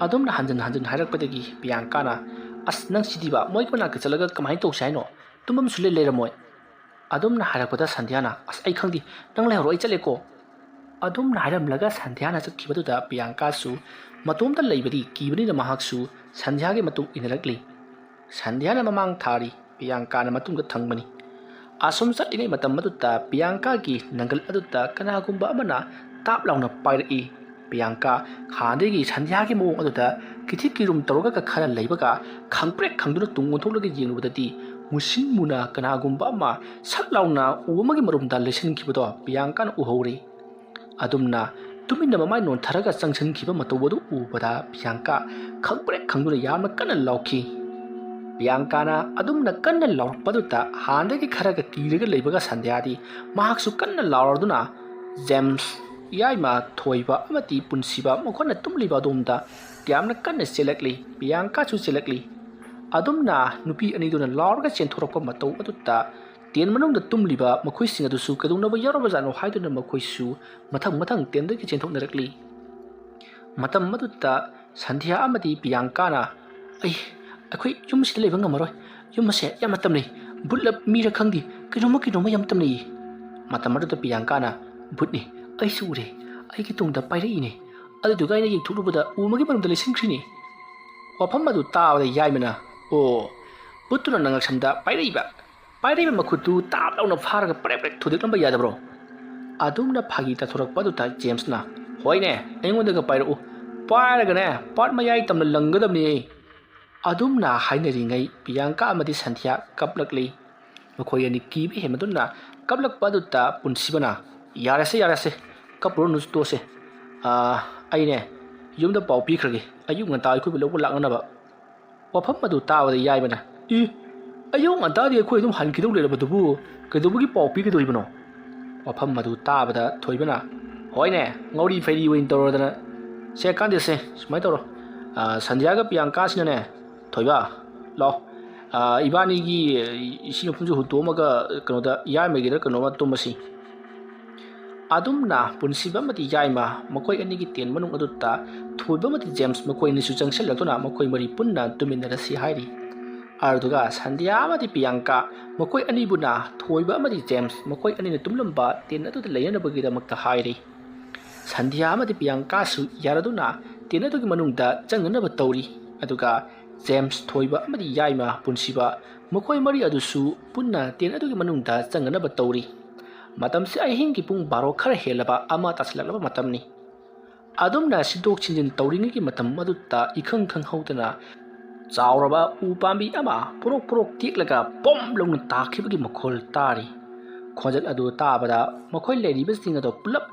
ꯑꯗꯨꯝꯅ ꯍꯟꯖꯤꯟ ꯍꯟꯖꯤꯟ ꯍꯥꯏꯔꯛꯄꯗꯒꯤ ꯄꯤꯌꯥꯡꯀꯥꯅ, "ꯑꯁ, ꯅꯪ ꯁꯤꯗꯤꯕ, ꯃꯣꯏꯒꯤ ꯃꯅꯥꯛꯇ ꯆꯠꯂꯒ ꯀꯃꯥꯏꯅ ꯇꯧꯁꯦ ꯍꯥꯏꯅꯣ? ꯇꯨꯝꯐꯝꯁꯨ ꯂꯩ ꯂꯩꯔꯝꯃꯣꯏ"꯫ ꯑꯗꯨꯝꯅ ꯍꯥꯏꯔꯛꯄꯗ ꯁꯟꯙ꯭ꯌꯥꯅ, "ꯑꯁ, ꯑꯩ ꯈꯪꯗꯦ, ꯅꯪ ꯂꯩꯍꯧꯔꯣ, ꯑꯩ ꯆꯠꯂꯦꯀꯣ"꯫ ꯑꯗꯨꯝꯅ ꯍꯥꯏꯔꯝꯂꯒ ꯁꯟꯙ꯭ꯌꯥꯅ ꯆꯠꯈꯤꯕꯗꯨꯗ ꯄ꯭ꯔꯤꯌꯥꯡꯀꯥꯁꯨ ꯃꯇꯣꯝꯇ ꯂꯩꯕꯗꯤ ꯀꯤꯕꯅꯤꯅ ꯃꯍꯥꯛꯁꯨ ꯁꯟꯙ꯭ꯌꯥꯒꯤ ꯃꯇꯨꯡ ꯏꯟꯅꯔꯛꯂꯤ꯫ ꯁꯟꯙ꯭ꯌꯥꯅ ꯃꯃꯥꯡ ꯊꯥꯔꯤ, ꯄ꯭ꯔꯤꯌꯥꯡꯀꯥꯅ ꯃꯇꯨꯡꯗ ꯊꯪꯕꯅꯤ꯫ ꯑꯁꯨꯝ ꯆꯠꯂꯤꯉꯩ ꯃꯇꯝ ꯑꯗꯨꯗ ꯄ꯭ꯔꯤꯌꯥꯡꯀꯥꯒꯤ ꯅꯪꯒꯜ ꯑꯗꯨꯗ ꯀꯅꯥꯒꯨꯝꯕ ꯑꯃꯅ ꯇꯥꯞ ꯂꯥꯎꯅ ꯄꯥꯏꯔꯛꯏ꯫ ꯄ꯭ꯔꯤꯌꯥꯡꯀꯥ ꯍꯥꯟꯅꯗꯒꯤ ꯁꯟꯙ꯭ꯌꯥꯒꯤ ꯃꯑꯣꯡ ꯑꯗꯨꯗ ꯀꯤꯊꯤ ꯀꯤꯔꯨꯝ ꯇꯧꯔꯒ ꯀꯛꯈꯔ ꯂꯩꯕꯒ ꯈꯪꯄ꯭ꯔꯦꯛ ꯈꯪꯗꯨꯅ ꯇꯨꯡ ꯑꯣꯟꯊꯣꯛꯂꯒ ꯌꯦꯡꯂꯨꯕꯗꯗꯤ ꯃꯨꯁꯤꯟ ꯃꯨꯅ ꯀꯅꯥꯒꯨꯝꯕ ꯑꯃ ꯁꯠ ꯂꯥꯎꯅ ꯎ ꯑꯃꯒꯤ ꯃꯔꯨꯝꯗ ꯂꯩꯁꯤꯟꯈꯤꯕꯗꯣ ꯄ꯭ꯔꯤꯌꯥꯡꯀꯥꯅ ꯎꯍꯧꯔꯤ꯫ ꯑꯗꯨꯝꯅ ꯇꯨꯃꯤꯟꯅ ꯃꯃꯥꯏ ꯅꯣꯟꯊꯔꯒ ꯆꯪꯁꯤꯟꯈꯤꯕ ꯃꯇꯧ ꯑꯗꯨ ꯎꯕꯗ ꯄ꯭ꯔꯤꯌꯥꯡꯀꯥ ꯈꯪꯄ꯭ꯔꯦꯛ ꯈꯪꯗꯨꯅ ꯌꯥꯝꯅ ꯀꯟꯅ ꯂꯥꯎꯈꯤ꯫ ꯄ꯭ꯔꯤꯌꯥꯡꯀꯥꯅ ꯑꯗꯨꯝꯅ ꯀꯟꯅ ꯂꯥꯎꯔꯛꯄꯗꯨꯗ ꯍꯥꯟꯅꯗꯒꯤ ꯈꯔꯒ ꯀꯤꯔꯒ ꯂꯩꯕꯒ ꯁꯟꯙ꯭ꯌꯥꯗꯤ ꯃꯍꯥꯛꯁꯨ ꯀꯟꯅ ꯂꯥꯎꯔꯗꯨꯅ ꯖꯦꯝꯁ, ꯌꯥꯏꯃ, ꯊꯣꯏꯕ ꯑꯃꯗꯤ ꯄꯨꯟꯁꯤꯕ ꯃꯈꯣꯏꯅ ꯇꯨꯝꯂꯤꯕ ꯑꯗꯣꯝꯗ ꯌꯥꯝꯅ ꯀꯟꯅ ꯆꯦꯜꯂꯛꯂꯤ꯫ ꯄ꯭ꯔꯤꯌꯥꯡꯀꯥꯁꯨ ꯆꯦꯜꯂꯛꯂꯤ꯫ ꯑꯗꯨꯝꯅ ꯅꯨꯄꯤ ꯑꯅꯤꯗꯨꯅ ꯂꯥꯎꯔꯒ ꯆꯦꯟꯊꯣꯔꯛꯄ ꯃꯇꯧ ꯑꯗꯨꯗ ꯇꯦꯟ ꯃꯅꯨꯡꯗ ꯇꯨꯝꯂꯤꯕ ꯃꯈꯣꯏꯁꯤꯡ ꯑꯗꯨꯁꯨ ꯀꯩꯗꯧꯅꯕ ꯌꯥꯎꯔꯕꯖꯥꯠꯅꯣ ꯍꯥꯏꯗꯨꯅ ꯃꯈꯣꯏꯁꯨ ꯃꯊꯪ ꯃꯊꯪ ꯇꯦꯟꯗꯒꯤ ꯆꯦꯟꯊꯣꯛꯅꯔꯛꯂꯤ꯫ ꯃꯇꯝ ꯑꯗꯨꯗ ꯁꯟꯙ꯭ꯌꯥ ꯑꯃꯗꯤ ꯄ꯭ꯔꯤꯌꯥꯡꯀꯥꯅ, "ꯑꯩ, ꯑꯩꯈꯣꯏ ꯌꯨꯝꯁꯤꯗ ꯂꯩꯕ ꯉꯝꯃꯔꯣꯏ꯫ ꯌꯨꯝ ꯑꯁꯦ ꯌꯥꯝꯅ ꯇꯝꯅꯩ꯫ ꯚꯨꯠꯂ ꯃꯤꯔ ꯈꯪꯗꯦ, ꯀꯩꯅꯣꯝꯃ ꯀꯩꯅꯣꯝꯃ ꯌꯥꯝ ꯇꯝꯅꯩ"꯫ ꯃꯇꯝ ꯑꯗꯨꯗ ꯄ꯭ꯔꯤꯌꯥꯡꯀꯥꯅ, "ꯚꯨꯠꯅꯤ, ꯑꯩꯁꯨ ꯎꯔꯦ꯫ ꯑꯩꯒꯤ ꯇꯨꯡꯗ ꯄꯥꯏꯔꯛꯏꯅꯦ꯫ ꯑꯗꯨꯗꯨꯒ ꯑꯩꯅ ꯌꯦꯡꯊꯣꯛꯂꯨꯕꯗ ꯎ ꯑꯃꯒꯤ ꯃꯅꯨꯡꯗ ꯂꯩꯁꯤꯟꯈ꯭ꯔꯤꯅꯦ"꯫ ꯋꯥꯐꯝ ꯑꯗꯨ ꯇꯥꯕꯗ ꯌꯥꯏꯃꯅ, "ꯑꯣ, ꯚꯨꯠꯇꯨꯅ ꯅꯉꯛꯁꯝꯗ ꯄꯥꯏꯔꯛꯏꯕ? ꯄꯥꯏꯔꯛꯏꯕ ꯃꯈꯨꯠꯇꯨ ꯇꯥꯞ ꯂꯥꯎꯅ ꯐꯥꯔꯒ ꯄ꯭ꯔꯦꯛ ꯄ꯭ꯔꯦꯛ ꯊꯨꯗꯦꯛꯂꯝꯕ ꯌꯥꯗꯕ꯭ꯔꯣ?" ꯑꯗꯨꯝꯅ ꯐꯥꯒꯤ ꯇꯥꯊꯣꯔꯛꯄ ꯑꯗꯨꯗ ꯖꯦꯝꯁꯅ, "ꯍꯣꯏꯅꯦ, ꯑꯩꯉꯣꯟꯗꯒ ꯄꯥꯏꯔꯛꯎ꯫ ꯄꯥꯏꯔꯒꯅꯦ, ꯄꯥꯠ ꯃꯌꯥꯏ ꯇꯝꯅ ꯂꯪꯒꯗꯕꯅꯤ"꯫ ꯑꯗꯨꯝꯅ ꯍꯥꯏꯅꯔꯤꯉꯩ ꯄ꯭ꯔꯤꯌꯥꯡꯀꯥ ꯑꯃꯗꯤ ꯁꯟꯙ꯭ꯌꯥ ꯀꯞꯂꯛꯂꯤ꯫ ꯃꯈꯣꯏ ꯑꯅꯤ ꯀꯤꯕ ꯍꯦꯟꯃꯟꯗꯨꯅ ꯀꯞꯂꯛꯄ ꯑꯗꯨꯗ ꯄꯨꯟꯁꯤꯕꯅ, "ꯌꯥꯔꯦꯁꯦ, ꯌꯥꯔꯦꯁꯦ, ꯀꯞꯄꯨꯔꯅꯨ, ꯇꯣꯛꯑꯁꯦ꯫ ꯑꯥ, ꯑꯩꯅꯦ, ꯌꯨꯝꯗ ꯄꯥꯎ ꯄꯤꯈ꯭ꯔꯒꯦ, ꯑꯌꯨꯛ ꯉꯟꯇꯥ ꯑꯩꯈꯣꯏꯕꯨ ꯂꯧꯕ ꯂꯥꯛꯅꯅꯕ"꯫ ꯋꯥꯐꯝ ꯑꯗꯨ ꯇꯥꯕꯗ ꯌꯥꯏꯃꯅ, "ꯏ, ꯑꯌꯨꯛ ꯉꯟꯇꯥꯗꯤ ꯑꯩꯈꯣꯏ ꯑꯗꯨꯝ ꯍꯟꯈꯤꯗꯧ ꯂꯩꯔꯕꯗꯨꯕꯨ ꯀꯩꯗꯧꯕꯒꯤ ꯄꯥꯎ ꯄꯤꯒꯗꯧꯔꯤꯕꯅꯣ?" ꯋꯥꯐꯝ ꯑꯗꯨ ꯇꯥꯕꯗ ꯊꯣꯏꯕꯅ, "ꯍꯣꯏꯅꯦ, ꯉꯧꯔꯤ ꯐꯩꯔꯤ ꯑꯣꯏꯅ ꯇꯧꯔꯗꯅ꯫ ꯁꯦ, ꯀꯥꯟꯗꯦꯁꯦ, ꯁꯨꯃꯥꯏꯅ ꯇꯧꯔꯣ꯫ ꯑꯥ, ꯁꯟꯙ꯭ꯌꯥꯒ ꯄ꯭ꯔꯤꯌꯥꯡꯀꯥꯁꯤꯅꯅꯦ, ꯊꯣꯏꯕ, ꯂꯥꯛꯑꯣ꯫ ꯑꯥ, ꯏꯕꯥꯅꯤꯒꯤ ꯏꯁꯤꯡ ꯃꯐꯝꯁꯦ ꯍꯨꯟꯇꯣꯛꯑꯝꯃꯒ ꯀꯩꯅꯣꯗ, ꯏꯌꯥꯏꯃꯒꯤꯗ ꯀꯩꯅꯣꯝꯃ ꯇꯨꯝꯃꯁꯤ"꯫ ꯑꯗꯨꯝꯅ ꯄꯨꯟꯁꯤꯕ ꯑꯃꯗꯤ ꯌꯥꯏꯃ ꯃꯈꯣꯏ ꯑꯅꯤꯒꯤ tent ꯃꯅꯨꯡ ꯑꯗꯨꯗ ꯊꯣꯏꯕ ꯑꯃꯗꯤ ꯖꯦꯝꯁ ꯃꯈꯣꯏ ꯑꯅꯤꯁꯨ ꯆꯪꯁꯤꯜꯂꯛꯇꯨꯅ ꯃꯈꯣꯏ ꯃꯔꯤ ꯄꯨꯟꯅ ꯇꯨꯃꯤꯟꯅꯔꯁꯤ ꯍꯥꯏꯔꯤ꯫ ꯑꯗꯨꯒ ꯁꯟꯙ꯭ꯌꯥ ꯑꯃꯗꯤ ꯄꯤꯌꯥꯡꯀꯥ ꯃꯈꯣꯏ ꯑꯅꯤꯕꯨꯅ ꯊꯣꯏꯕ ꯑꯃꯗꯤ ꯖꯦꯝꯁ ꯃꯈꯣꯏ ꯑꯅꯤꯅ ꯇꯨꯝꯂꯝꯕ tent ꯑꯗꯨꯗ ꯂꯩꯅꯅꯕꯒꯤꯗꯃꯛꯇ ꯍꯥꯏꯔꯤ꯫ ꯁꯟꯙ꯭ꯌꯥ ꯑꯃꯗꯤ ꯄꯤꯌꯥꯡꯀꯥꯁꯨ ꯌꯥꯔꯗꯨꯅ tent ꯑꯗꯨꯒꯤ ꯃꯅꯨꯡꯗ ꯆꯪꯅꯅꯕ ꯇꯧꯔꯤ꯫ ꯑꯗꯨꯒ ꯖꯦꯝꯁ, ꯊꯣꯏꯕ ꯑꯃꯗꯤ ꯌꯥꯏꯃ ꯄꯨꯟꯁꯤꯕ ꯃꯈꯣꯏ ꯃꯔꯤ ꯑꯗꯨꯁꯨ ꯄꯨꯟꯅ tent ꯑꯗꯨꯒꯤ ꯃꯅꯨꯡꯗ ꯆꯪꯅꯅꯕ ꯇꯧꯔꯤ꯫ ꯃꯇꯝꯁꯤ ꯑꯍꯤꯡꯒꯤ ꯄꯨꯡ ꯕꯥꯔꯣ ꯈꯔ ꯍꯦꯜꯂꯕ ꯑꯃ ꯇꯥꯁꯤꯜꯂꯛꯂꯕ ꯃꯇꯝꯅꯤ꯫ ꯑꯗꯨꯝꯅ ꯁꯤꯟꯗꯣꯛ ꯁꯤꯟꯖꯤꯟ ꯇꯧꯔꯤꯉꯩꯒꯤ ꯃꯇꯝ ꯑꯗꯨꯗ ꯏꯈꯪ ꯈꯪꯍꯧꯗꯅ ꯆꯥꯎꯔꯕ ꯎ ꯄꯥꯝꯕꯤ ꯑꯃ ꯄꯣꯔꯣꯛ ꯄꯣꯔꯣꯛ ꯇꯦꯛꯂꯒ ꯄꯣꯝ ꯂꯥꯎꯅ ꯇꯥꯈꯤꯕꯒꯤ ꯃꯈꯣꯜ ꯇꯥꯔꯤ꯫ ꯈꯣꯟꯖꯦꯜ ꯑꯗꯨ ꯇꯥꯕꯗ ꯃꯈꯣꯏ ꯂꯩꯔꯤꯕꯁꯤꯡ ꯑꯗꯨ ꯄꯨꯂꯞ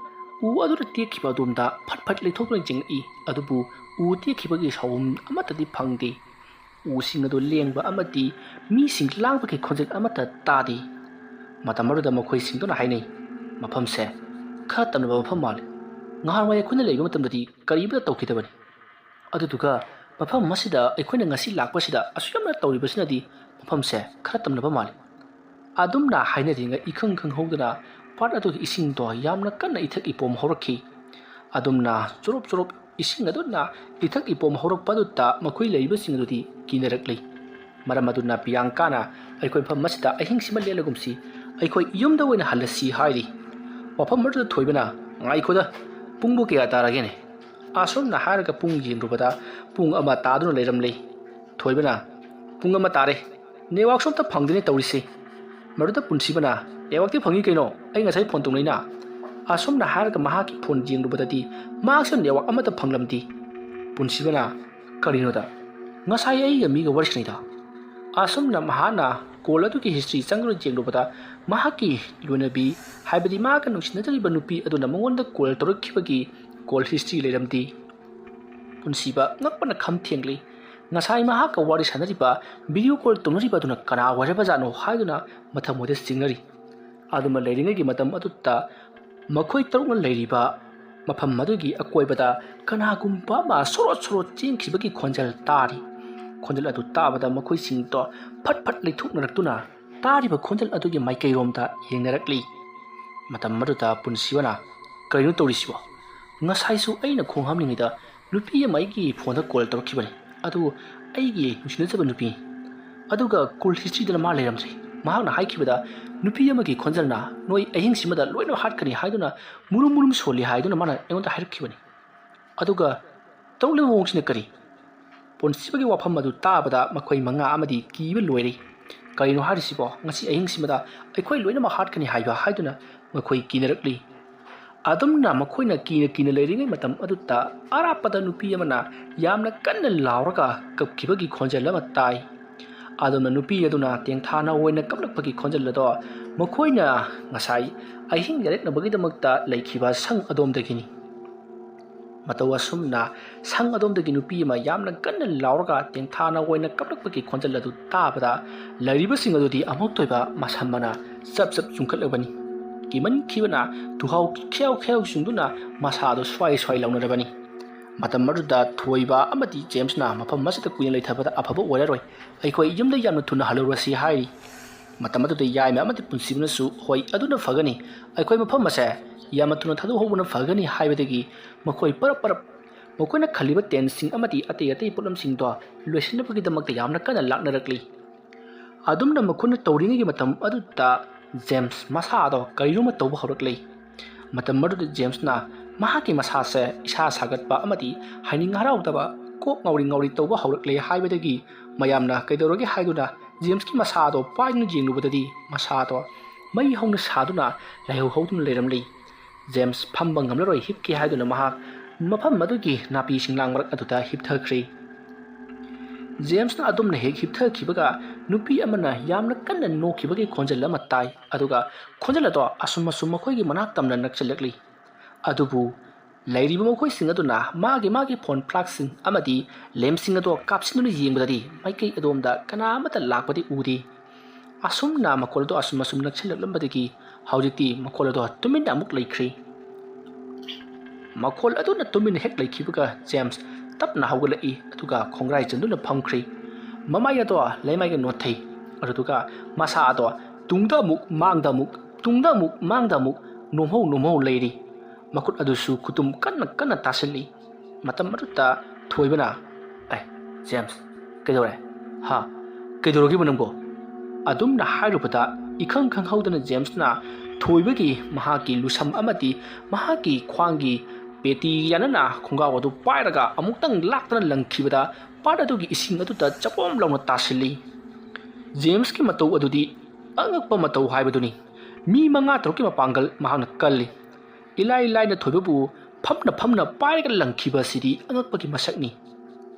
ꯎ ꯑꯗꯨꯅ ꯇꯦꯛꯈꯤꯕ ꯑꯗꯣꯝꯗ ꯐꯠ ꯐꯠ ꯂꯩꯊꯣꯛꯇꯨꯅ ꯌꯦꯡꯉꯛꯏ꯫ ꯑꯗꯨꯕꯨ ꯎ ꯇꯦꯛꯈꯤꯕꯒꯤ ꯁꯥꯎꯍꯨꯝ ꯑꯃꯠꯇꯗꯤ ꯐꯪꯗꯦ꯫ ꯎꯁꯤꯡ ꯑꯗꯨ ꯂꯦꯡꯕ ꯑꯃꯗꯤ ꯃꯤꯁꯤꯡ ꯂꯥꯡꯕꯒꯤ ꯈꯣꯟꯖꯦꯜ ꯑꯃꯠꯇ ꯇꯥꯗꯦ꯫ ꯃꯇꯝ ꯑꯗꯨꯗ ꯃꯈꯣꯏꯁꯤꯡꯗꯨꯅ ꯍꯥꯏꯅꯩ, "ꯃꯐꯝꯁꯦ ꯈꯔ ꯇꯝꯅꯕ ꯃꯐꯝ ꯃꯥꯜꯂꯤ꯫ ꯉꯍꯥꯟꯋꯥꯏ ꯑꯩꯈꯣꯏꯅ ꯂꯩꯕ ꯃꯇꯝꯗꯗꯤ ꯀꯔꯤꯃꯠꯇ ꯇꯧꯈꯤꯗꯕꯅꯤ꯫ ꯑꯗꯨꯗꯨꯒ ꯃꯐꯝ ꯑꯁꯤꯗ ꯑꯩꯈꯣꯏꯅ ꯉꯁꯤ ꯂꯥꯛꯄꯁꯤꯗ ꯑꯁꯨꯛ ꯌꯥꯝꯅ ꯇꯧꯔꯤꯕꯁꯤꯅꯗꯤ ꯃꯐꯝꯁꯦ ꯈꯔ ꯇꯝꯅꯕ ꯃꯥꯜꯂꯤ"꯫ ꯑꯗꯨꯝꯅ ꯍꯥꯏꯅꯔꯤꯉꯩ ꯏꯈꯪ ꯈꯪꯍꯧꯗꯅ ꯄꯥꯠ ꯑꯗꯨꯒꯤ ꯏꯁꯤꯡꯗꯣ ꯌꯥꯝꯅ ꯀꯟꯅ ꯏꯊꯛ ꯏꯄꯣꯝ ꯍꯧꯔꯛꯈꯤ꯫ ꯑꯗꯨꯝꯅ ꯆꯨꯔꯨꯞ ꯆꯨꯔꯨꯞ ꯏꯁꯤꯡ ꯑꯗꯨꯅ ꯏꯊꯛ ꯏꯄꯣꯝ ꯍꯧꯔꯛꯄ ꯑꯗꯨꯗ ꯃꯈꯣꯏ ꯂꯩꯔꯤꯕꯁꯤꯡ ꯑꯗꯨꯗꯤ ꯀꯤꯅꯔꯛꯂꯤ꯫ ꯃꯔꯝ ꯑꯗꯨꯅ ꯄꯤꯌꯥꯡꯀꯥꯅ, "ꯑꯩꯈꯣꯏ ꯃꯐꯝ ꯑꯁꯤꯗ ꯑꯍꯤꯡꯁꯤꯃ ꯂꯦꯜꯂꯒꯨꯝꯁꯤ, ꯑꯩꯈꯣꯏ ꯌꯨꯝꯗ ꯑꯣꯏꯅ ꯍꯜꯂꯁꯤ" ꯍꯥꯏꯔꯤ꯫ ꯃꯐꯝ ꯑꯗꯨꯗ ꯊꯣꯏꯕꯅ, "ꯉꯥꯏꯈꯣꯗ, ꯄꯨꯡꯕꯨ ꯀꯌꯥ ꯇꯥꯔꯒꯦꯅꯦ?" ꯑꯁꯨꯝꯅ ꯍꯥꯏꯔꯒ ꯄꯨꯡ ꯌꯦꯡꯂꯨꯕꯗ ꯄꯨꯡ ꯑꯃ ꯇꯥꯗꯨꯅ ꯂꯩꯔꯝꯂꯦ꯫ ꯊꯣꯏꯕꯅ, "ꯄꯨꯡ ꯑꯃ ꯇꯥꯔꯦ, ꯅꯦꯠꯋꯥꯛꯁꯨ ꯑꯝꯇ ꯐꯪꯗꯦꯅꯦ ꯇꯧꯔꯤꯁꯦ"꯫ ꯃꯗꯨꯗ ꯄꯨꯟꯁꯤꯕꯅ, "ꯅꯦꯠꯋꯥꯛꯇꯤ ꯐꯪꯉꯤ ꯀꯩꯅꯣ, ꯑꯩ ꯉꯁꯥꯏ ꯐꯣꯟ ꯇꯧꯅꯩꯅ"꯫ ꯑꯁꯨꯝꯅ ꯍꯥꯏꯔꯒ ꯃꯍꯥꯛꯀꯤ ꯐꯣꯟ ꯌꯦꯡꯂꯨꯕꯗꯗꯤ ꯃꯍꯥꯛꯁꯨ ꯅꯦꯠꯋꯥꯛ ꯑꯃꯠꯇ ꯐꯪꯂꯝꯗꯦ꯫ ꯄꯨꯟꯁꯤꯕꯅ, "ꯀꯔꯤꯅꯣꯗ, ꯉꯁꯥꯏ ꯑꯩꯒ ꯃꯤꯒ ꯋꯥꯔꯤ ꯁꯥꯟꯅꯩꯗ"꯫ ꯑꯁꯨꯝꯅ ꯃꯍꯥꯛꯅ ꯀꯣꯜ ꯑꯗꯨꯒꯤ ꯍꯤꯁꯇ꯭ꯔꯤ ꯆꯪꯗꯨꯅ ꯌꯦꯡꯂꯨꯕꯗ ꯃꯍꯥꯛꯀꯤ ꯂꯣꯏꯅꯕꯤ, ꯍꯥꯏꯕꯗꯤ ꯃꯍꯥꯛꯀ ꯅꯨꯡꯁꯤꯅꯖꯔꯤꯕ ꯅꯨꯄꯤ ꯑꯗꯨꯅ ꯃꯉꯣꯟꯗ ꯀꯣꯜ ꯇꯧꯔꯛꯈꯤꯕꯒꯤ ꯀꯣꯜ ꯍꯤꯁꯇ꯭ꯔꯤ ꯂꯩꯔꯝꯗꯦ꯫ ꯄꯨꯟꯁꯤꯕ ꯉꯛꯄꯅ ꯈꯝ ꯊꯦꯡꯂꯤ꯫ ꯉꯁꯥꯏ ꯃꯍꯥꯛꯀ ꯋꯥꯔꯤ ꯁꯥꯟꯅꯔꯤꯕ, ꯚꯤꯗꯤꯑꯣ ꯀꯣꯜ ꯇꯧꯅꯔꯤꯕ ꯑꯗꯨꯅ ꯀꯅꯥ ꯑꯣꯏꯔꯕꯖꯥꯠꯅꯣ ꯍꯥꯏꯗꯨꯅ ꯃꯊꯃꯣꯏꯗ ꯆꯤꯡꯅꯔꯤ꯫ ꯑꯗꯨꯃ ꯂꯩꯔꯤꯉꯩꯒꯤ ꯃꯇꯝ ꯑꯗꯨꯗ ꯃꯈꯣꯏ ꯇꯔꯨꯛꯅ ꯂꯩꯔꯤꯕ ꯃꯐꯝ ꯑꯗꯨꯒꯤ ꯑꯀꯣꯏꯕꯗ ꯀꯅꯥꯒꯨꯝꯕ ꯑꯃ ꯁꯣꯔꯣꯠ ꯁꯣꯔꯣꯠ ꯆꯦꯟꯈꯤꯕꯒꯤ ꯈꯣꯟꯖꯦꯜ ꯇꯥꯔꯤ꯫ ꯈꯣꯟꯖꯦꯜ ꯑꯗꯨ ꯇꯥꯕꯗ ꯃꯈꯣꯏꯁꯤꯡꯗꯣ ꯐꯠ ꯐꯠ ꯂꯩꯊꯣꯛꯅꯔꯛꯇꯨꯅ ꯇꯥꯔꯤꯕ ꯈꯣꯟꯖꯦꯜ ꯑꯗꯨꯒꯤ ꯃꯥꯏꯀꯩꯔꯣꯝꯗ ꯌꯦꯡꯅꯔꯛꯂꯤ꯫ ꯃꯇꯝ ꯑꯗꯨꯗ ꯄꯨꯟꯁꯤꯕꯅ, "ꯀꯔꯤꯅꯣ ꯇꯧꯔꯤꯁꯤꯕꯣ? ꯉꯁꯥꯏꯁꯨ ꯑꯩꯅ ꯈꯣꯡ ꯍꯥꯝꯂꯤꯉꯩꯗ ꯅꯨꯄꯤ ꯑꯃ ꯑꯩꯒꯤ ꯐꯣꯟꯗ ꯀꯣꯜ ꯇꯧꯔꯛꯈꯤꯕꯅꯤ, ꯑꯗꯨ ꯑꯩꯒꯤ ꯅꯨꯡꯁꯤꯅꯖꯕ ꯅꯨꯄꯤ꯫ ꯑꯗꯨꯒ ꯀꯣꯜ ꯍꯤꯁꯇ꯭ꯔꯤꯗꯅ ꯃꯥ ꯂꯩꯔꯝꯗ꯭ꯔꯦ꯫ ꯃꯍꯥꯛꯅ ꯍꯥꯏꯈꯤꯕꯗ ꯅꯨꯄꯤ ꯑꯃꯒꯤ ꯈꯣꯟꯖꯦꯜꯅ ꯅꯣꯏ ꯑꯍꯤꯡꯁꯤꯃꯗ ꯂꯣꯏꯅꯃꯛ ꯍꯥꯠꯀꯅꯤ ꯍꯥꯏꯗꯨꯅ ꯃꯨꯔꯨꯝ ꯃꯨꯔꯨꯝ ꯁꯣꯜꯂꯤ ꯍꯥꯏꯗꯨꯅ ꯃꯥꯅ ꯑꯩꯉꯣꯟꯗ ꯍꯥꯏꯔꯛꯈꯤꯕꯅꯤ꯫ ꯑꯗꯨꯒ ꯇꯧꯔꯛꯂꯤꯕ ꯃꯑꯣꯡꯁꯤꯅ ꯀꯔꯤ?" ꯄꯨꯟꯁꯤꯕꯒꯤ ꯋꯥꯐꯝ ꯑꯗꯨ ꯇꯥꯕꯗ ꯃꯈꯣꯏ ꯃꯉꯥ ꯑꯃꯗꯤ ꯀꯤꯕ ꯂꯣꯏꯔꯦ꯫ "ꯀꯔꯤꯅꯣ ꯍꯥꯏꯔꯤꯁꯤꯕꯣ? ꯉꯁꯤ ꯑꯍꯤꯡꯁꯤꯃꯗ ꯑꯩꯈꯣꯏ ꯂꯣꯏꯅꯃꯛ ꯍꯥꯠꯀꯅꯤ ꯍꯥꯏꯕ?" ꯍꯥꯏꯗꯨꯅ ꯃꯈꯣꯏ ꯀꯤꯅꯔꯛꯂꯤ꯫ ꯑꯗꯨꯝꯅ ꯃꯈꯣꯏꯅ ꯀꯤꯅ ꯀꯤꯅ ꯂꯩꯔꯤꯉꯩ ꯃꯇꯝ ꯑꯗꯨꯗ ꯑꯔꯥꯞꯄꯗ ꯅꯨꯄꯤ ꯑꯃꯅ ꯌꯥꯝꯅ ꯀꯟꯅ ꯂꯥꯎꯔꯒ ꯀꯞꯈꯤꯕꯒꯤ ꯈꯣꯟꯖꯦꯜ ꯑꯃ ꯇꯥꯏ꯫ ꯑꯗꯨꯝꯅ ꯅꯨꯄꯤ ꯑꯗꯨꯅ ꯇꯦꯡꯊꯥꯅ ꯑꯣꯏꯅ ꯀꯞꯂꯛꯄꯒꯤ ꯈꯣꯟꯖꯦꯜ ꯑꯗꯣ ꯃꯈꯣꯏꯅ ꯉꯁꯥꯏ ꯑꯍꯤꯡ ꯌꯥꯔꯦꯛꯅꯕꯒꯤꯗꯃꯛꯇ ꯂꯩꯈꯤꯕ ꯁꯪ ꯑꯗꯣꯝꯗꯒꯤꯅꯤ꯫ ꯃꯇꯧ ꯑꯁꯨꯝꯅ ꯁꯪ ꯑꯗꯣꯝꯗꯒꯤ ꯅꯨꯄꯤ ꯑꯃ ꯌꯥꯝꯅ ꯀꯟꯅ ꯂꯥꯎꯔꯒ ꯇꯦꯡꯊꯥꯅ ꯑꯣꯏꯅ ꯀꯞꯂꯛꯄꯒꯤ ꯈꯣꯟꯖꯦꯜ ꯑꯗꯨ ꯇꯥꯕꯗ ꯂꯩꯔꯤꯕꯁꯤꯡ ꯑꯗꯨꯗꯤ ꯑꯃꯨꯛꯇ ꯑꯣꯏꯕ ꯃꯁꯝ ꯃꯅꯥ ꯆꯞ ꯆꯞ ꯆꯨꯡꯈꯠꯂꯕꯅꯤ꯫ ꯀꯤꯃꯟꯈꯤꯕꯅ ꯇꯨꯍꯥꯎ ꯈ꯭ꯌꯥꯎ ꯈ꯭ꯌꯥꯎ ꯆꯨꯡꯗꯨꯅ ꯃꯁꯥꯗꯨ ꯁ꯭ꯋꯥꯏ ꯁ꯭ꯋꯥꯏ ꯂꯥꯎꯅꯔꯕꯅꯤ꯫ ꯃꯇꯝ ꯑꯗꯨꯗ ꯊꯣꯏꯕ ꯑꯃꯗꯤ ꯖꯦꯝꯁꯅ ꯃꯐꯝ ꯑꯁꯤꯗ ꯀꯨꯏꯅ ꯂꯩꯊꯕꯗ ꯑꯐꯕ ꯑꯣꯏꯔꯔꯣꯏ, ꯑꯩꯈꯣꯏ ꯌꯨꯝꯗ ꯌꯥꯝꯅ ꯊꯨꯅ ꯍꯜꯂꯨꯔꯁꯤ ꯍꯥꯏꯔꯤ꯫ ꯃꯇꯝ ꯑꯗꯨꯗ ꯌꯥꯏꯃ ꯑꯃꯗꯤ ꯄꯨꯟꯁꯤꯕꯅꯁꯨ, "ꯍꯣꯏ, ꯑꯗꯨꯅ ꯐꯒꯅꯤ, ꯑꯩꯈꯣꯏ ꯃꯐꯝ ꯑꯁꯦ ꯌꯥꯝꯅ ꯊꯨꯅ ꯊꯥꯗꯣꯛꯍꯧꯕꯅ ꯐꯒꯅꯤ" ꯍꯥꯏꯕꯗꯒꯤ ꯃꯈꯣꯏ ꯄꯔꯞ ꯄꯔꯞ ꯃꯈꯣꯏꯅ ꯈꯜꯂꯤꯕ ꯇꯦꯟꯁꯤꯡ ꯑꯃꯗꯤ ꯑꯇꯩ ꯑꯇꯩ ꯄꯣꯠꯂꯝꯁꯤꯡꯗꯣ ꯂꯣꯏꯁꯤꯟꯅꯕꯒꯤꯗꯃꯛꯇ ꯌꯥꯝꯅ ꯀꯟꯅ ꯂꯥꯛꯅꯔꯛꯂꯤ꯫ ꯑꯗꯨꯝꯅ ꯃꯈꯣꯏꯅ ꯇꯧꯔꯤꯉꯩꯒꯤ ꯃꯇꯝ ꯑꯗꯨꯗ ꯖꯦꯝꯁ ꯃꯁꯥꯗꯣ ꯀꯔꯤꯅꯣꯃ ꯇꯧꯕ ꯍꯧꯔꯛꯂꯤ꯫ ꯃꯇꯝ ꯑꯗꯨꯗ ꯖꯦꯝꯁꯅ ꯃꯍꯥꯛꯀꯤ ꯃꯁꯥꯁꯦ ꯏꯁꯥ ꯁꯥꯒꯠꯄ ꯑꯃꯗꯤ ꯍꯥꯏꯅꯤꯡ ꯍꯔꯥꯎꯗꯕ, ꯀꯣꯛ ꯉꯥꯎꯔꯤ ꯉꯥꯎꯔꯤ ꯇꯧꯕ ꯍꯧꯔꯛꯂꯦ ꯍꯥꯏꯕꯗꯒꯤ ꯃꯌꯥꯝꯅ ꯀꯩꯗꯧꯔꯒꯦ ꯍꯥꯏꯗꯨꯅ ꯖꯦꯝꯁꯀꯤ ꯃꯁꯥꯗꯣ ꯄꯥꯏꯗꯨꯅ ꯌꯦꯡꯂꯨꯕꯗꯗꯤ ꯃꯁꯥꯗꯣ ꯃꯩ ꯍꯧꯅ ꯁꯥꯗꯨꯅ ꯂꯩꯍꯧ ꯍꯧꯗꯨꯅ ꯂꯩꯔꯝꯂꯤ꯫ ꯖꯦꯝꯁ ꯐꯝꯕ ꯉꯝꯂꯔꯣꯏ ꯍꯤꯞꯀꯦ ꯍꯥꯏꯗꯨꯅ ꯃꯍꯥꯛ ꯃꯐꯝ ꯑꯗꯨꯒꯤ ꯅꯥꯄꯤ ꯁꯤꯡꯂꯥꯡ ꯃꯔꯛ ꯑꯗꯨꯗ ꯍꯤꯞꯊꯈ꯭ꯔꯤ꯫ ꯖꯦꯝꯁꯅ ꯑꯗꯨꯝꯅ ꯍꯦꯛ ꯍꯤꯞꯊꯈꯤꯕꯒ ꯅꯨꯄꯤ ꯑꯃꯅ ꯌꯥꯝꯅ ꯀꯟꯅ ꯅꯣꯛꯈꯤꯕꯒꯤ ꯈꯣꯟꯖꯦꯜ ꯑꯃ ꯇꯥꯏ, ꯑꯗꯨꯒ ꯈꯣꯟꯖꯦꯜ ꯑꯗꯣ ꯑꯁꯨꯝ ꯑꯁꯨꯝ ꯃꯈꯣꯏꯒꯤ ꯃꯅꯥꯛ ꯇꯝꯅ ꯅꯛꯁꯤꯜꯂꯛꯂꯤ꯫ ꯑꯗꯨꯕꯨ ꯂꯩꯔꯤꯕ ꯃꯈꯣꯏꯁꯤꯡ ꯑꯗꯨꯅ ꯃꯥꯒꯤ ꯃꯥꯒꯤ ꯐꯣꯟ ꯐ꯭ꯂꯥꯁꯁꯤꯡ ꯑꯃꯗꯤ ꯂꯦꯝꯞꯁꯤꯡ ꯑꯗꯣ ꯀꯥꯞꯁꯤꯟꯗꯨꯅ ꯌꯦꯡꯕꯗꯗꯤ ꯃꯥꯏꯀꯩ ꯑꯗꯣꯝꯗ ꯀꯅꯥ ꯑꯃꯠꯇ ꯂꯥꯛꯄꯗꯤ ꯎꯗꯦ꯫ ꯑꯁꯨꯝꯅ ꯃꯈꯣꯜ ꯑꯗꯨ ꯑꯁꯨꯝ ꯑꯁꯨꯝ ꯅꯛꯁꯤꯜꯂꯛꯂꯝꯕꯗꯒꯤ ꯍꯧꯖꯤꯛꯇꯤ ꯃꯈꯣꯜ ꯑꯗꯣ ꯇꯨꯃꯤꯟꯅ ꯑꯃꯨꯛ ꯂꯩꯈ꯭ꯔꯤ꯫ ꯃꯈꯣꯜ ꯑꯗꯨꯅ ꯇꯨꯃꯤꯟꯅ ꯍꯦꯛ ꯂꯩꯈꯤꯕꯒ ꯖꯦꯝꯁ ꯇꯞꯅ ꯍꯧꯒꯠꯂꯛꯏ, ꯑꯗꯨꯒ ꯈꯣꯡꯒ꯭ꯔꯥꯏ ꯆꯟꯗꯨꯅ ꯐꯝꯈ꯭ꯔꯤ꯫ ꯃꯃꯥꯏ ꯑꯗꯣ ꯂꯩꯃꯥꯏꯒ ꯅꯣꯠꯊꯩ, ꯑꯗꯨꯗꯨꯒ ꯃꯁꯥ ꯑꯗꯣ ꯇꯨꯡꯗ ꯑꯃꯨꯛ ꯃꯥꯡꯗ ꯑꯃꯨꯛ ꯇꯨꯡꯗ ꯑꯃꯨꯛ ꯃꯥꯡꯗ ꯑꯃꯨꯛ ꯅꯣꯝꯍꯧ ꯅꯣꯝꯍꯧ ꯂꯩꯔꯤ꯫ ꯃꯈꯨꯠ ꯑꯗꯨꯁꯨ ꯈꯨꯇꯨꯝ ꯀꯟꯅ ꯀꯟꯅ ꯇꯥꯁꯤꯜꯂꯤ꯫ ꯃꯇꯝ ꯑꯗꯨꯗ ꯊꯣꯏꯕꯅ, "ꯑꯦ, ꯖꯦꯝꯁ, ꯀꯩꯗꯧꯔꯦ? ꯍꯥ? ꯀꯩꯗꯧꯔꯒꯦꯕ ꯅꯪꯕꯣ?" ꯑꯗꯨꯝꯅ ꯍꯥꯏꯔꯨꯕꯗ, ꯏꯈꯪ ꯈꯪꯍꯧꯗꯅ ꯖꯦꯝꯁꯅ ꯊꯣꯏꯕꯒꯤ ꯃꯍꯥꯛꯀꯤ ꯂꯨꯁꯝ ꯑꯃꯗꯤ ꯃꯍꯥꯛꯀꯤ ꯈ꯭ꯋꯥꯡꯒꯤ ꯄꯦꯇꯤ ꯌꯥꯅꯅ ꯈꯣꯡꯒ꯭ꯔꯥꯎ ꯑꯗꯨ ꯄꯥꯏꯔꯒ ꯑꯃꯨꯛꯇꯪ ꯂꯥꯛꯇꯅ ꯂꯪꯈꯤꯕꯗ, ꯄꯥꯠ ꯑꯗꯨꯒꯤ ꯏꯁꯤꯡ ꯑꯗꯨꯗ ꯆꯄꯣꯝ ꯂꯥꯎꯅ ꯇꯥꯁꯤꯜꯂꯤ꯫ ꯖꯦꯝꯁꯀꯤ ꯃꯇꯧ ꯑꯗꯨꯗꯤ ꯑꯉꯛꯄ ꯃꯇꯧ ꯍꯥꯏꯕꯗꯨꯅꯤ꯫ ꯃꯤ ꯃꯉꯥ ꯇꯔꯨꯛꯀꯤ ꯃꯄꯥꯡꯒꯜ ꯃꯍꯥꯛꯅ ꯀꯜꯂꯤ꯫ ꯏꯂꯥꯏ ꯂꯥꯏꯅ ꯊꯣꯏꯕꯕꯨ ꯐꯝꯅ ꯐꯝꯅ ꯄꯥꯏꯔꯒ ꯂꯪꯈꯤꯕ ꯑꯁꯤꯗꯤ ꯑꯉꯛꯄꯒꯤ ꯃꯁꯛꯅꯤ꯫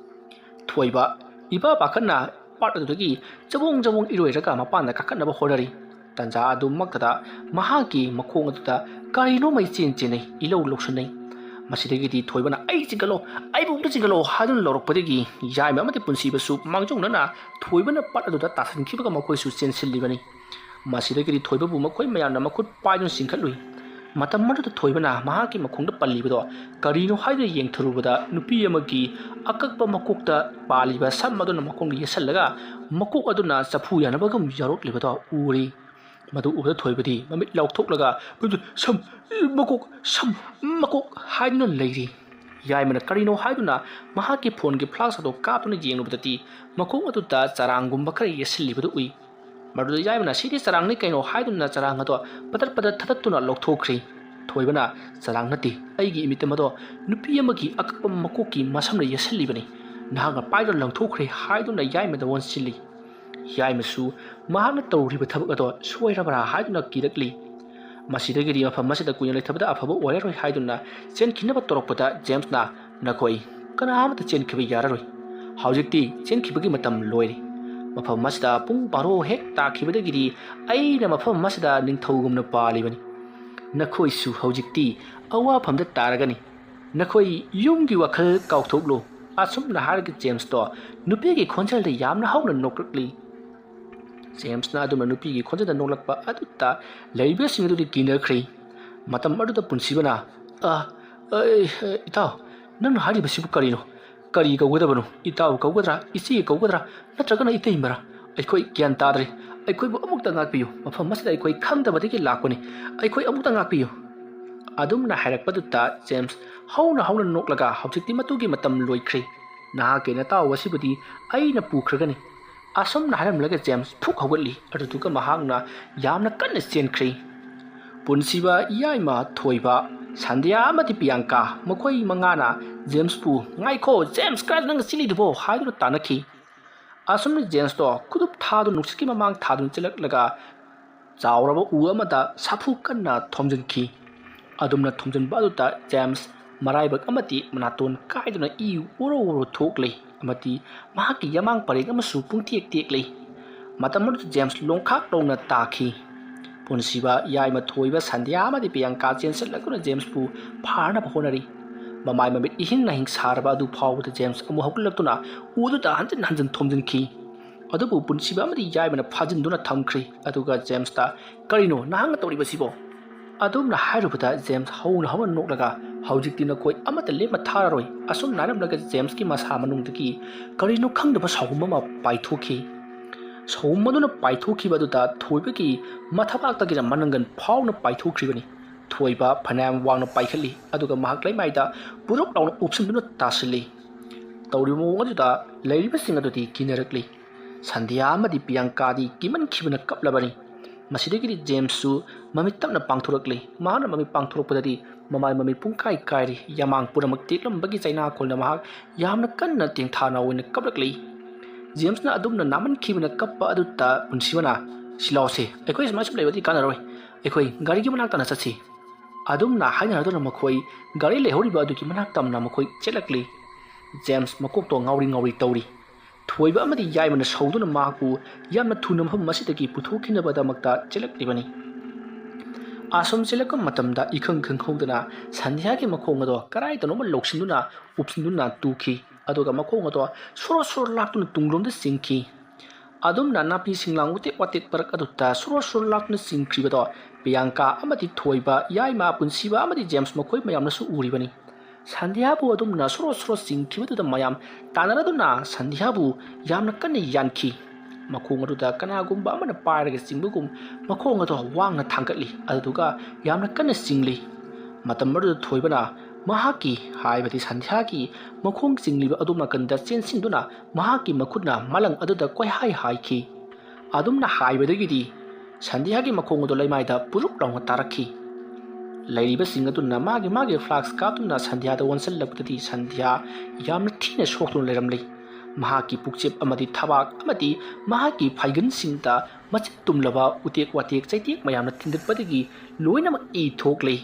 ꯊꯣꯏꯕ ꯏꯄꯥ ꯄꯥꯈꯠꯅ ꯄꯥꯠ ꯑꯗꯨꯗꯒꯤ ꯆꯕꯣꯡ ꯆꯕꯣꯡ ꯏꯔꯣꯏꯔꯒ ꯃꯄꯥꯟꯗ ꯀꯥꯈꯠꯅꯕ ꯍꯣꯠꯅꯔꯤ꯫ ꯇꯟꯖꯥ ꯑꯗꯨꯃꯛꯇꯗ ꯃꯍꯥꯛꯀꯤ ꯃꯈꯣꯡ ꯑꯗꯨꯗ ꯀꯔꯤꯅꯣꯃ ꯏꯆꯦꯟ ꯆꯦꯟꯅꯩ, ꯏꯂꯧ ꯂꯧꯁꯟꯅꯩ꯫ ꯃꯁꯤꯗꯒꯤꯗꯤ ꯊꯣꯏꯕꯅ, "ꯑꯩ ꯆꯤꯡꯈꯠꯂꯣ, ꯑꯩꯕꯨ ꯑꯝꯇ ꯆꯤꯡꯈꯠꯂꯣ" ꯍꯥꯏꯗꯨꯅ ꯂꯧꯔꯛꯄꯗꯒꯤ ꯌꯥꯏꯃ ꯑꯃꯗꯤ ꯄꯨꯟꯁꯤꯕꯁꯨ ꯃꯥꯡꯖꯧꯅꯅ ꯊꯣꯏꯕꯅ ꯄꯥꯠ ꯑꯗꯨꯗ ꯇꯥꯁꯤꯟꯈꯤꯕꯒ ꯃꯈꯣꯏꯁꯨ ꯆꯦꯟꯁꯤꯜꯂꯤꯕꯅꯤ꯫ ꯃꯁꯤꯗꯒꯤꯗꯤ ꯊꯣꯏꯕꯕꯨ ꯃꯈꯣꯏ ꯃꯌꯥꯝꯅ ꯃꯈꯨꯠ ꯄꯥꯏꯗꯨꯅ ꯆꯤꯡꯈꯠꯂꯨꯏ꯫ ꯃꯇꯝ ꯑꯗꯨꯗ ꯊꯣꯏꯕꯅ ꯃꯍꯥꯛꯀꯤ ꯃꯈꯣꯡꯗ ꯄꯜꯂꯤꯕꯗꯣ ꯀꯔꯤꯅꯣ ꯍꯥꯏꯗꯨꯅ ꯌꯦꯡꯊꯔꯨꯕꯗ, ꯅꯨꯄꯤ ꯑꯃꯒꯤ ꯑꯀꯛꯄ ꯃꯀꯣꯛꯇ ꯄꯥꯜꯂꯤꯕ ꯁꯝ ꯑꯗꯨꯅ ꯃꯈꯣꯡꯗ ꯌꯦꯠꯁꯜꯂꯒ ꯃꯀꯣꯛ ꯑꯗꯨꯅ ꯆꯐꯨ ꯌꯥꯅꯕꯒꯨꯝ ꯌꯥꯎꯔꯛꯂꯤꯕꯗꯣ ꯎꯔꯤ꯫ ꯃꯗꯨ ꯎꯕꯗ ꯊꯣꯏꯕꯗꯤ ꯃꯃꯤꯠ ꯂꯥꯎꯊꯣꯛꯂꯒ, "ꯁꯝ, ꯃꯀꯣꯛ, ꯁꯝ, ꯃꯀꯣꯛ" ꯍꯥꯏꯗꯨꯅ ꯂꯩꯔꯤ꯫ ꯌꯥꯏꯃꯅ ꯀꯔꯤꯅꯣ ꯍꯥꯏꯗꯨꯅ ꯃꯍꯥꯛꯀꯤ ꯐꯣꯟꯒꯤ ꯐ꯭ꯂꯥꯁ ꯑꯗꯨ ꯀꯥꯞꯇꯨꯅ ꯌꯦꯡꯂꯨꯕꯗꯗꯤ, ꯃꯀꯣꯛ ꯑꯗꯨꯗ ꯆꯔꯥꯡꯒꯨꯝꯕ ꯈꯔ ꯌꯦꯠꯁꯤꯜꯂꯤꯕꯗꯨ ꯎꯏ꯫ ꯃꯗꯨꯗ ꯌꯥꯏꯃꯅ, "ꯁꯤꯗꯤ ꯆꯔꯥꯡꯅꯤ ꯀꯩꯅꯣ" ꯍꯥꯏꯗꯨꯅ ꯆꯔꯥꯡ ꯑꯗꯣ ꯄꯇꯠ ꯄꯇꯠ ꯊꯗꯠꯇꯨꯅ ꯂꯧꯊꯣꯛꯈ꯭ꯔꯤ꯫ ꯊꯣꯏꯕꯅ, "ꯆꯔꯥꯡ ꯅꯠꯇꯦ, ꯑꯩꯒꯤ ꯏꯃꯤꯠꯇ ꯃꯗꯣ ꯅꯨꯄꯤ ꯑꯃꯒꯤ ꯑꯀꯛꯄ ꯃꯀꯣꯛꯀꯤ ꯃꯁꯝꯅ ꯌꯦꯠꯁꯤꯜꯂꯤꯕꯅꯤ꯫ ꯅꯍꯥꯛꯅ ꯄꯥꯏꯗꯨꯅ ꯂꯪꯊꯣꯛꯈ꯭ꯔꯦ" ꯍꯥꯏꯗꯨꯅ ꯌꯥꯏꯃꯗ ꯑꯣꯟꯁꯤꯜꯂꯤ꯫ ꯌꯥꯏꯃꯁꯨ ꯃꯍꯥꯛꯅ ꯇꯧꯔꯤꯕ ꯊꯕꯛ ꯑꯗꯣ ꯁꯣꯏꯔꯕ꯭ꯔꯥ ꯍꯥꯏꯗꯨꯅ ꯀꯤꯔꯛꯂꯤ꯫ ꯃꯁꯤꯗꯒꯤꯗꯤ ꯃꯐꯝ ꯑꯁꯤꯗ ꯀꯨꯏꯅ ꯂꯩꯊꯕꯗ ꯑꯐꯕ ꯑꯣꯏꯔꯔꯣꯏ ꯍꯥꯏꯗꯨꯅ ꯆꯦꯟꯈꯤꯅꯕ ꯇꯧꯔꯛꯄꯗ ꯖꯦꯝꯁꯅ, "ꯅꯈꯣꯏ ꯀꯅꯥ ꯑꯃꯠꯇ ꯆꯦꯟꯈꯤꯕ ꯌꯥꯔꯔꯣꯏ꯫ ꯍꯧꯖꯤꯛꯇꯤ ꯆꯦꯟꯈꯤꯕꯒꯤ ꯃꯇꯝ ꯂꯣꯏꯔꯦ꯫ ꯃꯐꯝ ꯑꯁꯤꯗ ꯄꯨꯡ ꯕꯥꯔꯣ ꯍꯦꯛ ꯇꯥꯈꯤꯕꯗꯒꯤꯗꯤ ꯑꯩꯅ ꯃꯐꯝ ꯑꯁꯤꯗ ꯅꯤꯡꯊꯧꯒꯨꯝꯅ ꯄꯥꯜꯂꯤꯕꯅꯤ꯫ ꯅꯈꯣꯏꯁꯨ ꯍꯧꯖꯤꯛꯇꯤ ꯑꯋꯥꯐꯝꯗ ꯇꯥꯔꯒꯅꯤ꯫ ꯅꯈꯣꯏ ꯌꯨꯝꯒꯤ ꯋꯥꯈꯜ ꯀꯥꯎꯊꯣꯛꯂꯨ"꯫ ꯑꯁꯨꯝꯅ ꯍꯥꯏꯔꯒ ꯖꯦꯝꯁꯇꯣ ꯅꯨꯄꯤꯒꯤ ꯈꯣꯟꯖꯦꯜꯗ ꯌꯥꯝꯅ ꯍꯧꯅ ꯅꯣꯛꯂꯛꯂꯤ꯫ ꯖꯦꯝꯁꯅ ꯑꯗꯨꯝꯅ ꯅꯨꯄꯤꯒꯤ ꯈꯣꯟꯖꯦꯜꯗ ꯅꯣꯛꯂꯛꯄ ꯑꯗꯨꯗ ꯂꯩꯔꯤꯕꯁꯤꯡ ꯑꯗꯨꯗꯤ ꯀꯤꯅꯈ꯭ꯔꯤ꯫ ꯃꯇꯝ ꯑꯗꯨꯗ ꯄꯨꯟꯁꯤꯕꯅ, "ꯑ, ꯑꯩ, ꯏꯇꯥꯎ, ꯅꯪꯅ ꯍꯥꯏꯔꯤꯕꯁꯤꯕꯨ ꯀꯔꯤꯅꯣ? ꯀꯔꯤ ꯀꯧꯒꯗꯕꯅꯣ? ꯏꯇꯥꯎ ꯀꯧꯒꯗ꯭ꯔꯥ, ꯏꯆꯦ ꯀꯧꯒꯗ꯭ꯔꯥ, ꯅꯠꯇ꯭ꯔꯒꯅ ꯏꯇꯩꯃꯔꯥ? ꯑꯩꯈꯣꯏ ꯒ꯭ꯌꯥꯟ ꯇꯥꯗ꯭ꯔꯦ꯫ ꯑꯩꯈꯣꯏꯕꯨ ꯑꯃꯨꯛꯇ ꯉꯥꯛꯄꯤꯌꯨ꯫ ꯃꯐꯝ ꯑꯁꯤꯗ ꯑꯩꯈꯣꯏ ꯈꯪꯗꯕꯗꯒꯤ ꯂꯥꯛꯄꯅꯤ꯫ ꯑꯩꯈꯣꯏ ꯑꯃꯨꯛꯇ ꯉꯥꯛꯄꯤꯌꯨ꯫ ꯑꯗꯨꯝꯅ ꯍꯥꯏꯔꯛꯄꯗꯨꯗ ꯖꯦꯝꯁ ꯍꯧꯅ ꯍꯧꯅ ꯅꯣꯛꯂꯒ, "ꯍꯧꯖꯤꯛꯇꯤ ꯃꯗꯨꯒꯤ ꯃꯇꯝ ꯂꯣꯏꯈ꯭ꯔꯦ꯫ ꯅꯍꯥꯛꯀꯤ ꯅꯇꯥꯎ ꯑꯁꯤꯕꯨꯗꯤ ꯑꯩꯅ ꯄꯨꯈ꯭ꯔꯒꯅꯤ"꯫ ꯑꯁꯨꯝꯅ ꯍꯥꯏꯔꯝꯂꯒ ꯖꯦꯝꯁ ꯐꯨꯛ ꯍꯧꯒꯠꯂꯤ꯫ ꯑꯗꯨꯗꯨꯒ ꯃꯍꯥꯛꯅ ꯌꯥꯝꯅ ꯀꯟꯅ ꯆꯦꯟꯈ꯭ꯔꯦ꯫ ꯄꯨꯟꯁꯤꯕ, ꯏꯌꯥꯏꯃ ꯊꯣꯏꯕ, ꯁꯟꯙ꯭ꯌꯥ ꯑꯃꯗꯤ ꯄꯤꯌꯥꯡꯀꯥ, ꯃꯈꯣꯏ ꯃꯉꯥꯅ ꯖꯦꯝꯁꯄꯨ, "ꯉꯥꯏꯈꯣ ꯖꯦꯝꯁ, ꯀꯗꯥꯏꯗ ꯅꯪ ꯆꯦꯜꯂꯤꯗꯨꯕꯣ?" ꯍꯥꯏꯗꯨꯅ ꯇꯥꯟꯅꯈꯤ꯫ ꯑꯁꯨꯝꯅ ꯖꯦꯝꯁꯇꯣ ꯈꯨꯗꯨꯞ ꯊꯥꯗꯨꯅ, ꯅꯨꯡꯁꯤꯠꯀꯤ ꯃꯃꯥꯡ ꯊꯥꯗꯨꯅ ꯆꯦꯜꯂꯛꯂꯒ ꯆꯥꯎꯔꯕ ꯎ ꯑꯃꯗ ꯁꯥꯐꯨ ꯀꯟꯅ ꯊꯣꯝꯖꯤꯟꯈꯤ꯫ ꯑꯗꯨꯝꯅ ꯊꯣꯝꯖꯤꯟꯕ ꯑꯗꯨꯗ ꯖꯦꯝꯁ ꯃꯔꯥꯏꯕꯛ ꯑꯃꯗꯤ ꯃꯅꯥꯇꯣꯟ ꯀꯥꯏꯗꯨꯅ ꯏ ꯎꯔꯣ ꯎꯔꯣ ꯊꯣꯛꯂꯤ ꯑꯃꯗꯤ ꯃꯍꯥꯛꯀꯤ ꯌꯥꯃꯥꯡ ꯄꯔꯦꯡ ꯑꯃꯁꯨ ꯄꯨꯡꯇꯦꯛ ꯇꯦꯛꯂꯤ꯫ ꯃꯇꯝ ꯑꯗꯨꯗ ꯖꯦꯝꯁ ꯂꯣꯡꯈꯥꯛ ꯂꯥꯎꯅ ꯇꯥꯈꯤ꯫ ꯄꯨꯟꯁꯤꯕ, ꯏꯌꯥꯏꯃ ꯊꯣꯏꯕ, ꯁꯟꯙ꯭ꯌꯥ ꯑꯃꯗꯤ ꯄꯤꯌꯥꯡꯀꯥ ꯆꯦꯟꯁꯤꯜꯂꯛꯇꯨꯅ ꯖꯦꯝꯁꯄꯨ ꯐꯥꯅꯕ ꯍꯣꯠꯅꯔꯤ꯫ ꯃꯃꯥꯏ ꯃꯃꯤꯠ ꯏꯍꯤꯡ ꯅꯥꯍꯤꯡ ꯁꯥꯔꯕ ꯑꯗꯨ ꯐꯥꯎꯕꯗ ꯖꯦꯝꯁ ꯑꯃꯨꯛ ꯍꯧꯒꯠꯂꯛꯇꯨꯅ ꯎꯗꯨꯗ ꯍꯟꯖꯤꯟ ꯍꯟꯖꯤꯟ ꯊꯣꯝꯖꯤꯟꯈꯤ꯫ ꯑꯗꯨꯕꯨ ꯄꯨꯟꯁꯤꯕ ꯑꯃꯗꯤ ꯏꯌꯥꯏꯃꯅ ꯐꯥꯖꯤꯟꯗꯨꯅ ꯊꯝꯈ꯭ꯔꯤ꯫ ꯑꯗꯨꯒ ꯖꯦꯝꯁꯇ, "ꯀꯔꯤꯅꯣ ꯅꯍꯥꯛꯅ ꯇꯧꯔꯤꯕꯁꯤꯕꯣ?" ꯑꯗꯨꯝꯅ ꯍꯥꯏꯔꯨꯕꯗ ꯖꯦꯝꯁ ꯍꯧꯅ ꯍꯧꯅ ꯅꯣꯛꯂꯒ, "ꯍꯧꯖꯤꯛꯇꯤ ꯅꯈꯣꯏ ꯑꯃꯠꯇ ꯂꯦꯝꯅ ꯊꯥꯔꯔꯣꯏ"꯫ ꯑꯁꯨꯝꯅ ꯍꯥꯏꯔꯝꯂꯒ ꯖꯦꯝꯁꯀꯤ ꯃꯁꯥ ꯃꯅꯨꯡꯗꯒꯤ ꯀꯔꯤꯅꯣ ꯈꯪꯗꯕ ꯁꯥꯎꯍꯨꯝ ꯑꯃ ꯄꯥꯏꯊꯣꯛꯈꯤ꯫ ꯁꯥꯎꯍꯨꯝ ꯑꯗꯨꯅ ꯄꯥꯏꯊꯣꯛꯈꯤꯕ ꯑꯗꯨꯗ ꯊꯣꯏꯕꯒꯤ ꯃꯊꯕꯥꯛꯇꯒꯤꯅ ꯃꯅꯪꯒꯟ ꯐꯥꯎꯅ ꯄꯥꯏꯊꯣꯛꯈ꯭ꯔꯤꯕꯅꯤ꯫ ꯊꯣꯏꯕ ꯐꯅꯌꯥꯝ ꯋꯥꯡꯅ ꯄꯥꯏꯈꯠꯂꯤ, ꯑꯗꯨꯒ ꯃꯍꯥꯛ ꯂꯩꯃꯥꯏꯗ ꯄꯨꯔꯞ ꯂꯥꯎꯅ ꯎꯞꯁꯤꯟꯗꯨꯅ ꯇꯥꯁꯤꯜꯂꯤ꯫ ꯇꯧꯔꯤꯕ ꯃꯑꯣꯡ ꯑꯗꯨꯗ ꯂꯩꯔꯤꯕꯁꯤꯡ ꯑꯗꯨꯗꯤ ꯀꯤꯅꯔꯛꯂꯤ꯫ ꯁꯟꯙ꯭ꯌꯥ ꯑꯃꯗꯤ ꯄꯤꯌꯥꯡꯀꯥꯗꯤ ꯀꯤꯃꯟꯈꯤꯕꯅ ꯀꯞꯂꯕꯅꯤ꯫ ꯃꯁꯤꯗꯒꯤꯗꯤ ꯖꯦꯝꯁꯁꯨ ꯃꯃꯤꯠ ꯇꯞꯅ ꯄꯥꯡꯊꯣꯔꯛꯂꯤ꯫ ꯃꯍꯥꯛꯅ ꯃꯃꯤꯠ ꯄꯥꯡꯊꯣꯔꯛꯄꯗꯗꯤ ꯃꯃꯥꯏ ꯃꯃꯤꯠ ꯄꯨꯡꯀꯥꯏ ꯀꯥꯏꯔꯤ꯫ ꯌꯥꯃꯥꯡ ꯄꯨꯝꯅꯃꯛ ꯇꯦꯛꯂꯝꯕꯒꯤ ꯆꯩꯅꯥꯈꯣꯜꯅ ꯃꯍꯥꯛ ꯌꯥꯝꯅ ꯀꯟꯅ ꯇꯦꯡꯊꯥ ꯅꯥꯑꯣꯏꯅ ꯀꯞꯂꯛꯂꯤ꯫ ꯖꯦꯝꯁꯅ ꯑꯗꯨꯝꯅ ꯅꯥꯃꯟꯈꯤꯕꯅ ꯀꯞꯄ ꯑꯗꯨꯗ ꯄꯨꯟꯁꯤꯕꯅ, "ꯁꯤ ꯂꯥꯎꯁꯦ, ꯑꯩꯈꯣꯏ ꯁꯨꯃꯥꯏ ꯁꯨꯝ ꯂꯩꯕꯗꯤ ꯀꯥꯟꯅꯔꯣꯏ꯫ ꯑꯩꯈꯣꯏ ꯒꯥꯔꯤꯒꯤ ꯃꯅꯥꯛ ꯇꯥꯟꯅ ꯆꯠꯁꯤ"꯫ ꯑꯗꯨꯝꯅ ꯍꯥꯏꯅꯔꯗꯨꯅ ꯃꯈꯣꯏ ꯒꯥꯔꯤ ꯂꯩꯍꯧꯔꯤꯕ ꯑꯗꯨꯒꯤ ꯃꯅꯥꯛ ꯇꯝꯅ ꯃꯈꯣꯏ ꯆꯦꯜꯂꯛꯂꯤ꯫ ꯖꯦꯝꯁ ꯃꯀꯣꯛꯇꯣ ꯉꯥꯎꯔꯤ ꯉꯥꯎꯔꯤ ꯇꯧꯔꯤ꯫ ꯊꯣꯏꯕ ꯑꯃꯗꯤ ꯌꯥꯏꯃꯅ ꯁꯧꯗꯨꯅ ꯃꯍꯥꯛꯄꯨ ꯌꯥꯝꯅ ꯊꯨꯅ ꯃꯐꯝ ꯑꯁꯤꯗꯒꯤ ꯄꯨꯊꯣꯛꯈꯤꯅꯕꯗꯃꯛꯇ ꯆꯦꯜꯂꯛꯂꯤꯕꯅꯤ꯫ ꯑꯁꯨꯝ ꯆꯦꯜꯂꯛꯄ ꯃꯇꯝꯗ ꯏꯈꯪ ꯈꯪꯍꯧꯗꯅ ꯁꯟꯙ꯭ꯌꯥꯒꯤ ꯃꯈꯣꯡ ꯑꯗꯣ ꯀꯗꯥꯏꯗꯅꯣꯃ ꯂꯧꯁꯤꯟꯗꯨꯅ ꯎꯞꯁꯤꯟꯗꯨꯅ ꯇꯨꯈꯤ꯫ ꯑꯗꯨꯒ ꯃꯈꯣꯡ ꯑꯗꯣ ꯁꯣꯔꯣ ꯁꯣꯔꯣ ꯂꯥꯛꯇꯨꯅ ꯇꯨꯡꯂꯣꯝꯗ ꯆꯤꯡꯈꯤ꯫ ꯑꯗꯨꯝꯅ ꯅꯥꯄꯤ ꯁꯤꯡꯂꯥꯡ ꯎꯇꯦꯛ ꯋꯥꯇꯦꯛ ꯃꯔꯛ ꯑꯗꯨꯗ ꯁꯣꯔꯣ ꯁꯣꯔꯣ ꯂꯥꯛꯇꯨꯅ ꯆꯤꯡꯈ꯭ꯔꯤꯕꯗꯣ ꯄꯤꯌꯥꯡꯀꯥ ꯑꯃꯗꯤ ꯊꯣꯏꯕ, ꯌꯥꯏꯃ, ꯄꯨꯟꯁꯤꯕ ꯑꯃꯗꯤ ꯖꯦꯝꯁ ꯃꯈꯣꯏ ꯃꯌꯥꯝꯅꯁꯨ ꯎꯔꯤꯕꯅꯤ꯫ ꯁꯟꯙ꯭ꯌꯥꯕꯨ ꯑꯗꯨꯝꯅ ꯁꯣꯔꯣ ꯁꯣꯔꯣ ꯆꯤꯡꯈꯤꯕꯗꯨꯗ ꯃꯌꯥꯝ ꯇꯥꯟꯅꯔꯗꯨꯅ ꯁꯟꯙ꯭ꯌꯥꯕꯨ ꯌꯥꯝꯅ ꯀꯟꯅ ꯌꯥꯟꯈꯤ꯫ ꯃꯈꯣꯡ ꯑꯗꯨꯗ ꯀꯅꯥꯒꯨꯝꯕ ꯑꯃꯅ ꯄꯥꯏꯔꯒ ꯆꯤꯡꯕꯒꯨꯝ ꯃꯈꯣꯡ ꯑꯗꯨ ꯋꯥꯡꯅ ꯊꯥꯡꯒꯠꯂꯤ, ꯑꯗꯨꯗꯨꯒ ꯌꯥꯝꯅ ꯀꯟꯅ ꯆꯤꯡꯂꯤ꯫ ꯃꯇꯝ ꯑꯗꯨꯗ ꯊꯣꯏꯕꯅ ꯃꯍꯥꯛꯀꯤ, ꯍꯥꯏꯕꯗꯤ ꯁꯟꯙ꯭ꯌꯥꯒꯤ ꯃꯈꯣꯡ ꯆꯤꯡꯂꯤꯕ ꯑꯗꯣꯝ ꯅꯥꯀꯟꯗ ꯆꯦꯟꯁꯤꯟꯗꯨꯅ ꯃꯍꯥꯛꯀꯤ ꯃꯈꯨꯠꯅ ꯃꯂꯪ ꯑꯗꯨꯗ ꯀꯣꯏꯍꯥꯏ ꯍꯥꯏꯈꯤ꯫ ꯑꯗꯨꯝꯅ ꯍꯥꯏꯕꯗꯒꯤꯗꯤ ꯁꯟꯙ꯭ꯌꯥꯒꯤ ꯃꯈꯣꯡ ꯑꯗꯨ ꯂꯩꯃꯥꯏꯗ ꯄꯨꯔꯨꯞ ꯂꯥꯎꯅ ꯇꯥꯔꯛꯈꯤ꯫ ꯂꯩꯔꯤꯕꯁꯤꯡ ꯑꯗꯨꯅ ꯃꯥꯒꯤ ꯃꯥꯒꯤ ꯐ꯭ꯂꯥꯛꯁ ꯀꯥꯞꯇꯨꯅ ꯁꯟꯙ꯭ꯌꯥꯗ ꯑꯣꯟꯁꯤꯜꯂꯛꯄꯗꯗꯤ ꯁꯟꯙ꯭ꯌꯥ ꯌꯥꯝꯅ ꯊꯤꯅ ꯁꯣꯛꯇꯨꯅ ꯂꯩꯔꯝꯂꯤ꯫ ꯃꯍꯥꯛꯀꯤ ꯄꯨꯛꯆꯦꯞ ꯑꯃꯗꯤ ꯊꯕꯥꯛ ꯑꯃꯗꯤ ꯃꯍꯥꯛꯀꯤ ꯐꯥꯏꯒꯟꯁꯤꯡꯗ ꯃꯆꯤꯟ ꯇꯨꯝꯂꯕ ꯎꯇꯦꯛ ꯋꯥꯇꯦꯛ ꯆꯩꯇꯦꯛ ꯃꯌꯥꯝꯅ ꯊꯤꯟꯗꯠꯄꯗꯒꯤ ꯂꯣꯏꯅꯃꯛ ꯏ ꯊꯣꯛꯂꯤ꯫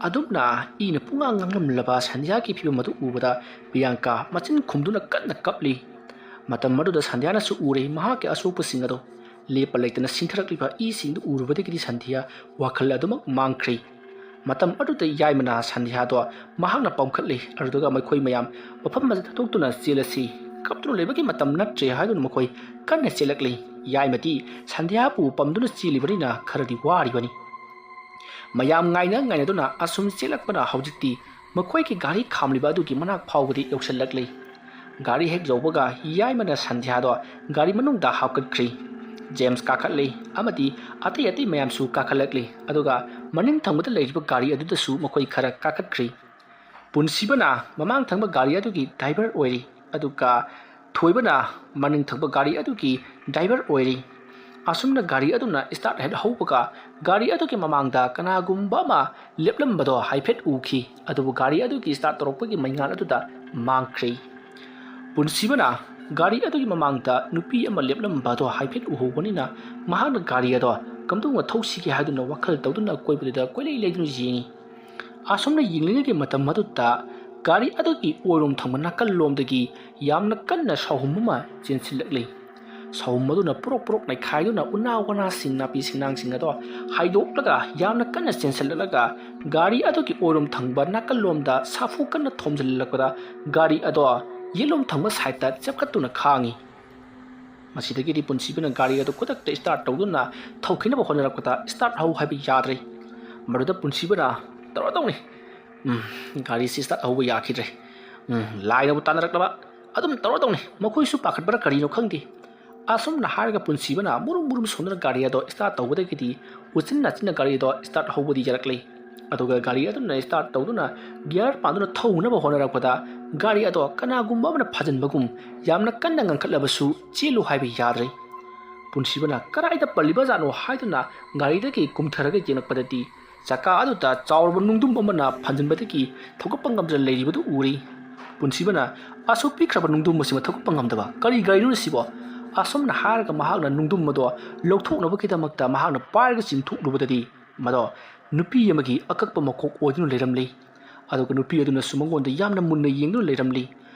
ꯑꯗꯨꯝꯅ ꯏꯅ ꯄꯨꯡꯉꯥꯡ ꯉꯥꯡꯂꯝꯂꯕ ꯁꯟꯙ꯭ꯌꯥꯒꯤ ꯐꯤꯕꯝ ꯑꯗꯨ ꯎꯕꯗ ꯄ꯭ꯔꯤꯌꯥꯡꯀꯥ ꯃꯆꯤꯟ ꯈꯨꯝꯗꯨꯅ ꯀꯟꯅ ꯀꯞꯂꯤ꯫ ꯃꯇꯝ ꯑꯗꯨꯗ ꯁꯟꯙ꯭ꯌꯥꯅꯁꯨ ꯎꯔꯦ ꯃꯍꯥꯛꯀꯤ ꯑꯁꯣꯛꯄꯁꯤꯡ ꯑꯗꯣ꯫ ꯂꯦꯞꯄ ꯂꯩꯇꯅ ꯁꯤꯟꯊꯔꯛꯂꯤꯕ ꯏꯁꯤꯡꯗꯨ ꯎꯔꯨꯕꯗꯒꯤꯗꯤ ꯁꯟꯙ꯭ꯌꯥ ꯋꯥꯈꯜ ꯑꯗꯨꯃꯛ ꯃꯥꯡꯈ꯭ꯔꯦ꯫ ꯃꯇꯝ ꯑꯗꯨꯗ ꯌꯥꯏꯃꯅ ꯁꯟꯙ꯭ꯌꯥꯗꯣ ꯃꯍꯥꯛꯅ ꯄꯝꯈꯠꯂꯤ, ꯑꯗꯨꯗꯨꯒ ꯃꯈꯣꯏ ꯃꯌꯥꯝ ꯃꯐꯝ ꯑꯁꯤꯗ ꯊꯥꯗꯣꯛꯇꯨꯅ ꯆꯦꯜꯂꯁꯤ, ꯀꯞꯇꯨꯅ ꯂꯩꯕꯒꯤ ꯃꯇꯝ ꯅꯠꯇ꯭ꯔꯦ ꯍꯥꯏꯗꯨꯅ ꯃꯈꯣꯏ ꯀꯟꯅ ꯆꯦꯜꯂꯛꯂꯤ꯫ ꯌꯥꯏꯃꯗꯤ ꯁꯟꯙ꯭ꯌꯥꯕꯨ ꯄꯝꯗꯨꯅ ꯆꯦꯜꯂꯤꯕꯅꯤꯅ ꯈꯔꯗꯤ ꯋꯥꯔꯤꯕꯅꯤ꯫ ꯃꯌꯥꯝ ꯉꯥꯏꯅ ꯉꯥꯏꯅꯗꯨꯅ ꯑꯁꯨꯝ ꯆꯦꯜꯂꯛꯄꯅ ꯍꯧꯖꯤꯛꯇꯤ ꯃꯈꯣꯏꯒꯤ ꯒꯥꯔꯤ ꯈꯥꯝꯂꯤꯕ ꯑꯗꯨꯒꯤ ꯃꯅꯥꯛ ꯐꯥꯎꯕꯗꯤ ꯌꯧꯁꯤꯜꯂꯛꯂꯤ꯫ ꯒꯥꯔꯤ ꯍꯦꯛ ꯌꯧꯕꯒ ꯌꯥꯏꯃꯅ ꯁꯟꯙ꯭ꯌꯥꯗꯣ ꯒꯥꯔꯤ ꯃꯅꯨꯡꯗ ꯍꯥꯞꯀꯠꯈ꯭ꯔꯤ꯫ ꯖꯦꯝꯁ ꯀꯥꯈꯠꯂꯤ ꯑꯃꯗꯤ ꯑꯇꯩ ꯑꯇꯩ ꯃꯌꯥꯝꯁꯨ ꯀꯥꯈꯠꯂꯛꯂꯤ, ꯑꯗꯨꯒ ꯃꯅꯤꯡ ꯊꯪꯕꯗ ꯂꯩꯔꯤꯕ ꯒꯥꯔꯤ ꯑꯗꯨꯗꯁꯨ ꯃꯈꯣꯏ ꯈꯔ ꯀꯥꯈꯠꯈ꯭ꯔꯤ꯫ ꯄꯨꯟꯁꯤꯕꯅ ꯃꯃꯥꯡ ꯊꯪꯕ ꯒꯥꯔꯤ ꯑꯗꯨꯒꯤ ꯗ꯭ꯔꯥꯏꯚꯔ ꯑꯣꯏꯔꯤ, ꯑꯗꯨꯒ ꯊꯣꯏꯕꯅ ꯃꯅꯤꯡ ꯊꯪꯕ ꯒꯥꯔꯤ ꯑꯗꯨꯒꯤ ꯗ꯭ꯔꯥꯏꯚꯔ ꯑꯣꯏꯔꯤ꯫ ꯑꯁꯨꯝꯅ ꯒꯥꯔꯤ ꯑꯗꯨꯅ ꯁ꯭ꯇꯥꯔꯠ ꯍꯦꯛ ꯍꯧꯕꯒ ꯒꯥꯔꯤ ꯑꯗꯨꯒꯤ ꯃꯃꯥꯡꯗ ꯀꯅꯥꯒꯨꯝꯕ ꯑꯃ ꯂꯦꯞꯂꯝꯕꯗꯣ ꯍꯥꯏꯐꯦꯠ ꯎꯈꯤ, ꯑꯗꯨꯕꯨ ꯒꯥꯔꯤ ꯑꯗꯨꯒꯤ ꯁ꯭ꯇꯥꯔꯠ ꯇꯧꯔꯛꯄꯒꯤ ꯃꯩꯉꯥꯜ ꯑꯗꯨꯗ ꯃꯥꯡꯈ꯭ꯔꯦ꯫ ꯄꯨꯟꯁꯤꯕꯅ ꯒꯥꯔꯤ ꯑꯗꯨꯒꯤ ꯃꯃꯥꯡꯗ ꯅꯨꯄꯤ ꯑꯃ ꯂꯦꯞꯂꯝꯕꯗꯣ ꯍꯥꯏꯐꯦꯠ ꯎꯍꯧꯕꯅꯤꯅ ꯃꯍꯥꯛꯅ ꯒꯥꯔꯤ ꯑꯗꯣ ꯀꯝꯗꯧꯅ ꯊꯧꯁꯤꯒꯦ ꯍꯥꯏꯗꯨꯅ ꯋꯥꯈꯜ ꯇꯧꯗꯨꯅ ꯑꯀꯣꯏꯕꯗꯨꯗ ꯀꯣꯏꯂꯩ ꯂꯩꯗꯨꯅ ꯌꯦꯡꯉꯤ꯫ ꯑꯁꯨꯝꯅ ꯌꯦꯡꯂꯤꯉꯩꯒꯤ ꯃꯇꯝ ꯑꯗꯨꯗ ꯒꯥꯔꯤ ꯑꯗꯨꯒꯤ ꯑꯣꯏꯔꯣꯝ ꯊꯪꯕ ꯅꯥꯀꯜꯂꯣꯝꯗꯒꯤ ꯌꯥꯝꯅ ꯀꯟꯅ ꯁꯥꯎꯍꯨꯝ ꯑꯃ ꯆꯦꯟꯁꯤꯜꯂꯛꯂꯤ꯫ ꯁꯥꯎꯍꯨꯝ ꯑꯗꯨꯅ ꯄꯨꯔꯣꯛ ꯄꯨꯔꯣꯛ ꯅꯩꯈꯥꯏꯗꯨꯅ ꯎꯅꯥ ꯋꯥꯅꯥꯁꯤꯡ ꯅꯥꯄꯤ ꯁꯤꯡꯅꯥꯡꯁꯤꯡ ꯑꯗꯣ ꯍꯥꯏꯗꯣꯛꯂꯒ ꯌꯥꯝꯅ ꯀꯟꯅ ꯆꯦꯟꯁꯤꯜꯂꯛꯂꯒ ꯒꯥꯔꯤ ꯑꯗꯨꯒꯤ ꯑꯣꯏꯔꯣꯝ ꯊꯪꯕ ꯅꯥꯀꯜꯂꯣꯝꯗ ꯁꯥꯐꯨ ꯀꯟꯅ ꯊꯣꯝꯖꯤꯜꯂꯛꯄꯗ ꯒꯥꯔꯤ ꯑꯗꯣ ꯌꯦꯠꯂꯣꯝ ꯊꯪꯕ ꯁꯥꯏꯠꯇ ꯆꯞꯈꯠꯇꯨꯅ ꯈꯥꯡꯉꯤ꯫ ꯃꯁꯤꯗꯒꯤꯗꯤ ꯄꯨꯟꯁꯤꯕꯅ ꯒꯥꯔꯤ ꯑꯗꯨ ꯈꯨꯗꯛꯇ ꯁ꯭ꯇꯥꯔꯠ ꯇꯧꯗꯨꯅ ꯊꯧꯈꯤꯅꯕ ꯍꯣꯠꯅꯔꯛꯄꯗ ꯁ꯭ꯇꯥꯔꯠ ꯍꯧ ꯍꯥꯏꯕ ꯌꯥꯗ꯭ꯔꯦ꯫ ꯃꯗꯨꯗ ꯄꯨꯟꯁꯤꯕꯅ ꯇꯧꯔꯗꯧꯅꯤ, ꯎꯝ, ꯒꯥꯔꯤꯁꯤ ꯁ꯭ꯇꯥꯔꯠ ꯍꯧꯕ ꯌꯥꯈꯤꯗ꯭ꯔꯦ꯫ ꯎꯝ, ꯂꯥꯏꯅꯕꯨ ꯇꯥꯟꯅꯔꯛꯂꯕ ꯑꯗꯨꯝ ꯇꯧꯔꯗꯧꯅꯤ꯫ ꯃꯈꯣꯏꯁꯨ ꯄꯥꯈꯠꯄ꯭ꯔꯥ ꯀꯔꯤꯅꯣ ꯈꯪꯗꯦ꯫ ꯑꯁꯨꯝꯅ ꯍꯥꯏꯔꯒ ꯄꯨꯟꯁꯤꯕꯅ ꯃꯨꯔꯨꯝ ꯃꯨꯔꯨꯝ ꯁꯣꯟꯗꯨꯅ ꯒꯥꯔꯤ ꯑꯗꯣ start ꯇꯧꯕꯗꯒꯤꯗꯤ ꯎꯆꯤꯟ ꯅꯥꯆꯤꯟꯅ ꯒꯥꯔꯤ ꯑꯗꯣ start ꯍꯧꯕꯗꯤ ꯌꯥꯔꯛꯂꯦ꯫ ꯑꯗꯨꯒ ꯒꯥꯔꯤ ꯑꯗꯨꯅ start ꯇꯧꯗꯨꯅ gear ꯄꯥꯟꯗꯨꯅ ꯊꯧꯅꯕ ꯍꯣꯠꯅꯔꯛꯄꯗ ꯒꯥꯔꯤ ꯑꯗꯣ ꯀꯅꯥꯒꯨꯝꯕ ꯑꯃꯅ ꯐꯥꯖꯤꯟꯕꯒꯨꯝ ꯌꯥꯝꯅ ꯀꯟꯅ ꯉꯪꯈꯠꯂꯕꯁꯨ ꯆꯦꯜꯂꯨ ꯍꯥꯏꯕ ꯌꯥꯗ꯭ꯔꯦ꯫ ꯄꯨꯟꯁꯤꯕꯅ ꯀꯗꯥꯏꯗ ꯄꯜꯂꯤꯕꯖꯥꯠꯅꯣ ꯍꯥꯏꯗꯨꯅ ꯒꯥꯔꯤꯗꯒꯤ ꯀꯨꯝꯊꯔꯒ ꯌꯦꯡꯂꯛꯄꯗꯗꯤ ꯆꯀꯥ ꯑꯗꯨꯗ ꯆꯥꯎꯔꯕ ꯅꯨꯡꯗꯨꯝ ꯑꯃꯅ ꯐꯥꯖꯤꯟꯕꯗꯒꯤ ꯊꯧꯒꯠꯄ ꯉꯝꯗꯅ ꯂꯩꯔꯤꯕꯗꯨ ꯎꯔꯦ꯫ ꯄꯨꯟꯁꯤꯕꯅ ꯑꯁꯨꯛ ꯄꯤꯛꯈ꯭ꯔꯕ ꯅꯨꯡꯗꯨꯝ ꯑꯁꯤꯃ ꯊꯧꯒꯠꯄ ꯉꯝꯗꯕ ꯀꯔꯤ ꯒꯥꯔꯤꯅꯣ ꯁꯤꯕꯣ? ꯑꯁꯨꯝꯅ ꯍꯥꯏꯔꯒ ꯃꯍꯥꯛꯅ ꯅꯨꯡꯗꯨꯝ ꯑꯗꯣ ꯂꯧꯊꯣꯛꯅꯕꯒꯤꯗꯃꯛꯇ ꯃꯍꯥꯛꯅ ꯄꯥꯏꯔꯒ ꯆꯤꯡꯊꯣꯛꯂꯨꯕꯗꯗꯤ ꯃꯗꯣ ꯅꯨꯄꯤ ꯑꯃꯒꯤ ꯑꯀꯛꯄ ꯃꯀꯣꯛ ꯑꯣꯏꯗꯨꯅ ꯂꯩꯔꯝꯂꯤ꯫ ꯑꯗꯨꯒ ꯅꯨꯄꯤ ꯑꯗꯨꯅꯁꯨ ꯃꯉꯣꯟꯗ ꯌꯥꯝꯅ ꯃꯨꯟꯅ ꯌꯦꯡꯗꯨꯅ ꯂꯩꯔꯝꯂꯤ꯫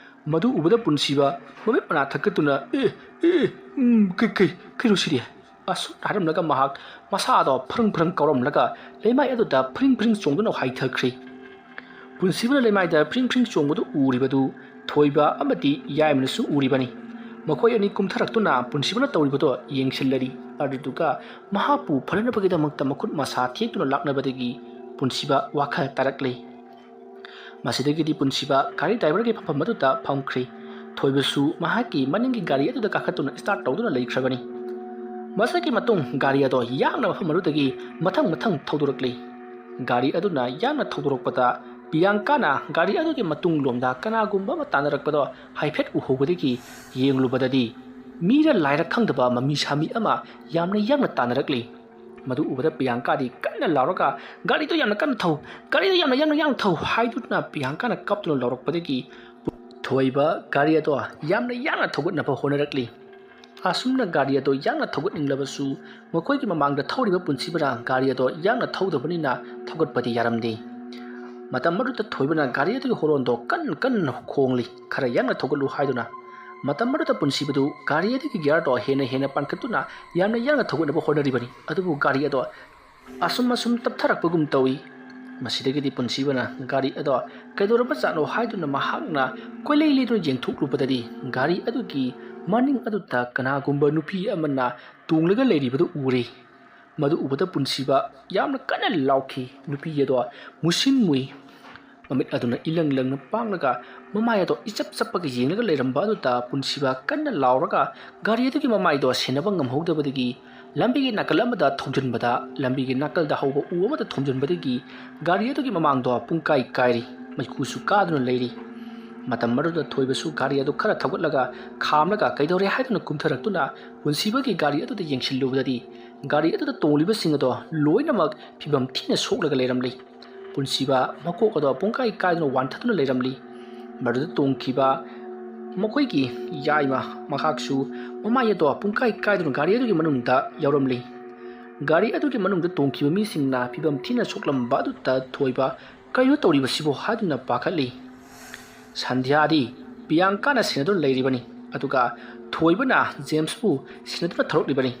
ꯃꯗꯨ ꯎꯕꯗ ꯄꯨꯟꯁꯤꯕ ꯃꯃꯤꯠ ꯃꯅꯥ ꯊꯛꯀꯠꯇꯨꯅ, "ꯑꯦ, ꯑꯦ, ꯎꯝ, ꯀꯩ, ꯀꯩ, ꯀꯩꯅꯣ ꯁꯤꯗꯤ?" ꯑꯁꯨꯝ ꯍꯥꯏꯔꯝꯂꯒ ꯃꯍꯥꯛ ꯃꯁꯥꯗꯣ ꯐ꯭ꯔꯪ ꯐ꯭ꯔꯪ ꯀꯥꯎꯔꯝꯂꯒ ꯂꯩꯃꯥꯏ ꯑꯗꯨꯗ ꯐ꯭ꯔꯤꯡ ꯐ꯭ꯔꯤꯡ ꯆꯣꯡꯗꯨꯅ ꯍꯥꯏꯊꯈ꯭ꯔꯦ꯫ ꯄꯨꯟꯁꯤꯕꯅ ꯂꯩꯃꯥꯏꯗ ꯐ꯭ꯔꯤꯡ ꯐ꯭ꯔꯤꯡ ꯆꯣꯡꯕꯗꯨ ꯎꯔꯤꯕꯗꯨ ꯊꯣꯏꯕ ꯑꯃꯗꯤ ꯌꯥꯏꯃꯅꯁꯨ ꯎꯔꯤꯕꯅꯤ꯫ ꯃꯈꯣꯏ ꯑꯅꯤ ꯀꯨꯝꯊꯔꯛꯇꯨꯅ ꯄꯨꯟꯁꯤꯕꯅ ꯇꯧꯔꯤꯕꯗꯣ ꯌꯦꯡꯁꯤꯜꯂꯔꯤ꯫ ꯑꯗꯨꯗꯨꯒ ꯃꯍꯥꯛꯄꯨ ꯐꯅꯅꯕꯒꯤꯗꯃꯛꯇ ꯃꯈꯨꯠ ꯃꯁꯥ ꯊꯦꯛꯇꯨꯅ ꯂꯥꯛꯅꯕꯗꯒꯤ ꯄꯨꯟꯁꯤꯕ ꯋꯥꯈꯜ ꯇꯥꯔꯛꯂꯦ꯫ ꯃꯁꯤꯗꯒꯤꯗꯤ ꯄꯨꯟꯁꯤꯕ ꯒꯥꯔꯤ ꯗ꯭ꯔꯥꯏꯚꯔꯒꯤ ꯐꯝꯐꯝ ꯑꯗꯨꯗ ꯐꯝꯈ꯭ꯔꯦ꯫ ꯊꯣꯏꯕꯁꯨ ꯃꯍꯥꯛꯀꯤ ꯃꯅꯤꯡꯒꯤ ꯒꯥꯔꯤ ꯑꯗꯨꯗ ꯀꯥꯈꯠꯇꯨꯅ start ꯇꯧꯗꯨꯅ ꯂꯩꯈ꯭ꯔꯕꯅꯤ꯫ ꯃꯁꯤꯒꯤ ꯃꯇꯨꯡ ꯒꯥꯔꯤ ꯑꯗꯣ ꯌꯥꯡꯅ ꯃꯐꯝ ꯑꯗꯨꯗꯒꯤ ꯃꯊꯪ ꯃꯊꯪ ꯊꯧꯗꯣꯔꯛꯂꯤ꯫ ꯒꯥꯔꯤ ꯑꯗꯨꯅ ꯌꯥꯡꯅ ꯊꯧꯗꯣꯔꯛꯄꯗ ꯄꯤꯌꯥꯡꯀꯥꯅ ꯒꯥꯔꯤ ꯑꯗꯨꯒꯤ ꯃꯇꯨꯡꯂꯣꯝꯗ ꯀꯅꯥꯒꯨꯝꯕ ꯑꯃ ꯇꯥꯟꯅꯔꯛꯄꯗꯣ ꯍꯥꯏꯐꯦꯠ ꯎꯍꯧꯕꯗꯒꯤ ꯌꯦꯡꯂꯨꯕꯗꯗꯤ ꯃꯤꯔ ꯂꯥꯏꯔ ꯈꯪꯗꯕ ꯃꯃꯤ ꯁꯥꯃꯤ ꯑꯃ ꯌꯥꯝꯅ ꯌꯥꯡꯅ ꯇꯥꯟꯅꯔꯛꯂꯤ꯫ ꯃꯗꯨ ꯎꯕꯗ ꯄꯤꯌꯥꯡꯀꯥꯗꯤ ꯀꯟꯅ ꯂꯥꯎꯔꯒ, "ꯒꯥꯔꯤꯗꯣ ꯌꯥꯝꯅ ꯀꯟꯅ ꯊꯧ, ꯒꯥꯔꯤꯗꯣ ꯌꯥꯝꯅ ꯌꯥꯡꯅ ꯌꯥꯡꯅ ꯊꯧ" ꯍꯥꯏꯗꯨꯅ ꯄꯤꯌꯥꯡꯀꯥꯅ ꯀꯞꯇꯨꯅ ꯂꯥꯎꯔꯛꯄꯗꯒꯤ ꯊꯣꯏꯕ ꯒꯥꯔꯤ ꯑꯗꯣ ꯌꯥꯝꯅ ꯌꯥꯡꯅ ꯊꯧꯒꯠꯅꯕ ꯍꯣꯠꯅꯔꯛꯂꯤ꯫ ꯑꯁꯨꯝꯅ ꯒꯥꯔꯤ ꯑꯗꯣ ꯌꯥꯡꯅ ꯊꯧꯒꯠꯅꯤꯡꯂꯕꯁꯨ ꯃꯈꯣꯏꯒꯤ ꯃꯃꯥꯡꯗ ꯊꯧꯔꯤꯕ ꯄꯨꯟꯁꯤꯕꯅ ꯒꯥꯔꯤ ꯑꯗꯣ ꯌꯥꯡꯅ ꯊꯧꯗꯕꯅꯤꯅ ꯊꯧꯒꯠꯄꯗꯤ ꯌꯥꯔꯝꯗꯦ꯫ ꯃꯇꯝ ꯑꯗꯨꯗ ꯊꯣꯏꯕꯅ ꯒꯥꯔꯤ ꯑꯗꯨꯒꯤ ꯍꯣꯔꯣꯟꯗꯣ ꯀꯟ ꯀꯟꯅ ꯈꯣꯡꯂꯤ, ꯈꯔ ꯌꯥꯡꯅ ꯊꯧꯒꯠꯂꯨ ꯍꯥꯏꯗꯨꯅ꯫ ꯃꯇꯝ ꯑꯗꯨꯗ ꯄꯨꯟꯁꯤꯕꯗꯨ ꯒꯥꯔꯤ ꯑꯗꯨꯒꯤ gear ꯗꯣ ꯍꯦꯟꯅ ꯍꯦꯟꯅ ꯄꯥꯟꯈꯠꯇꯨꯅ ꯌꯥꯝꯅ ꯌꯥꯡꯅ ꯊꯧꯒꯠꯅꯕ ꯍꯣꯠꯅꯔꯤꯕꯅꯤ꯫ ꯑꯗꯨꯕꯨ ꯒꯥꯔꯤ ꯑꯗꯣ ꯑꯁꯨꯝ ꯑꯁꯨꯝ ꯇꯞꯊꯔꯛꯄꯒꯨꯝ ꯇꯧꯏ꯫ ꯃꯁꯤꯗꯒꯤꯗꯤ ꯄꯨꯟꯁꯤꯕꯅ ꯒꯥꯔꯤ ꯑꯗꯣ ꯀꯩꯗꯧꯔꯕꯖꯥꯠꯅꯣ ꯍꯥꯏꯗꯨꯅ ꯃꯍꯥꯛꯅ ꯀꯣꯏꯂꯩ ꯂꯩꯗꯨꯅ ꯌꯦꯡꯊꯣꯛꯂꯨꯕꯗꯗꯤ ꯒꯥꯔꯤ ꯑꯗꯨꯒꯤ ꯃꯅꯤꯡ ꯑꯗꯨꯗ ꯀꯅꯥꯒꯨꯝꯕ ꯅꯨꯄꯤ ꯑꯃꯅ ꯇꯣꯡꯂꯒ ꯂꯩꯔꯤꯕꯗꯨ ꯎꯔꯦ꯫ ꯃꯗꯨ ꯎꯕꯗ ꯄꯨꯟꯁꯤꯕ ꯌꯥꯝꯅ ꯀꯟꯅ ꯂꯥꯎꯈꯤ꯫ ꯅꯨꯄꯤ ꯑꯗꯣ ꯃꯨꯁꯤꯟ ꯃꯨꯏ꯫ ꯃꯃꯤꯠ ꯑꯗꯨꯅ ꯏꯂꯪ ꯂꯪꯅ ꯄꯥꯡꯂꯒ ꯃꯃꯥꯏ ꯑꯗꯣ ꯏꯆꯞ ꯆꯞꯄꯒ ꯌꯦꯡꯂꯒ ꯂꯩꯔꯝꯕ ꯑꯗꯨꯗ ꯄꯨꯟꯁꯤꯕ ꯀꯟꯅ ꯂꯥꯎꯔꯒ ꯒꯥꯔꯤ ꯑꯗꯨꯒꯤ ꯃꯃꯥꯏꯗꯣ ꯁꯦꯟꯅꯕ ꯉꯝꯍꯧꯗꯕꯗꯒꯤ ꯂꯝꯕꯤꯒꯤ ꯅꯥꯀꯜ ꯑꯃꯗ ꯊꯣꯝꯖꯤꯟꯕꯗ, ꯂꯝꯕꯤꯒꯤ ꯅꯥꯀꯜꯗ ꯍꯧꯕ ꯎ ꯑꯃꯗ ꯊꯣꯝꯖꯤꯟꯕꯗꯒꯤ ꯒꯥꯔꯤ ꯑꯗꯨꯒꯤ ꯃꯃꯥꯡꯗꯣ ꯄꯨꯡꯀꯥꯏ ꯀꯥꯏꯔꯤ, ꯃꯩꯈꯨꯁꯨ ꯀꯥꯗꯨꯅ ꯂꯩꯔꯤ꯫ ꯃꯇꯝ ꯑꯗꯨꯗ ꯊꯣꯏꯕꯁꯨ ꯒꯥꯔꯤ ꯑꯗꯨ ꯈꯔ ꯊꯧꯒꯠꯂꯒ ꯈꯥꯝꯂꯒ ꯀꯩꯗꯧꯔꯦ ꯍꯥꯏꯗꯨꯅ ꯀꯨꯝꯊꯔꯛꯇꯨꯅ ꯄꯨꯟꯁꯤꯕꯒꯤ ꯒꯥꯔꯤ ꯑꯗꯨꯗ ꯌꯦꯡꯁꯤꯜꯂꯨꯕꯗꯗꯤ ꯒꯥꯔꯤ ꯑꯗꯨꯗ ꯇꯣꯡꯂꯤꯕꯁꯤꯡ ꯑꯗꯣ ꯂꯣꯏꯅꯃꯛ ꯐꯤꯕꯝ ꯊꯤꯅ ꯁꯣꯛꯂꯒ ꯂꯩꯔꯝꯂꯤ꯫ ꯄꯨꯟꯁꯤꯕ ꯃꯀꯣꯛ ꯑꯗꯣ ꯄꯨꯡꯀꯥꯏ ꯀꯥꯏꯗꯨꯅ ꯋꯥꯟꯊꯗꯨꯅ ꯂꯩꯔꯝꯂꯤ꯫ ꯃꯗꯨꯗ ꯇꯣꯡꯈꯤꯕ ꯃꯈꯣꯏꯒꯤ ꯌꯥꯏꯃ ꯃꯍꯥꯛꯁꯨ ꯃꯃꯥꯏ ꯑꯗꯣ ꯄꯨꯡꯀꯥꯏ ꯀꯥꯏꯗꯨꯅ ꯒꯥꯔꯤ ꯑꯗꯨꯒꯤ ꯃꯅꯨꯡꯗ ꯌꯥꯎꯔꯝꯂꯤ꯫ ꯒꯥꯔꯤ ꯑꯗꯨꯒꯤ ꯃꯅꯨꯡꯗ ꯇꯣꯡꯈꯤꯕ ꯃꯤꯁꯤꯡꯅ ꯐꯤꯕꯝ ꯊꯤꯅ ꯁꯣꯛꯂꯝꯕ ꯑꯗꯨꯗ ꯊꯣꯏꯕ ꯀꯔꯤꯅꯣ ꯇꯧꯔꯤꯕꯁꯤꯕꯣ ꯍꯥꯏꯗꯨꯅ ꯄꯥꯈꯠꯂꯤ꯫ ꯁꯟꯙ꯭ꯌꯥꯗꯤ ꯄꯤꯌꯥꯡꯀꯥꯅ ꯁꯦꯟꯅꯗꯨꯅ ꯂꯩꯔꯤꯕꯅꯤ, ꯑꯗꯨꯒ ꯊꯣꯏꯕꯅ ꯖꯦꯝꯁꯄꯨ ꯁꯦꯟꯅꯗꯨꯅ ꯊꯧꯔꯛꯂꯤꯕꯅꯤ꯫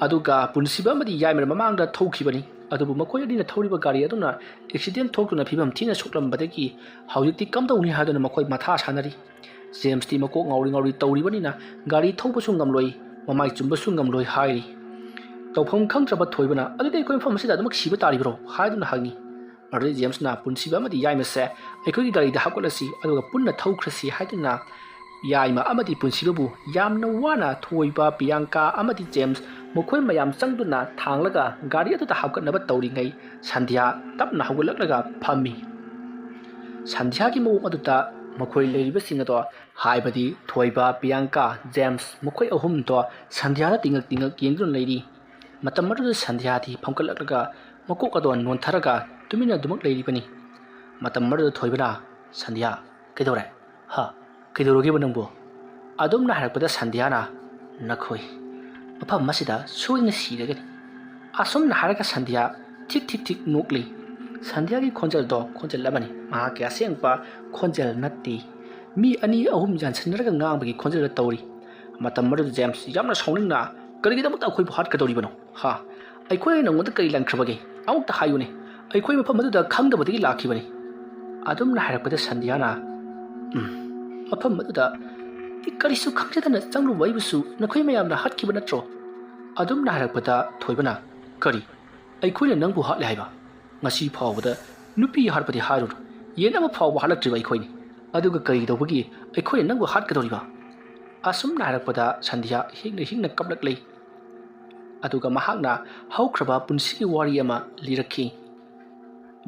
ꯑꯗꯨꯒ ꯄꯨꯟꯁꯤꯕ ꯑꯃꯗꯤ ꯌꯥꯏꯃꯅ ꯃꯃꯥꯡꯗ ꯊꯧꯈꯤꯕꯅꯤ꯫ ꯑꯗꯨꯕꯨ ꯃꯈꯣꯏ ꯑꯅꯤꯅ ꯊꯧꯔꯤꯕ ꯒꯥꯔꯤ ꯑꯗꯨꯅ ꯑꯦꯛꯁꯤꯗꯦꯟ ꯊꯣꯛꯇꯨꯅ ꯐꯤꯕꯝ ꯊꯤꯅ ꯁꯣꯛꯂꯝꯕꯗꯒꯤ ꯍꯧꯖꯤꯛꯇꯤ ꯀꯝꯗꯧꯅꯤ ꯍꯥꯏꯗꯨꯅ ꯃꯈꯣꯏ ꯃꯊꯥ ꯁꯥꯟꯅꯔꯤ꯫ ꯖꯦꯝꯁꯇꯤ ꯃꯀꯣꯛ ꯉꯥꯎꯔꯤ ꯉꯥꯎꯔꯤ ꯇꯧꯔꯤꯕꯅꯤꯅ ꯒꯥꯔꯤ ꯊꯧꯕꯁꯨ ꯉꯝꯂꯣꯏ, ꯃꯃꯥꯏ ꯆꯨꯝꯕꯁꯨ ꯉꯝꯂꯣꯏ ꯍꯥꯏꯔꯤ꯫ ꯇꯧꯐꯝ ꯈꯪꯗ꯭ꯔꯕ ꯊꯣꯏꯕꯅ, "ꯑꯗꯨꯗꯤ ꯑꯩꯈꯣꯏ ꯃꯐꯝ ꯑꯁꯤꯗ ꯑꯗꯨꯃꯛ ꯁꯤꯕ ꯇꯥꯔꯤꯕ꯭ꯔꯣ?" ꯍꯥꯏꯗꯨꯅ ꯍꯪꯉꯤ꯫ ꯃꯗꯨꯗꯩ ꯖꯦꯝꯁꯅ, "ꯄꯨꯟꯁꯤꯕ ꯑꯃꯗꯤ ꯌꯥꯏꯃꯁꯦ ꯑꯩꯈꯣꯏꯒꯤ ꯒꯥꯔꯤꯗ ꯍꯥꯞꯀꯠꯂꯁꯤ, ꯑꯗꯨꯒ ꯄꯨꯟꯅ ꯊꯧꯈ꯭ꯔꯁꯤ" ꯍꯥꯏꯗꯨꯅ ꯌꯥꯏꯃ ꯑꯃꯗꯤ ꯄꯨꯟꯁꯤꯕꯕꯨ ꯌꯥꯝꯅ ꯋꯥꯅ ꯊꯣꯏꯕ, ꯄꯤꯌꯥꯡꯀꯥ ꯑꯃꯗꯤ ꯖꯦꯝꯁ ꯃꯈꯣꯏ ꯃꯌꯥꯝ ꯆꯪꯗꯨꯅ ꯊꯥꯡꯂꯒ ꯒꯥꯔꯤ ꯑꯗꯨꯗ ꯍꯥꯞꯀꯠꯅꯕ ꯇꯧꯔꯤꯉꯩ ꯁꯟꯙ꯭ꯌꯥ ꯇꯞꯅ ꯍꯧꯒꯠꯂꯛꯂꯒ ꯐꯝꯃꯤ꯫ ꯁꯟꯙ꯭ꯌꯥꯒꯤ ꯃꯑꯣꯡ ꯑꯗꯨꯗ ꯃꯈꯣꯏ ꯂꯩꯔꯤꯕꯁꯤꯡ ꯑꯗꯣ, ꯍꯥꯏꯕꯗꯤ ꯊꯣꯏꯕ, ꯄꯤꯌꯥꯡꯀꯥ, ꯖꯦꯝꯁ, ꯃꯈꯣꯏ ꯑꯍꯨꯝꯗꯣ ꯁꯟꯙ꯭ꯌꯥꯗ ꯇꯤꯡꯉꯛ ꯇꯤꯡꯉꯛ ꯌꯦꯡꯗꯨꯅ ꯂꯩꯔꯤ꯫ ꯃꯇꯝ ꯑꯗꯨꯗ ꯁꯟꯙ꯭ꯌꯥꯗꯤ ꯐꯝꯒꯠꯂꯛꯂꯒ ꯃꯀꯣꯛ ꯑꯗꯣ ꯅꯣꯟꯊꯔꯒ ꯇꯨꯃꯤꯟꯅ ꯑꯗꯨꯃꯛ ꯂꯩꯔꯤꯕꯅꯤ꯫ ꯃꯇꯝ ꯑꯗꯨꯗ ꯊꯣꯏꯕꯅ, "ꯁꯟꯙ꯭ꯌꯥ, ꯀꯩꯗꯧꯔꯦ? ꯍꯥ? ꯀꯩꯗꯧꯔꯒꯦꯕ ꯅꯪꯕꯨ?" ꯑꯗꯨꯝꯅ ꯍꯥꯏꯔꯛꯄꯗ ꯁꯟꯙ꯭ꯌꯥꯅ, "ꯅꯈꯣꯏ ꯃꯐꯝ ꯑꯁꯤꯗ ꯁꯣꯏꯗꯅ ꯁꯤꯔꯒꯅꯤ"꯫ ꯑꯁꯨꯝꯅ ꯍꯥꯏꯔꯒ ꯁꯟꯙ꯭ꯌꯥ ꯊꯤꯛ ꯊꯤꯛ ꯊꯤꯛ ꯅꯣꯛꯂꯤ꯫ ꯁꯟꯙ꯭ꯌꯥꯒꯤ ꯈꯣꯟꯖꯦꯜꯗꯣ ꯈꯣꯟꯖꯦꯜ ꯑꯃꯅꯤ, ꯃꯍꯥꯛꯀꯤ ꯑꯁꯦꯡꯕ ꯈꯣꯟꯖꯦꯜ ꯅꯠꯇꯦ꯫ ꯃꯤ ꯑꯅꯤ ꯑꯍꯨꯝ ꯌꯥꯟꯁꯤꯟꯅꯔꯒ ꯉꯥꯡꯕꯒꯤ ꯈꯣꯟꯖꯦꯜꯗ ꯇꯧꯔꯤ꯫ ꯃꯇꯝ ꯑꯗꯨꯗ ꯖꯦꯝꯁ ꯌꯥꯝꯅ ꯁꯥꯎꯅꯤꯡꯅ, "ꯀꯔꯤꯒꯤꯗꯃꯛꯇ ꯑꯩꯈꯣꯏꯕꯨ ꯍꯥꯠꯀꯗꯧꯔꯤꯕꯅꯣ? ꯍꯥ? ꯑꯩꯈꯣꯏꯅ ꯅꯉꯣꯟꯗ ꯀꯔꯤ ꯂꯥꯟꯈ꯭ꯔꯕꯒꯦ? ꯑꯃꯨꯛꯇ ꯍꯥꯏꯌꯨꯅꯦ꯫ ꯑꯩꯈꯣꯏ ꯃꯐꯝ ꯑꯗꯨꯗ ꯈꯪꯗꯕꯗꯒꯤ ꯂꯥꯛꯈꯤꯕꯅꯤ"꯫ ꯑꯗꯨꯝꯅ ꯍꯥꯏꯔꯛꯄꯗ ꯁꯟꯙ꯭ꯌꯥꯅ, "ꯎꯝ, ꯃꯐꯝ ꯑꯗꯨꯗ ꯑꯩ ꯀꯔꯤꯁꯨ ꯈꯪꯖꯗꯅ ꯆꯪꯂꯨꯕ ꯑꯩꯕꯨꯁꯨ ꯅꯈꯣꯏ ꯃꯌꯥꯝꯅ ꯍꯥꯠꯈꯤꯕ ꯅꯠꯇ꯭ꯔꯣ?" ꯑꯗꯨꯝꯅ ꯍꯥꯏꯔꯛꯄꯗ ꯊꯣꯏꯕꯅ, "ꯀꯔꯤ? ꯑꯩꯈꯣꯏꯅ ꯅꯪꯕꯨ ꯍꯥꯠꯂꯦ ꯍꯥꯏꯕ? ꯉꯁꯤ ꯐꯥꯎꯕꯗ ꯅꯨꯄꯤ ꯍꯥꯠꯄꯗꯤ ꯍꯥꯏꯔꯨꯅꯨ, ꯌꯦꯟ ꯑꯃ ꯐꯥꯎꯕ ꯍꯥꯠꯂꯛꯇ꯭ꯔꯤꯕ ꯑꯩꯈꯣꯏꯅꯤ꯫ ꯑꯗꯨꯒ ꯀꯔꯤ ꯇꯧꯕꯒꯤ ꯑꯩꯈꯣꯏꯅ ꯅꯪꯕꯨ ꯍꯥꯠꯀꯗꯧꯔꯤꯕ?" ꯑꯁꯨꯝꯅ ꯍꯥꯏꯔꯛꯄꯗ ꯁꯟꯙ꯭ꯌꯥ ꯍꯤꯡꯅ ꯍꯤꯡꯅ ꯀꯞꯂꯛꯂꯤ꯫ ꯑꯗꯨꯒ ꯃꯍꯥꯛꯅ ꯍꯧꯈ꯭ꯔꯕ ꯄꯨꯟꯁꯤꯒꯤ ꯋꯥꯔꯤ ꯑꯃ ꯂꯤꯔꯛꯈꯤ꯫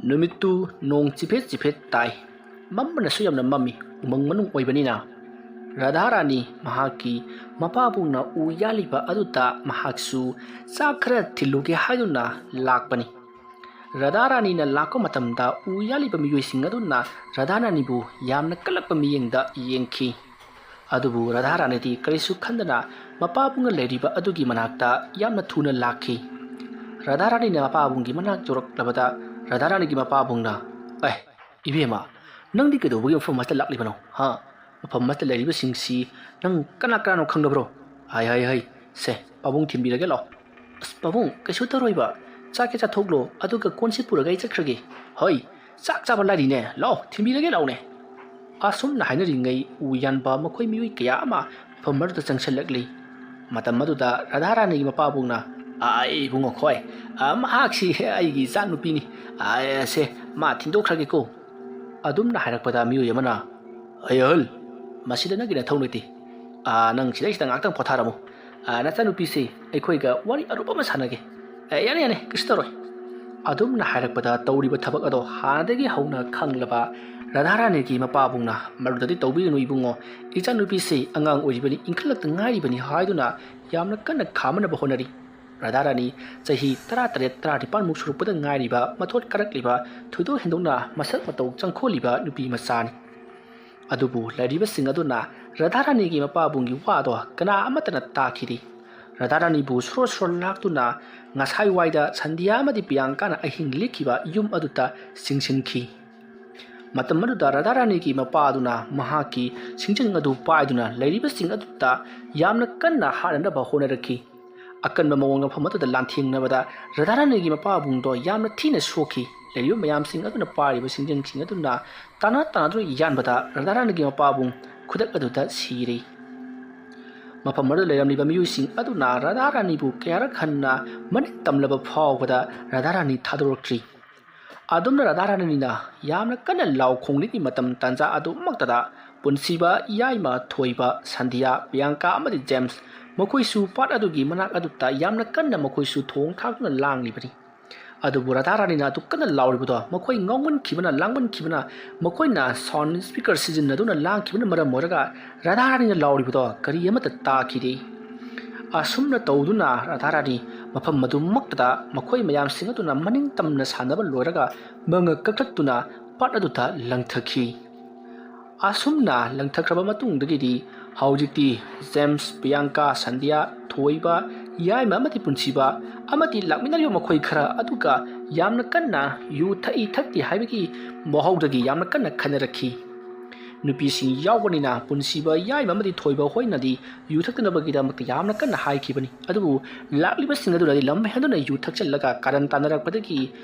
ꯅꯨꯃꯤꯠꯇꯨ ꯅꯣꯡ ꯆꯤꯐꯦꯠ ꯆꯤꯐꯦꯠ ꯇꯥꯏ꯫ ꯃꯝꯕꯅꯁꯨ ꯌꯥꯝꯅ ꯃꯝꯃꯤ, ꯎꯃꯪ ꯃꯅꯨꯡ ꯑꯣꯏꯕꯅꯤꯅ꯫ ꯔꯥꯙꯥꯔꯥꯅꯤ ꯃꯍꯥꯛꯀꯤ ꯃꯄꯥꯕꯨꯡꯅ ꯎ ꯌꯥꯜꯂꯤꯕ ꯑꯗꯨꯗ ꯃꯍꯥꯛꯁꯨ ꯆꯥꯛ ꯈꯔ ꯊꯤꯜꯂꯨꯒꯦ ꯍꯥꯏꯗꯨꯅ ꯂꯥꯛꯄꯅꯤ꯫ ꯔꯥꯙꯥꯔꯥꯅꯤꯅ ꯂꯥꯛꯄ ꯃꯇꯝꯗ ꯎ ꯌꯥꯜꯂꯤꯕ ꯃꯤꯑꯣꯏꯁꯤꯡ ꯑꯗꯨꯅ ꯔꯥꯙꯥꯔꯥꯅꯤꯕꯨ ꯌꯥꯝꯅ ꯀꯜꯂꯛꯄ ꯃꯤꯠꯌꯦꯡꯗ ꯌꯦꯡꯈꯤ꯫ ꯑꯗꯨꯕꯨ ꯔꯥꯙꯥꯔꯥꯅꯤꯗꯤ ꯀꯔꯤꯁꯨ ꯈꯟꯗꯅ ꯃꯄꯥꯕꯨꯡꯅ ꯂꯩꯔꯤꯕ ꯑꯗꯨꯒꯤ ꯃꯅꯥꯛꯇ ꯌꯥꯝꯅ ꯊꯨꯅ ꯂꯥꯛꯈꯤ꯫ ꯔꯥꯙꯥꯔꯥꯅꯤꯅ ꯃꯄꯥꯕꯨꯡꯒꯤ ꯃꯅꯥꯛ ꯌꯧꯔꯛꯂꯕꯗ ꯔꯥꯙꯥꯔꯥꯅꯤꯒꯤ ꯃꯄꯥꯕꯨꯡꯅ, "ꯑꯦ, ꯏꯕꯦꯝꯃ, ꯅꯪꯗꯤ ꯀꯩꯗꯧꯕꯒꯤ ꯃꯐꯝ ꯑꯁꯤꯗ ꯂꯥꯛꯂꯤꯕꯅꯣ? ꯍꯥ? ꯃꯐꯝ ꯑꯁꯤꯗ ꯂꯩꯔꯤꯕꯁꯤꯡꯁꯤ ꯅꯪ ꯀꯅꯥ ꯀꯅꯥꯅꯣ ꯈꯪꯗꯕ꯭ꯔꯣ? ꯍꯥꯏ, ꯍꯥꯏ, ꯍꯥꯏ꯫ ꯁꯦ, ꯄꯥꯕꯨꯡ ꯊꯤꯟꯕꯤꯔꯒꯦ ꯂꯥꯛꯑꯣ꯫ ꯑꯁ, ꯄꯥꯕꯨꯡ, ꯀꯩꯁꯨ ꯇꯧꯔꯣꯏꯕ꯫ ꯆꯥꯛ ꯈꯤꯇ ꯆꯥꯊꯣꯛꯂꯣ, ꯑꯗꯨꯒ ꯀꯣꯟꯁꯤ ꯄꯨꯔꯒ ꯑꯩ ꯆꯠꯈ꯭ꯔꯒꯦ꯫ ꯍꯣꯏ, ꯆꯥꯛ ꯆꯥꯕ ꯂꯥꯏꯔꯤꯅꯦ꯫ ꯂꯥꯛꯑꯣ, ꯊꯤꯟꯕꯤꯔꯒꯦ ꯂꯥꯛꯑꯣꯅꯦ꯫" ꯑꯁꯨꯝꯅ ꯍꯥꯏꯅꯔꯤꯉꯩ ꯎ ꯌꯥꯟꯕ ꯃꯈꯣꯏ ꯃꯤꯑꯣꯏ ꯀꯌꯥ ꯑꯃ ꯃꯐꯝ ꯑꯗꯨꯗ ꯆꯪꯁꯤꯜꯂꯛꯂꯤ꯫ ꯃꯇꯝ ꯑꯗꯨꯗ ꯔꯥꯙꯥꯔꯥꯅꯤꯒꯤ ꯃꯄꯥꯕꯨꯡꯅ, "ꯑꯥ, ꯏꯕꯨꯡꯉꯣ ꯈꯣꯏ, ꯑꯥ, ꯃꯍꯥꯛꯁꯤ ꯑꯩꯒꯤ ꯏꯆꯥꯅꯨꯄꯤꯅꯤ꯫ ꯑꯥ, ꯁꯦ, ꯃꯥ ꯊꯤꯟꯗꯣꯛꯈ꯭ꯔꯒꯦꯀꯣ꯫" ꯑꯗꯨꯝꯅ ꯍꯥꯏꯔꯛꯄꯗ ꯃꯤꯑꯣꯏ ꯑꯃꯅ, "ꯑꯩ ꯑꯍꯜ, ꯃꯁꯤꯗ ꯅꯪꯒꯤ ꯅꯊꯧ ꯂꯩꯇꯦ꯫ ꯑꯥ, ꯅꯪ ꯁꯤꯗꯩꯁꯤꯗ ꯉꯥꯛꯇꯪ ꯄꯣꯊꯥꯔꯝꯃꯨ꯫ ꯑꯥ, ꯅꯆꯥꯅꯨꯄꯤꯁꯤ ꯑꯩꯈꯣꯏꯒ ꯋꯥꯔꯤ ꯑꯔꯨꯕ ꯑꯃ ꯁꯥꯟꯅꯒꯦ꯫" "ꯑꯦ, ꯌꯥꯅꯤ, ꯌꯥꯅꯤ, ꯀꯩꯁꯨ ꯇꯧꯔꯣꯏ꯫" ꯑꯗꯨꯝꯅ ꯍꯥꯏꯔꯛꯄꯗ ꯇꯧꯔꯤꯕ ꯊꯕꯛ ꯑꯗꯣ ꯍꯥꯟꯅꯗꯒꯤ ꯍꯧꯅ ꯈꯪꯂꯕ ꯔꯥꯙꯥꯔꯥꯅꯤꯒꯤ ꯃꯄꯥꯕꯨꯡꯅ, "ꯃꯗꯨꯗꯤ ꯇꯧꯕꯤꯒꯅꯨ ꯏꯕꯨꯡꯉꯣ, ꯏꯆꯥꯅꯨꯄꯤꯁꯤ ꯑꯉꯥꯡ ꯑꯣꯏꯔꯤꯕꯅꯤ, ꯏꯟꯈꯠꯂꯛꯇ ꯉꯥꯏꯔꯤꯕꯅꯤ" ꯍꯥꯏꯗꯨꯅ ꯌꯥꯝꯅ ꯀꯟꯅ ꯈꯥꯝꯅꯕ ꯍꯣꯠꯅꯔꯤ꯫ ꯔꯥꯙꯥꯔꯥꯅꯤ ꯆꯍꯤ ꯇꯔꯥꯇꯔꯦꯠ, ꯇꯔꯥꯅꯤꯄꯥꯟꯃꯨꯛ ꯁꯨꯔꯛꯄꯗ ꯉꯥꯏꯔꯤꯕ, ꯃꯊꯣꯠ ꯀꯥꯔꯛꯂꯤꯕ, ꯊꯣꯏꯗꯣꯛ ꯍꯦꯟꯗꯣꯛꯅ ꯃꯁꯛ ꯃꯇꯧ ꯆꯪꯈꯣꯜꯂꯤꯕ ꯅꯨꯄꯤ ꯃꯆꯥꯅꯤ꯫ ꯑꯗꯨꯕꯨ ꯂꯩꯔꯤꯕꯁꯤꯡ ꯑꯗꯨꯅ ꯔꯥꯙꯥꯔꯥꯅꯤꯒꯤ ꯃꯄꯥꯕꯨꯡꯒꯤ ꯋꯥꯗꯣ ꯀꯅꯥ ꯑꯃꯠꯇꯅ ꯇꯥꯈꯤꯗꯦ꯫ ꯔꯥꯙꯥꯔꯥꯅꯤꯕꯨ ꯁꯣꯔꯣ ꯁꯣꯔꯣ ꯂꯥꯛꯇꯨꯅ ꯉꯁꯥꯏ ꯋꯥꯏꯗ ꯁꯟꯙ꯭ꯌꯥ ꯑꯃꯗꯤ ꯄ꯭ꯔꯤꯌꯥꯡꯀꯥꯅ ꯑꯍꯤꯡ ꯂꯦꯛꯈꯤꯕ ꯌꯨꯝ ꯑꯗꯨꯗ ꯆꯤꯡꯁꯤꯟꯈꯤ꯫ ꯃꯇꯝ ꯑꯗꯨꯗ ꯔꯥꯙꯥꯔꯥꯅꯤꯒꯤ ꯃꯄꯥ ꯑꯗꯨꯅ ꯃꯍꯥꯛꯀꯤ ꯁꯤꯡꯖꯪ ꯑꯗꯨ ꯄꯥꯏꯗꯨꯅ ꯂꯩꯔꯤꯕꯁꯤꯡ ꯑꯗꯨꯗ ꯌꯥꯝꯅ ꯀꯟꯅ ꯍꯥꯠꯅꯅꯕ ꯍꯣꯠꯅꯔꯛꯈꯤ꯫ ꯑꯀꯟꯕ ꯃꯑꯣꯡꯗ ꯃꯐꯝ ꯑꯗꯨꯗ ꯂꯥꯟꯊꯦꯡꯅꯕꯗ ꯔꯥꯙꯥꯔꯥꯅꯤꯒꯤ ꯃꯄꯥꯕꯨꯡꯗꯣ ꯌꯥꯝꯅ ꯊꯤꯅ ꯁꯣꯛꯈꯤ꯫ ꯂꯩꯔꯤꯕ ꯃꯌꯥꯝꯁꯤꯡ ꯑꯗꯨꯅ ꯄꯥꯏꯔꯤꯕ ꯁꯤꯡꯖꯪꯁꯤꯡ ꯑꯗꯨꯅ ꯇꯥꯟꯅ ꯇꯥꯟꯅꯗꯨꯅ ꯌꯥꯟꯕꯗ ꯔꯥꯙꯥꯔꯥꯅꯤꯒꯤ ꯃꯄꯥꯕꯨꯡ ꯈꯨꯗꯛ ꯑꯗꯨꯗ ꯁꯤꯔꯦ꯫ ꯃꯐꯝ ꯑꯗꯨꯗ ꯂꯩꯔꯝꯂꯤꯕ ꯃꯤꯑꯣꯏꯁꯤꯡ ꯑꯗꯨꯅ ꯔꯥꯙꯥꯔꯥꯅꯤꯕꯨ ꯀꯌꯥꯔꯛ ꯍꯟꯅ ꯃꯅꯤꯡ ꯇꯝꯂꯕ ꯐꯥꯎꯕꯗ ꯔꯥꯙꯥꯔꯥꯅꯤ ꯊꯥꯗꯣꯔꯛꯇ꯭ꯔꯤ꯫ ꯑꯗꯨꯝꯅ ꯔꯥꯙꯥꯔꯥꯅꯤꯅ ꯌꯥꯝꯅ ꯀꯟꯅ ꯂꯥꯎ ꯈꯣꯡꯂꯤꯉꯩ ꯃꯇꯝ ꯇꯥꯟꯖꯥ ꯑꯗꯨꯃꯛꯇꯗ ꯄꯨꯟꯁꯤꯕ, ꯌꯥꯏꯃ, ꯊꯣꯏꯕ, ꯁꯟꯙꯤꯌꯥ, ꯄ꯭ꯔꯤꯌꯥꯡꯀꯥ ꯑꯃꯗꯤ ꯖꯦꯝꯁ, ꯃꯈꯣꯏꯁꯨ ꯄꯥꯠ ꯑꯗꯨꯒꯤ ꯃꯅꯥꯛ ꯑꯗꯨꯗ ꯌꯥꯝꯅ ꯀꯟꯅ ꯃꯈꯣꯏꯁꯨ ꯊꯣꯡ ꯊꯥꯛꯇꯨꯅ ꯂꯥꯡꯂꯤꯕꯅꯤ꯫ ꯑꯗꯨꯕꯨ ꯔꯥꯙꯥꯔꯥꯅꯤꯅ ꯑꯗꯨ ꯀꯟꯅ ꯂꯥꯎꯔꯤꯕꯗꯣ ꯃꯈꯣꯏ ꯉꯥꯎꯃꯟꯈꯤꯕꯅ, ꯂꯥꯡꯃꯟꯈꯤꯕꯅ ꯃꯈꯣꯏꯅ ꯁꯥꯎꯟ ꯁ꯭ꯄꯤꯀꯔ ꯁꯤꯖꯤꯟꯅꯗꯨꯅ ꯂꯥꯡꯈꯤꯕꯅ ꯃꯔꯝ ꯑꯣꯏꯔꯒ ꯔꯥꯙꯥꯔꯥꯅꯤꯅ ꯂꯥꯎꯔꯤꯕꯗꯣ ꯀꯔꯤ ꯑꯃꯠꯇ ꯇꯥꯈꯤꯗꯦ꯫ ꯑꯁꯨꯝꯅ ꯇꯧꯗꯨꯅ ꯔꯥꯙꯥꯔꯥꯅꯤ ꯃꯐꯝ ꯑꯗꯨꯃꯛꯇꯗ ꯃꯈꯣꯏ ꯃꯌꯥꯝꯁꯤꯡ ꯑꯗꯨꯅ ꯃꯅꯤꯡ ꯇꯝꯅ ꯁꯥꯟꯅꯕ ꯂꯣꯏꯔꯒ ꯃꯉꯛ ꯀꯛꯊꯠꯇꯨꯅ ꯄꯥꯠ ꯑꯗꯨꯗ ꯂꯪꯊꯈꯤ꯫ ꯑꯁꯨꯝꯅ ꯂꯪꯊꯈ꯭ꯔꯕ ꯃꯇꯨꯡꯗꯒꯤꯗꯤ ꯍꯧꯖꯤꯛꯇꯤ ꯖꯦꯝꯁ, ꯄ꯭ꯔꯤꯌꯥꯡꯀꯥ, ꯁꯟꯙꯤꯌꯥ, ꯊꯣꯏꯕ, ꯌꯥꯏꯃ ꯑꯃꯗꯤ ꯄꯨꯟꯁꯤꯕ ꯑꯃꯗꯤ ꯂꯥꯛꯃꯤꯟꯅꯔꯤꯕ ꯃꯈꯣꯏ ꯈꯔ ꯑꯗꯨꯒ ꯌꯥꯝꯅ ꯀꯟꯅ ꯌꯨ ꯊꯛꯏ ꯊꯛꯇꯦ ꯍꯥꯏꯕꯒꯤ ꯃꯍꯥꯎꯗꯒꯤ ꯌꯥꯝꯅ ꯀꯟꯅ ꯈꯟꯅꯔꯛꯈꯤ꯫ ꯅꯨꯄꯤꯁꯤꯡ ꯌꯥꯎꯕꯅꯤꯅ ꯄꯨꯟꯁꯤꯕ, ꯌꯥꯏꯃ ꯑꯃꯗꯤ ꯊꯣꯏꯕ ꯍꯣꯏꯅꯗꯤ ꯌꯨ ꯊꯛꯇꯅꯕꯒꯤꯗꯃꯛꯇ ꯌꯥꯝꯅ ꯀꯟꯅ ꯍꯥꯏꯈꯤꯕꯅꯤ꯫ ꯑꯗꯨꯕꯨ ꯂꯥꯛꯂꯤꯕꯁꯤꯡ ꯑꯗꯨꯅꯗꯤ ꯂꯝ ꯍꯦꯟꯗꯨꯅ ꯌꯨ ꯊꯛꯆꯜꯂꯒ ꯀꯥꯔꯟ ꯇꯥꯅꯔꯛꯄꯗꯒꯤ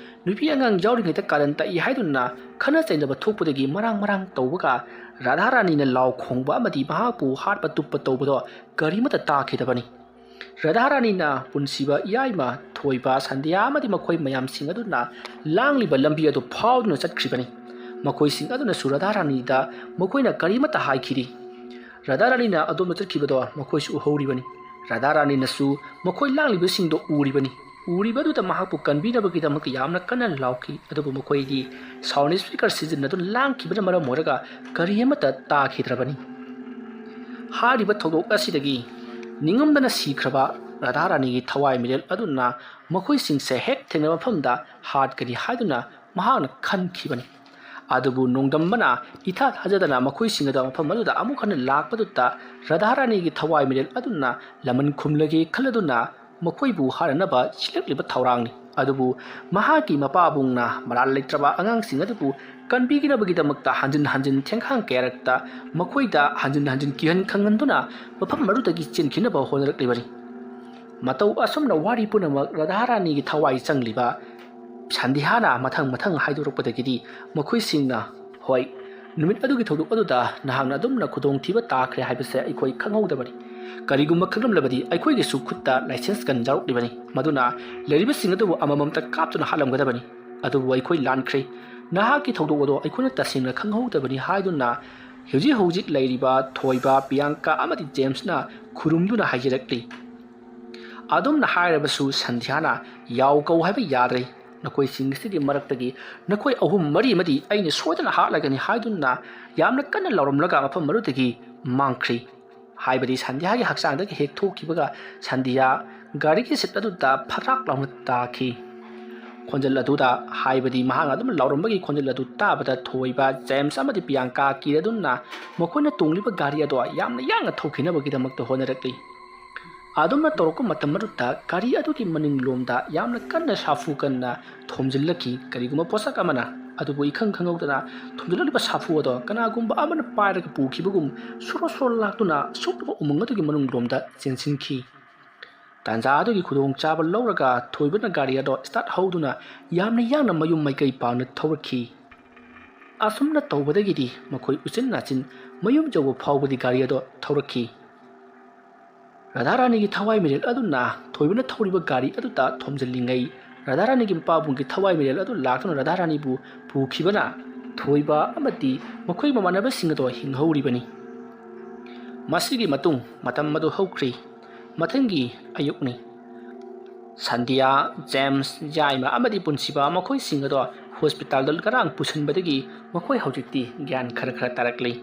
ꯅꯨꯄꯤ ꯑꯉꯥꯡ ꯌꯥꯎꯔꯤꯉꯩꯗ ꯀꯥꯔꯟ ꯇꯛꯏ ꯍꯥꯏꯗꯨꯅ ꯈꯠꯅ ꯆꯩꯅꯕ ꯊꯣꯛꯄꯗꯒꯤ ꯃꯔꯥꯡ ꯃꯔꯥꯡ ꯇꯧꯕꯒ ꯔꯥꯙꯥꯔꯥꯅꯤꯅ ꯂꯥꯎ ꯈꯣꯡꯕ ꯑꯃꯗꯤ ꯃꯍꯥꯛꯄꯨ ꯍꯥꯠꯄ ꯇꯨꯞꯄ ꯇꯧꯕꯗꯣ ꯀꯔꯤꯃꯠꯇ ꯇꯥꯈꯤꯗꯕꯅꯤ꯫ ꯔꯥꯙꯥꯔꯥꯅꯤꯅ ꯄꯨꯟꯁꯤꯕ, ꯌꯥꯏꯃ, ꯊꯣꯏꯕ, ꯁꯟꯙꯤꯌꯥ ꯑꯃꯗꯤ ꯃꯈꯣꯏ ꯃꯌꯥꯝꯁꯤꯡ ꯑꯗꯨꯅ ꯂꯥꯡꯂꯤꯕ ꯂꯝꯕꯤ ꯑꯗꯨ ꯐꯥꯎꯗꯨꯅ ꯆꯠꯈ꯭ꯔꯤꯕꯅꯤ꯫ ꯃꯈꯣꯏꯁꯤꯡ ꯑꯗꯨꯅꯁꯨ ꯔꯥꯙꯥꯔꯥꯅꯤꯗ ꯃꯈꯣꯏꯅ ꯀꯔꯤꯃꯠꯇ ꯍꯥꯏꯈꯤꯗꯦ꯫ ꯔꯥꯙꯥꯔꯥꯅꯤꯅ ꯑꯗꯣꯝꯗ ꯆꯠꯈꯤꯕꯗꯣ ꯃꯈꯣꯏꯁꯨ ꯎꯍꯧꯔꯤꯕꯅꯤ꯫ ꯔꯥꯙꯥꯔꯥꯅꯤꯅꯁꯨ ꯃꯈꯣꯏ ꯂꯥꯡꯂꯤꯕꯁꯤꯡꯗꯣ ꯎꯔꯤꯕꯅꯤ꯫ ꯎꯔꯤꯕꯗꯨꯗ ꯃꯍꯥꯛꯄꯨ ꯀꯟꯕꯤꯅꯕꯒꯤꯗꯃꯛꯇ ꯌꯥꯝꯅ ꯀꯟꯅ ꯂꯥꯎꯈꯤ꯫ ꯑꯗꯨꯕꯨ ꯃꯈꯣꯏꯗꯤ ꯁꯥꯎꯟ ꯁ꯭ꯄꯤꯀꯔ ꯁꯤꯖꯤꯟꯅꯗꯨꯅ ꯂꯥꯡꯈꯤꯕꯅ ꯃꯔꯝ ꯑꯣꯏꯔꯒ ꯀꯔꯤ ꯑꯃꯠꯇ ꯇꯥꯈꯤꯗ꯭ꯔꯕꯅꯤ꯫ ꯍꯥꯏꯔꯤꯕ ꯊꯧꯗꯣꯛ ꯑꯁꯤꯗꯒꯤ ꯅꯤꯡꯉꯝꯗꯅ ꯁꯤꯈ꯭ꯔꯕ ꯔꯥꯙꯥꯔꯥꯅꯤꯒꯤ ꯊꯋꯥꯏ ꯃꯤꯔꯦꯜ ꯑꯗꯨꯅ ꯃꯈꯣꯏꯁꯤꯡꯁꯦ ꯍꯦꯛ ꯊꯦꯡꯅꯕ ꯃꯐꯝꯗ ꯍꯥꯠꯀꯅꯤ ꯍꯥꯏꯗꯨꯅ ꯃꯍꯥꯛꯅ ꯈꯟꯈꯤꯕꯅꯤ꯫ ꯑꯗꯨꯕꯨ ꯅꯣꯡꯗꯝꯕꯅ ꯏꯊꯥ ꯊꯥꯖꯗꯅ ꯃꯈꯣꯏꯁꯤꯡ ꯑꯗꯨ ꯃꯐꯝ ꯑꯗꯨꯗ ꯑꯃꯨꯛ ꯍꯟꯅ ꯂꯥꯛꯄꯗꯨꯗ ꯔꯥꯙꯥꯔꯥꯅꯤꯒꯤ ꯊꯋꯥꯏ ꯃꯤꯔꯦꯜ ꯑꯗꯨꯅ ꯂꯃꯟ ꯈꯨꯝꯂꯒꯦ ꯈꯜꯂꯗꯨꯅ ꯃꯈꯣꯏꯕꯨ ꯍꯥꯠꯅꯅꯕ ꯁꯤꯜꯂꯛꯂꯤꯕ ꯊꯧꯔꯥꯡꯅꯤ꯫ ꯑꯗꯨꯕꯨ ꯃꯍꯥꯛꯀꯤ ꯃꯄꯥꯕꯨꯡꯅ ꯃꯔꯥꯜ ꯂꯩꯇ꯭ꯔꯕ ꯑꯉꯥꯡꯁꯤꯡ ꯑꯗꯨꯕꯨ ꯀꯟꯕꯤꯅꯕꯒꯤꯗꯃꯛꯇ ꯍꯟꯖꯤꯟ ꯍꯟꯖꯤꯟ ꯊꯦꯡꯈꯥꯡ ꯀꯌꯥꯔꯛꯇ ꯃꯈꯣꯏꯗ ꯍꯟꯖꯤꯟ ꯍꯟꯖꯤꯟ ꯀꯤꯍꯟ ꯈꯪꯍꯟꯗꯨꯅ ꯃꯐꯝ ꯑꯗꯨꯗꯒꯤ ꯆꯦꯟꯈꯤꯅꯕ ꯍꯣꯠꯅꯔꯛꯂꯤꯕꯅꯤ꯫ ꯃꯇꯧ ꯑꯁꯨꯝꯅ ꯋꯥꯔꯤ ꯄꯨꯝꯅꯃꯛ ꯔꯥꯙꯥꯔꯥꯅꯤꯒꯤ ꯊꯋꯥꯏ ꯆꯪꯂꯤꯕ ꯁꯟꯙꯤꯌꯥꯅ ꯃꯊꯪ ꯃꯊꯪ ꯍꯥꯏꯗꯣꯔꯛꯄꯗꯒꯤꯗꯤ ꯃꯈꯣꯏꯁꯤꯡꯅ, "ꯍꯣꯏ, ꯅꯨꯃꯤꯠ ꯑꯗꯨꯒꯤ ꯊꯧꯗꯣꯛ ꯑꯗꯨꯗ ꯅꯍꯥꯛꯅ ꯑꯗꯨꯝꯅ ꯈꯨꯗꯣꯡꯊꯤꯕ ꯇꯥꯈ꯭ꯔꯦ ꯍꯥꯏꯕꯁꯦ ꯑꯩꯈꯣꯏ ꯈꯪꯍꯧꯗꯕꯅꯤ꯫ ꯀꯔꯤꯒꯨꯝꯕ ꯈꯪꯂꯝꯂꯕꯗꯤ ꯑꯩꯈꯣꯏꯒꯤꯁꯨ ꯈꯨꯠꯇ ꯂꯥꯏꯁꯦꯟꯁ ꯒꯟ ꯌꯥꯎꯔꯛꯂꯤꯕꯅꯤ꯫ ꯃꯗꯨꯅ ꯂꯩꯔꯤꯕꯁꯤꯡ ꯑꯗꯨꯕꯨ ꯑꯃꯃꯝꯇ ꯀꯥꯞꯇꯨꯅ ꯍꯥꯠꯂꯝꯒꯗꯕꯅꯤ꯫ ꯑꯗꯨꯕꯨ ꯑꯩꯈꯣꯏ ꯂꯥꯟꯈ꯭ꯔꯦ꯫ ꯅꯍꯥꯛꯀꯤ ꯊꯧꯗꯣꯛ ꯑꯗꯣ ꯑꯩꯈꯣꯏꯅ ꯇꯁꯦꯡꯅ ꯈꯪꯍꯧꯗꯕꯅꯤ ꯍꯥꯏꯗꯨꯅ ꯍꯧꯖꯤꯛ ꯍꯧꯖꯤꯛ ꯂꯩꯔꯤꯕ ꯊꯣꯏꯕ, ꯄꯤꯌꯥꯡꯀꯥ ꯑꯃꯗꯤ ꯖꯦꯝꯁꯅ ꯈꯨꯔꯨꯝꯗꯨꯅ ꯍꯥꯏꯖꯔꯛꯂꯤ꯫ ꯑꯗꯨꯝꯅ ꯍꯥꯏꯔꯕꯁꯨ ꯁꯟꯙ꯭ꯌꯥꯅ ꯌꯥꯎ ꯀꯧ ꯍꯥꯏꯕ ꯌꯥꯗ꯭ꯔꯦ꯫ ꯅꯈꯣꯏꯁꯤꯡꯁꯤꯒꯤ ꯃꯔꯛꯇꯒꯤ ꯅꯈꯣꯏ ꯑꯍꯨꯝ ꯃꯔꯤ ꯑꯃꯗꯤ ꯑꯩꯅ ꯁꯣꯏꯗꯅ ꯍꯥꯠꯂꯒꯅꯤ ꯍꯥꯏꯗꯨꯅ ꯌꯥꯝꯅ ꯀꯟꯅ ꯂꯥꯎꯔꯝꯂꯒ ꯃꯐꯝ ꯑꯗꯨꯗꯒꯤ ꯃꯥꯡꯈ꯭ꯔꯤ꯫ ꯍꯥꯏꯕꯗꯤ ꯁꯟꯙ꯭ꯌꯥꯒꯤ ꯍꯛꯆꯥꯡꯗꯒꯤ ꯍꯦꯛ ꯊꯣꯛꯈꯤꯕꯒ ꯁꯟꯙ꯭ꯌꯥ ꯒꯥꯔꯤꯒꯤ ꯁꯤꯠ ꯑꯗꯨꯗ ꯐꯔꯥꯛ ꯂꯥꯎꯅ ꯇꯥꯈꯤ꯫ ꯈꯣꯟꯖꯦꯜ ꯑꯗꯨꯗ, ꯍꯥꯏꯕꯗꯤ ꯃꯍꯥꯛꯅ ꯑꯗꯨꯝ ꯂꯥꯎꯔꯝꯕꯒꯤ ꯈꯣꯟꯖꯦꯜ ꯑꯗꯨ ꯇꯥꯕꯗ ꯊꯣꯏꯕ, ꯖꯦꯝꯁ ꯑꯃꯗꯤ ꯄꯤꯌꯥꯡꯀꯥ ꯀꯤꯔꯗꯨꯅ ꯃꯈꯣꯏꯅ ꯇꯣꯡꯂꯤꯕ ꯒꯥꯔꯤ ꯑꯗꯣ ꯌꯥꯝꯅ ꯌꯥꯡꯅ ꯊꯧꯈꯤꯅꯕꯒꯤꯗꯃꯛꯇ ꯍꯣꯠꯅꯔꯛꯂꯤ꯫ ꯑꯗꯨꯝꯅ ꯇꯧꯔꯛꯄ ꯃꯇꯝ ꯑꯗꯨꯗ ꯒꯥꯔꯤ ꯑꯗꯨꯒꯤ ꯃꯅꯤꯡꯂꯣꯝꯗ ꯌꯥꯝꯅ ꯀꯟꯅ ꯁꯥꯐꯨ ꯀꯟꯅ ꯊꯣꯝꯖꯤꯜꯂꯛꯈꯤ꯫ ꯀꯔꯤꯒꯨꯝꯕ ꯄꯣꯠꯁꯛ ꯑꯃꯅ ꯑꯗꯨꯕꯨ ꯏꯈꯪ ꯈꯪꯍꯧꯗꯅ ꯊꯣꯝꯖꯤꯜꯂꯛꯂꯤꯕ ꯁꯥꯐꯨ ꯑꯗꯣ ꯀꯅꯥꯒꯨꯝꯕ ꯑꯃꯅ ꯄꯥꯏꯔꯒ ꯄꯨꯈꯤꯕꯒꯨꯝ ꯁꯣꯔꯣ ꯁꯣꯔꯣ ꯂꯥꯛꯇꯨꯅ ꯑꯁꯣꯛꯂꯕ ꯎꯃꯪ ꯑꯗꯨꯒꯤ ꯃꯅꯨꯡꯂꯣꯝꯗ ꯆꯦꯟꯁꯤꯟꯈꯤ꯫ ꯇꯥꯟꯖꯥ ꯑꯗꯨꯒꯤ ꯈꯨꯗꯣꯡꯆꯥꯕ ꯂꯧꯔꯒ ꯊꯣꯏꯕꯅ ꯒꯥꯔꯤ ꯑꯗꯣ ꯁ꯭ꯇꯥꯔꯠ ꯍꯧꯗꯨꯅ ꯌꯥꯝꯅ ꯌꯥꯡꯅ ꯃꯌꯨꯝ ꯃꯥꯏꯀꯩ ꯄꯥꯡꯅ ꯊꯧꯔꯛꯈꯤ꯫ ꯑꯁꯨꯝꯅ ꯇꯧꯕꯗꯒꯤꯗꯤ ꯃꯈꯣꯏ ꯎꯆꯤꯟ ꯅꯥꯆꯤꯟ ꯃꯌꯨꯝ ꯌꯧꯕ ꯐꯥꯎꯕꯗꯤ ꯒꯥꯔꯤ ꯑꯗꯣ ꯊꯧꯔꯛꯈꯤ꯫ ꯔꯥꯙꯥꯔꯥꯅꯤꯒꯤ ꯊꯋꯥꯏ ꯃꯤꯔꯦꯜ ꯑꯗꯨꯅ ꯊꯣꯏꯕꯅ ꯊꯧꯔꯤꯕ ꯒꯥꯔꯤ ꯑꯗꯨꯗ ꯊꯣꯝꯖꯤꯜꯂꯤꯉꯩ, ꯔꯥꯙꯥꯔꯥꯅꯤꯒꯤ ꯃꯄꯥꯕꯨꯡꯒꯤ ꯊꯋꯥꯏ ꯃꯤꯔꯦꯜ ꯑꯗꯨ ꯂꯥꯛꯇꯨꯅ ꯔꯥꯙꯥꯔꯥꯅꯤꯕꯨ ꯄꯨꯈꯤꯕꯅ ꯊꯣꯏꯕ ꯑꯃꯗꯤ ꯃꯈꯣꯏ ꯃꯃꯥꯟꯅꯕꯁꯤꯡ ꯑꯗꯣ ꯍꯤꯡꯍꯧꯔꯤꯕꯅꯤ꯫ ꯃꯁꯤꯒꯤ ꯃꯇꯨꯡ ꯃꯇꯝ ꯑꯗꯨ ꯍꯧꯈ꯭ꯔꯤ꯫ ꯃꯊꯪꯒꯤ ꯑꯌꯨꯛꯅꯤ꯫ ꯁꯟꯙ꯭ꯌꯥ, ꯖꯦꯝꯁ, ꯌꯥꯏꯃ ꯑꯃꯗꯤ ꯄꯨꯟꯁꯤꯕ ꯃꯈꯣꯏꯁꯤꯡ ꯑꯗꯣ ꯍꯣꯁꯄꯤꯇꯥꯜꯗ ꯉꯔꯥꯡ ꯄꯨꯁꯤꯟꯕꯗꯒꯤ ꯃꯈꯣꯏ ꯍꯧꯖꯤꯛꯇꯤ ꯒ꯭ꯌꯥꯟ ꯈꯔ ꯈꯔ ꯇꯥꯔꯛꯂꯤ꯫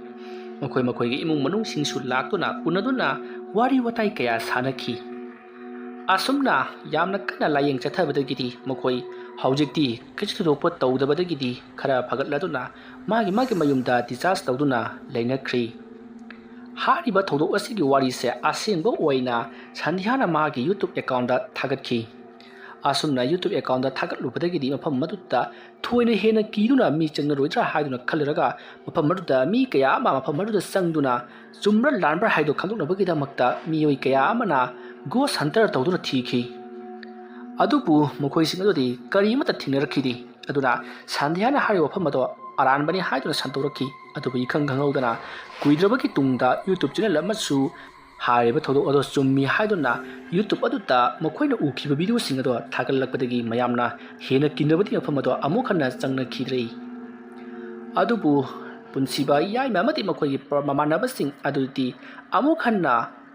ꯃꯈꯣꯏ ꯃꯈꯣꯏꯒꯤ ꯏꯃꯨꯡ ꯃꯅꯨꯡꯁꯤꯡꯁꯨ ꯂꯥꯛꯇꯨꯅ ꯎꯅꯗꯨꯅ ꯋꯥꯔꯤ ꯋꯥꯇꯥꯏ ꯀꯌꯥ ꯁꯥꯟꯅꯈꯤ꯫ ꯑꯁꯨꯝꯅ ꯌꯥꯝꯅ ꯀꯟꯅ ꯂꯥꯌꯦꯡ ꯆꯠꯊꯕꯗꯒꯤꯗꯤ ꯃꯈꯣꯏ ꯍꯧꯖꯤꯛꯇꯤ ꯀꯩꯁꯨ ꯊꯣꯏꯗꯣꯛꯄ ꯇꯧꯗꯕꯗꯒꯤꯗꯤ ꯈꯔ ꯐꯒꯠꯂꯗꯨꯅ ꯃꯥꯒꯤ ꯃꯥꯒꯤ ꯃꯌꯨꯝꯗ discharge ꯇꯧꯗꯨꯅ ꯂꯩꯅꯈ꯭ꯔꯤ꯫ ꯍꯥꯏꯔꯤꯕ ꯊꯧꯗꯣꯛ ꯑꯁꯤꯒꯤ ꯋꯥꯔꯤꯁꯦ ꯑꯁꯦꯡꯕ ꯑꯣꯏꯅ ꯁꯟꯙ꯭ꯌꯥꯅ ꯃꯥꯒꯤ YouTube account ꯊꯥꯒꯠꯈꯤ꯫ ꯑꯁꯨꯝꯅ YouTube account ꯊꯥꯒꯠꯂꯨꯕꯗꯒꯤꯗꯤ ꯃꯐꯝ ꯑꯗꯨꯗ ꯊꯣꯏꯅ ꯍꯦꯟꯅ ꯀꯤꯗꯨꯅ ꯃꯤ ꯆꯪꯅꯔꯣꯏꯗ꯭ꯔꯥ ꯍꯥꯏꯗꯨꯅ ꯈꯜꯂꯨꯔꯒ ꯃꯐꯝ ꯑꯗꯨꯗ ꯃꯤ ꯀꯌꯥ ꯑꯃ ꯃꯐꯝ ꯑꯗꯨꯗ ꯆꯪꯗꯨꯅ ꯆꯨꯝꯕ꯭ꯔꯥ ꯂꯥꯟꯕ꯭ꯔꯥ ꯍꯥꯏꯗꯨ ꯈꯪꯗꯣꯛꯅꯕꯒꯤꯗꯃꯛꯇ ꯃꯤꯑꯣꯏ ꯀꯌꯥ ꯑꯃꯅ ghost hunter ꯇꯧꯗꯨꯅ ꯊꯤꯈꯤ꯫ ꯑꯗꯨꯕꯨ ꯃꯈꯣꯏꯁꯤꯡ ꯑꯗꯨꯗꯤ ꯀꯔꯤ ꯑꯃꯠꯇ ꯊꯦꯡꯅꯔꯛꯈꯤꯗꯦ꯫ ꯑꯗꯨꯅ ꯁꯟꯙ꯭ꯌꯥꯅ ꯍꯥꯏꯔꯤꯕ ꯋꯥꯐꯝ ꯑꯗꯣ ꯑꯔꯥꯟꯕꯅꯤ ꯍꯥꯏꯗꯨꯅ ꯁꯟꯗꯣꯔꯛꯈꯤ꯫ ꯑꯗꯨꯕꯨ ꯏꯈꯪ ꯈꯪꯍꯧꯗꯅ ꯀꯨꯏꯗ꯭ꯔꯕꯒꯤ ꯇꯨꯡꯗ YouTube channel ꯑꯃꯁꯨ ꯍꯥꯏꯔꯤꯕ ꯊꯧꯗꯣꯛ ꯑꯗꯣ ꯆꯨꯝꯃꯤ ꯍꯥꯏꯗꯨꯅ YouTube ꯑꯗꯨꯗ ꯃꯈꯣꯏꯅ ꯎꯈꯤꯕ videoꯁꯤꯡ ꯑꯗꯣ ꯊꯥꯒꯠꯂꯛꯄꯗꯒꯤ ꯃꯌꯥꯝꯅ ꯍꯦꯟꯅ ꯀꯤꯅꯕꯗꯤ ꯃꯐꯝ ꯑꯗꯣ ꯑꯃꯨꯛ ꯍꯟꯅ ꯆꯪꯅꯈꯤꯗ꯭ꯔꯦ꯫ ꯑꯗꯨꯕꯨ ꯄꯨꯟꯁꯤꯕ ꯌꯥꯏꯃ ꯑꯃꯗꯤ ꯃꯈꯣꯏꯒꯤ ꯃꯃꯥꯟꯅꯕꯁꯤꯡ ꯑꯗꯨꯗꯤ ꯑꯃꯨꯛ ꯍꯟꯅ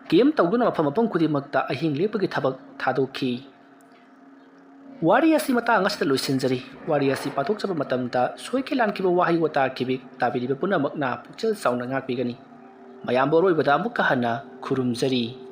camp ꯇꯧꯗꯨꯅ ꯃꯐꯝ ꯃꯐꯝ ꯈꯨꯗꯤꯡꯃꯛꯇ ꯑꯍꯤꯡ ꯂꯦꯛꯄꯒꯤ ꯊꯕꯛ ꯊꯥꯗꯣꯛꯈꯤ꯫ ꯋꯥꯔꯤ ꯑꯁꯤ ꯃꯇꯥꯡ ꯑꯁꯤꯗ ꯂꯣꯏꯁꯤꯟꯖꯔꯤ꯫ ꯋꯥꯔꯤ ꯑꯁꯤ ꯄꯥꯊꯣꯛꯆꯕ ꯃꯇꯝꯗ ꯁꯣꯏꯈꯤ ꯂꯥꯟꯈꯤꯕ ꯋꯥꯍꯩ ꯋꯥꯇꯥ ꯈꯤꯕꯤꯛ ꯇꯥꯕꯤꯔꯤꯕ ꯄꯨꯝꯅꯃꯛꯅ ꯄꯨꯛꯆꯦꯜ ꯆꯥꯎꯅ ꯉꯥꯛꯄꯤꯒꯅꯤ꯫ ꯃꯌꯥꯝꯕꯨ ꯑꯔꯣꯏꯕꯗ ꯑꯃꯨꯛꯀ ꯍꯟꯅ ꯈꯨꯔꯨꯝꯖꯔꯤ꯫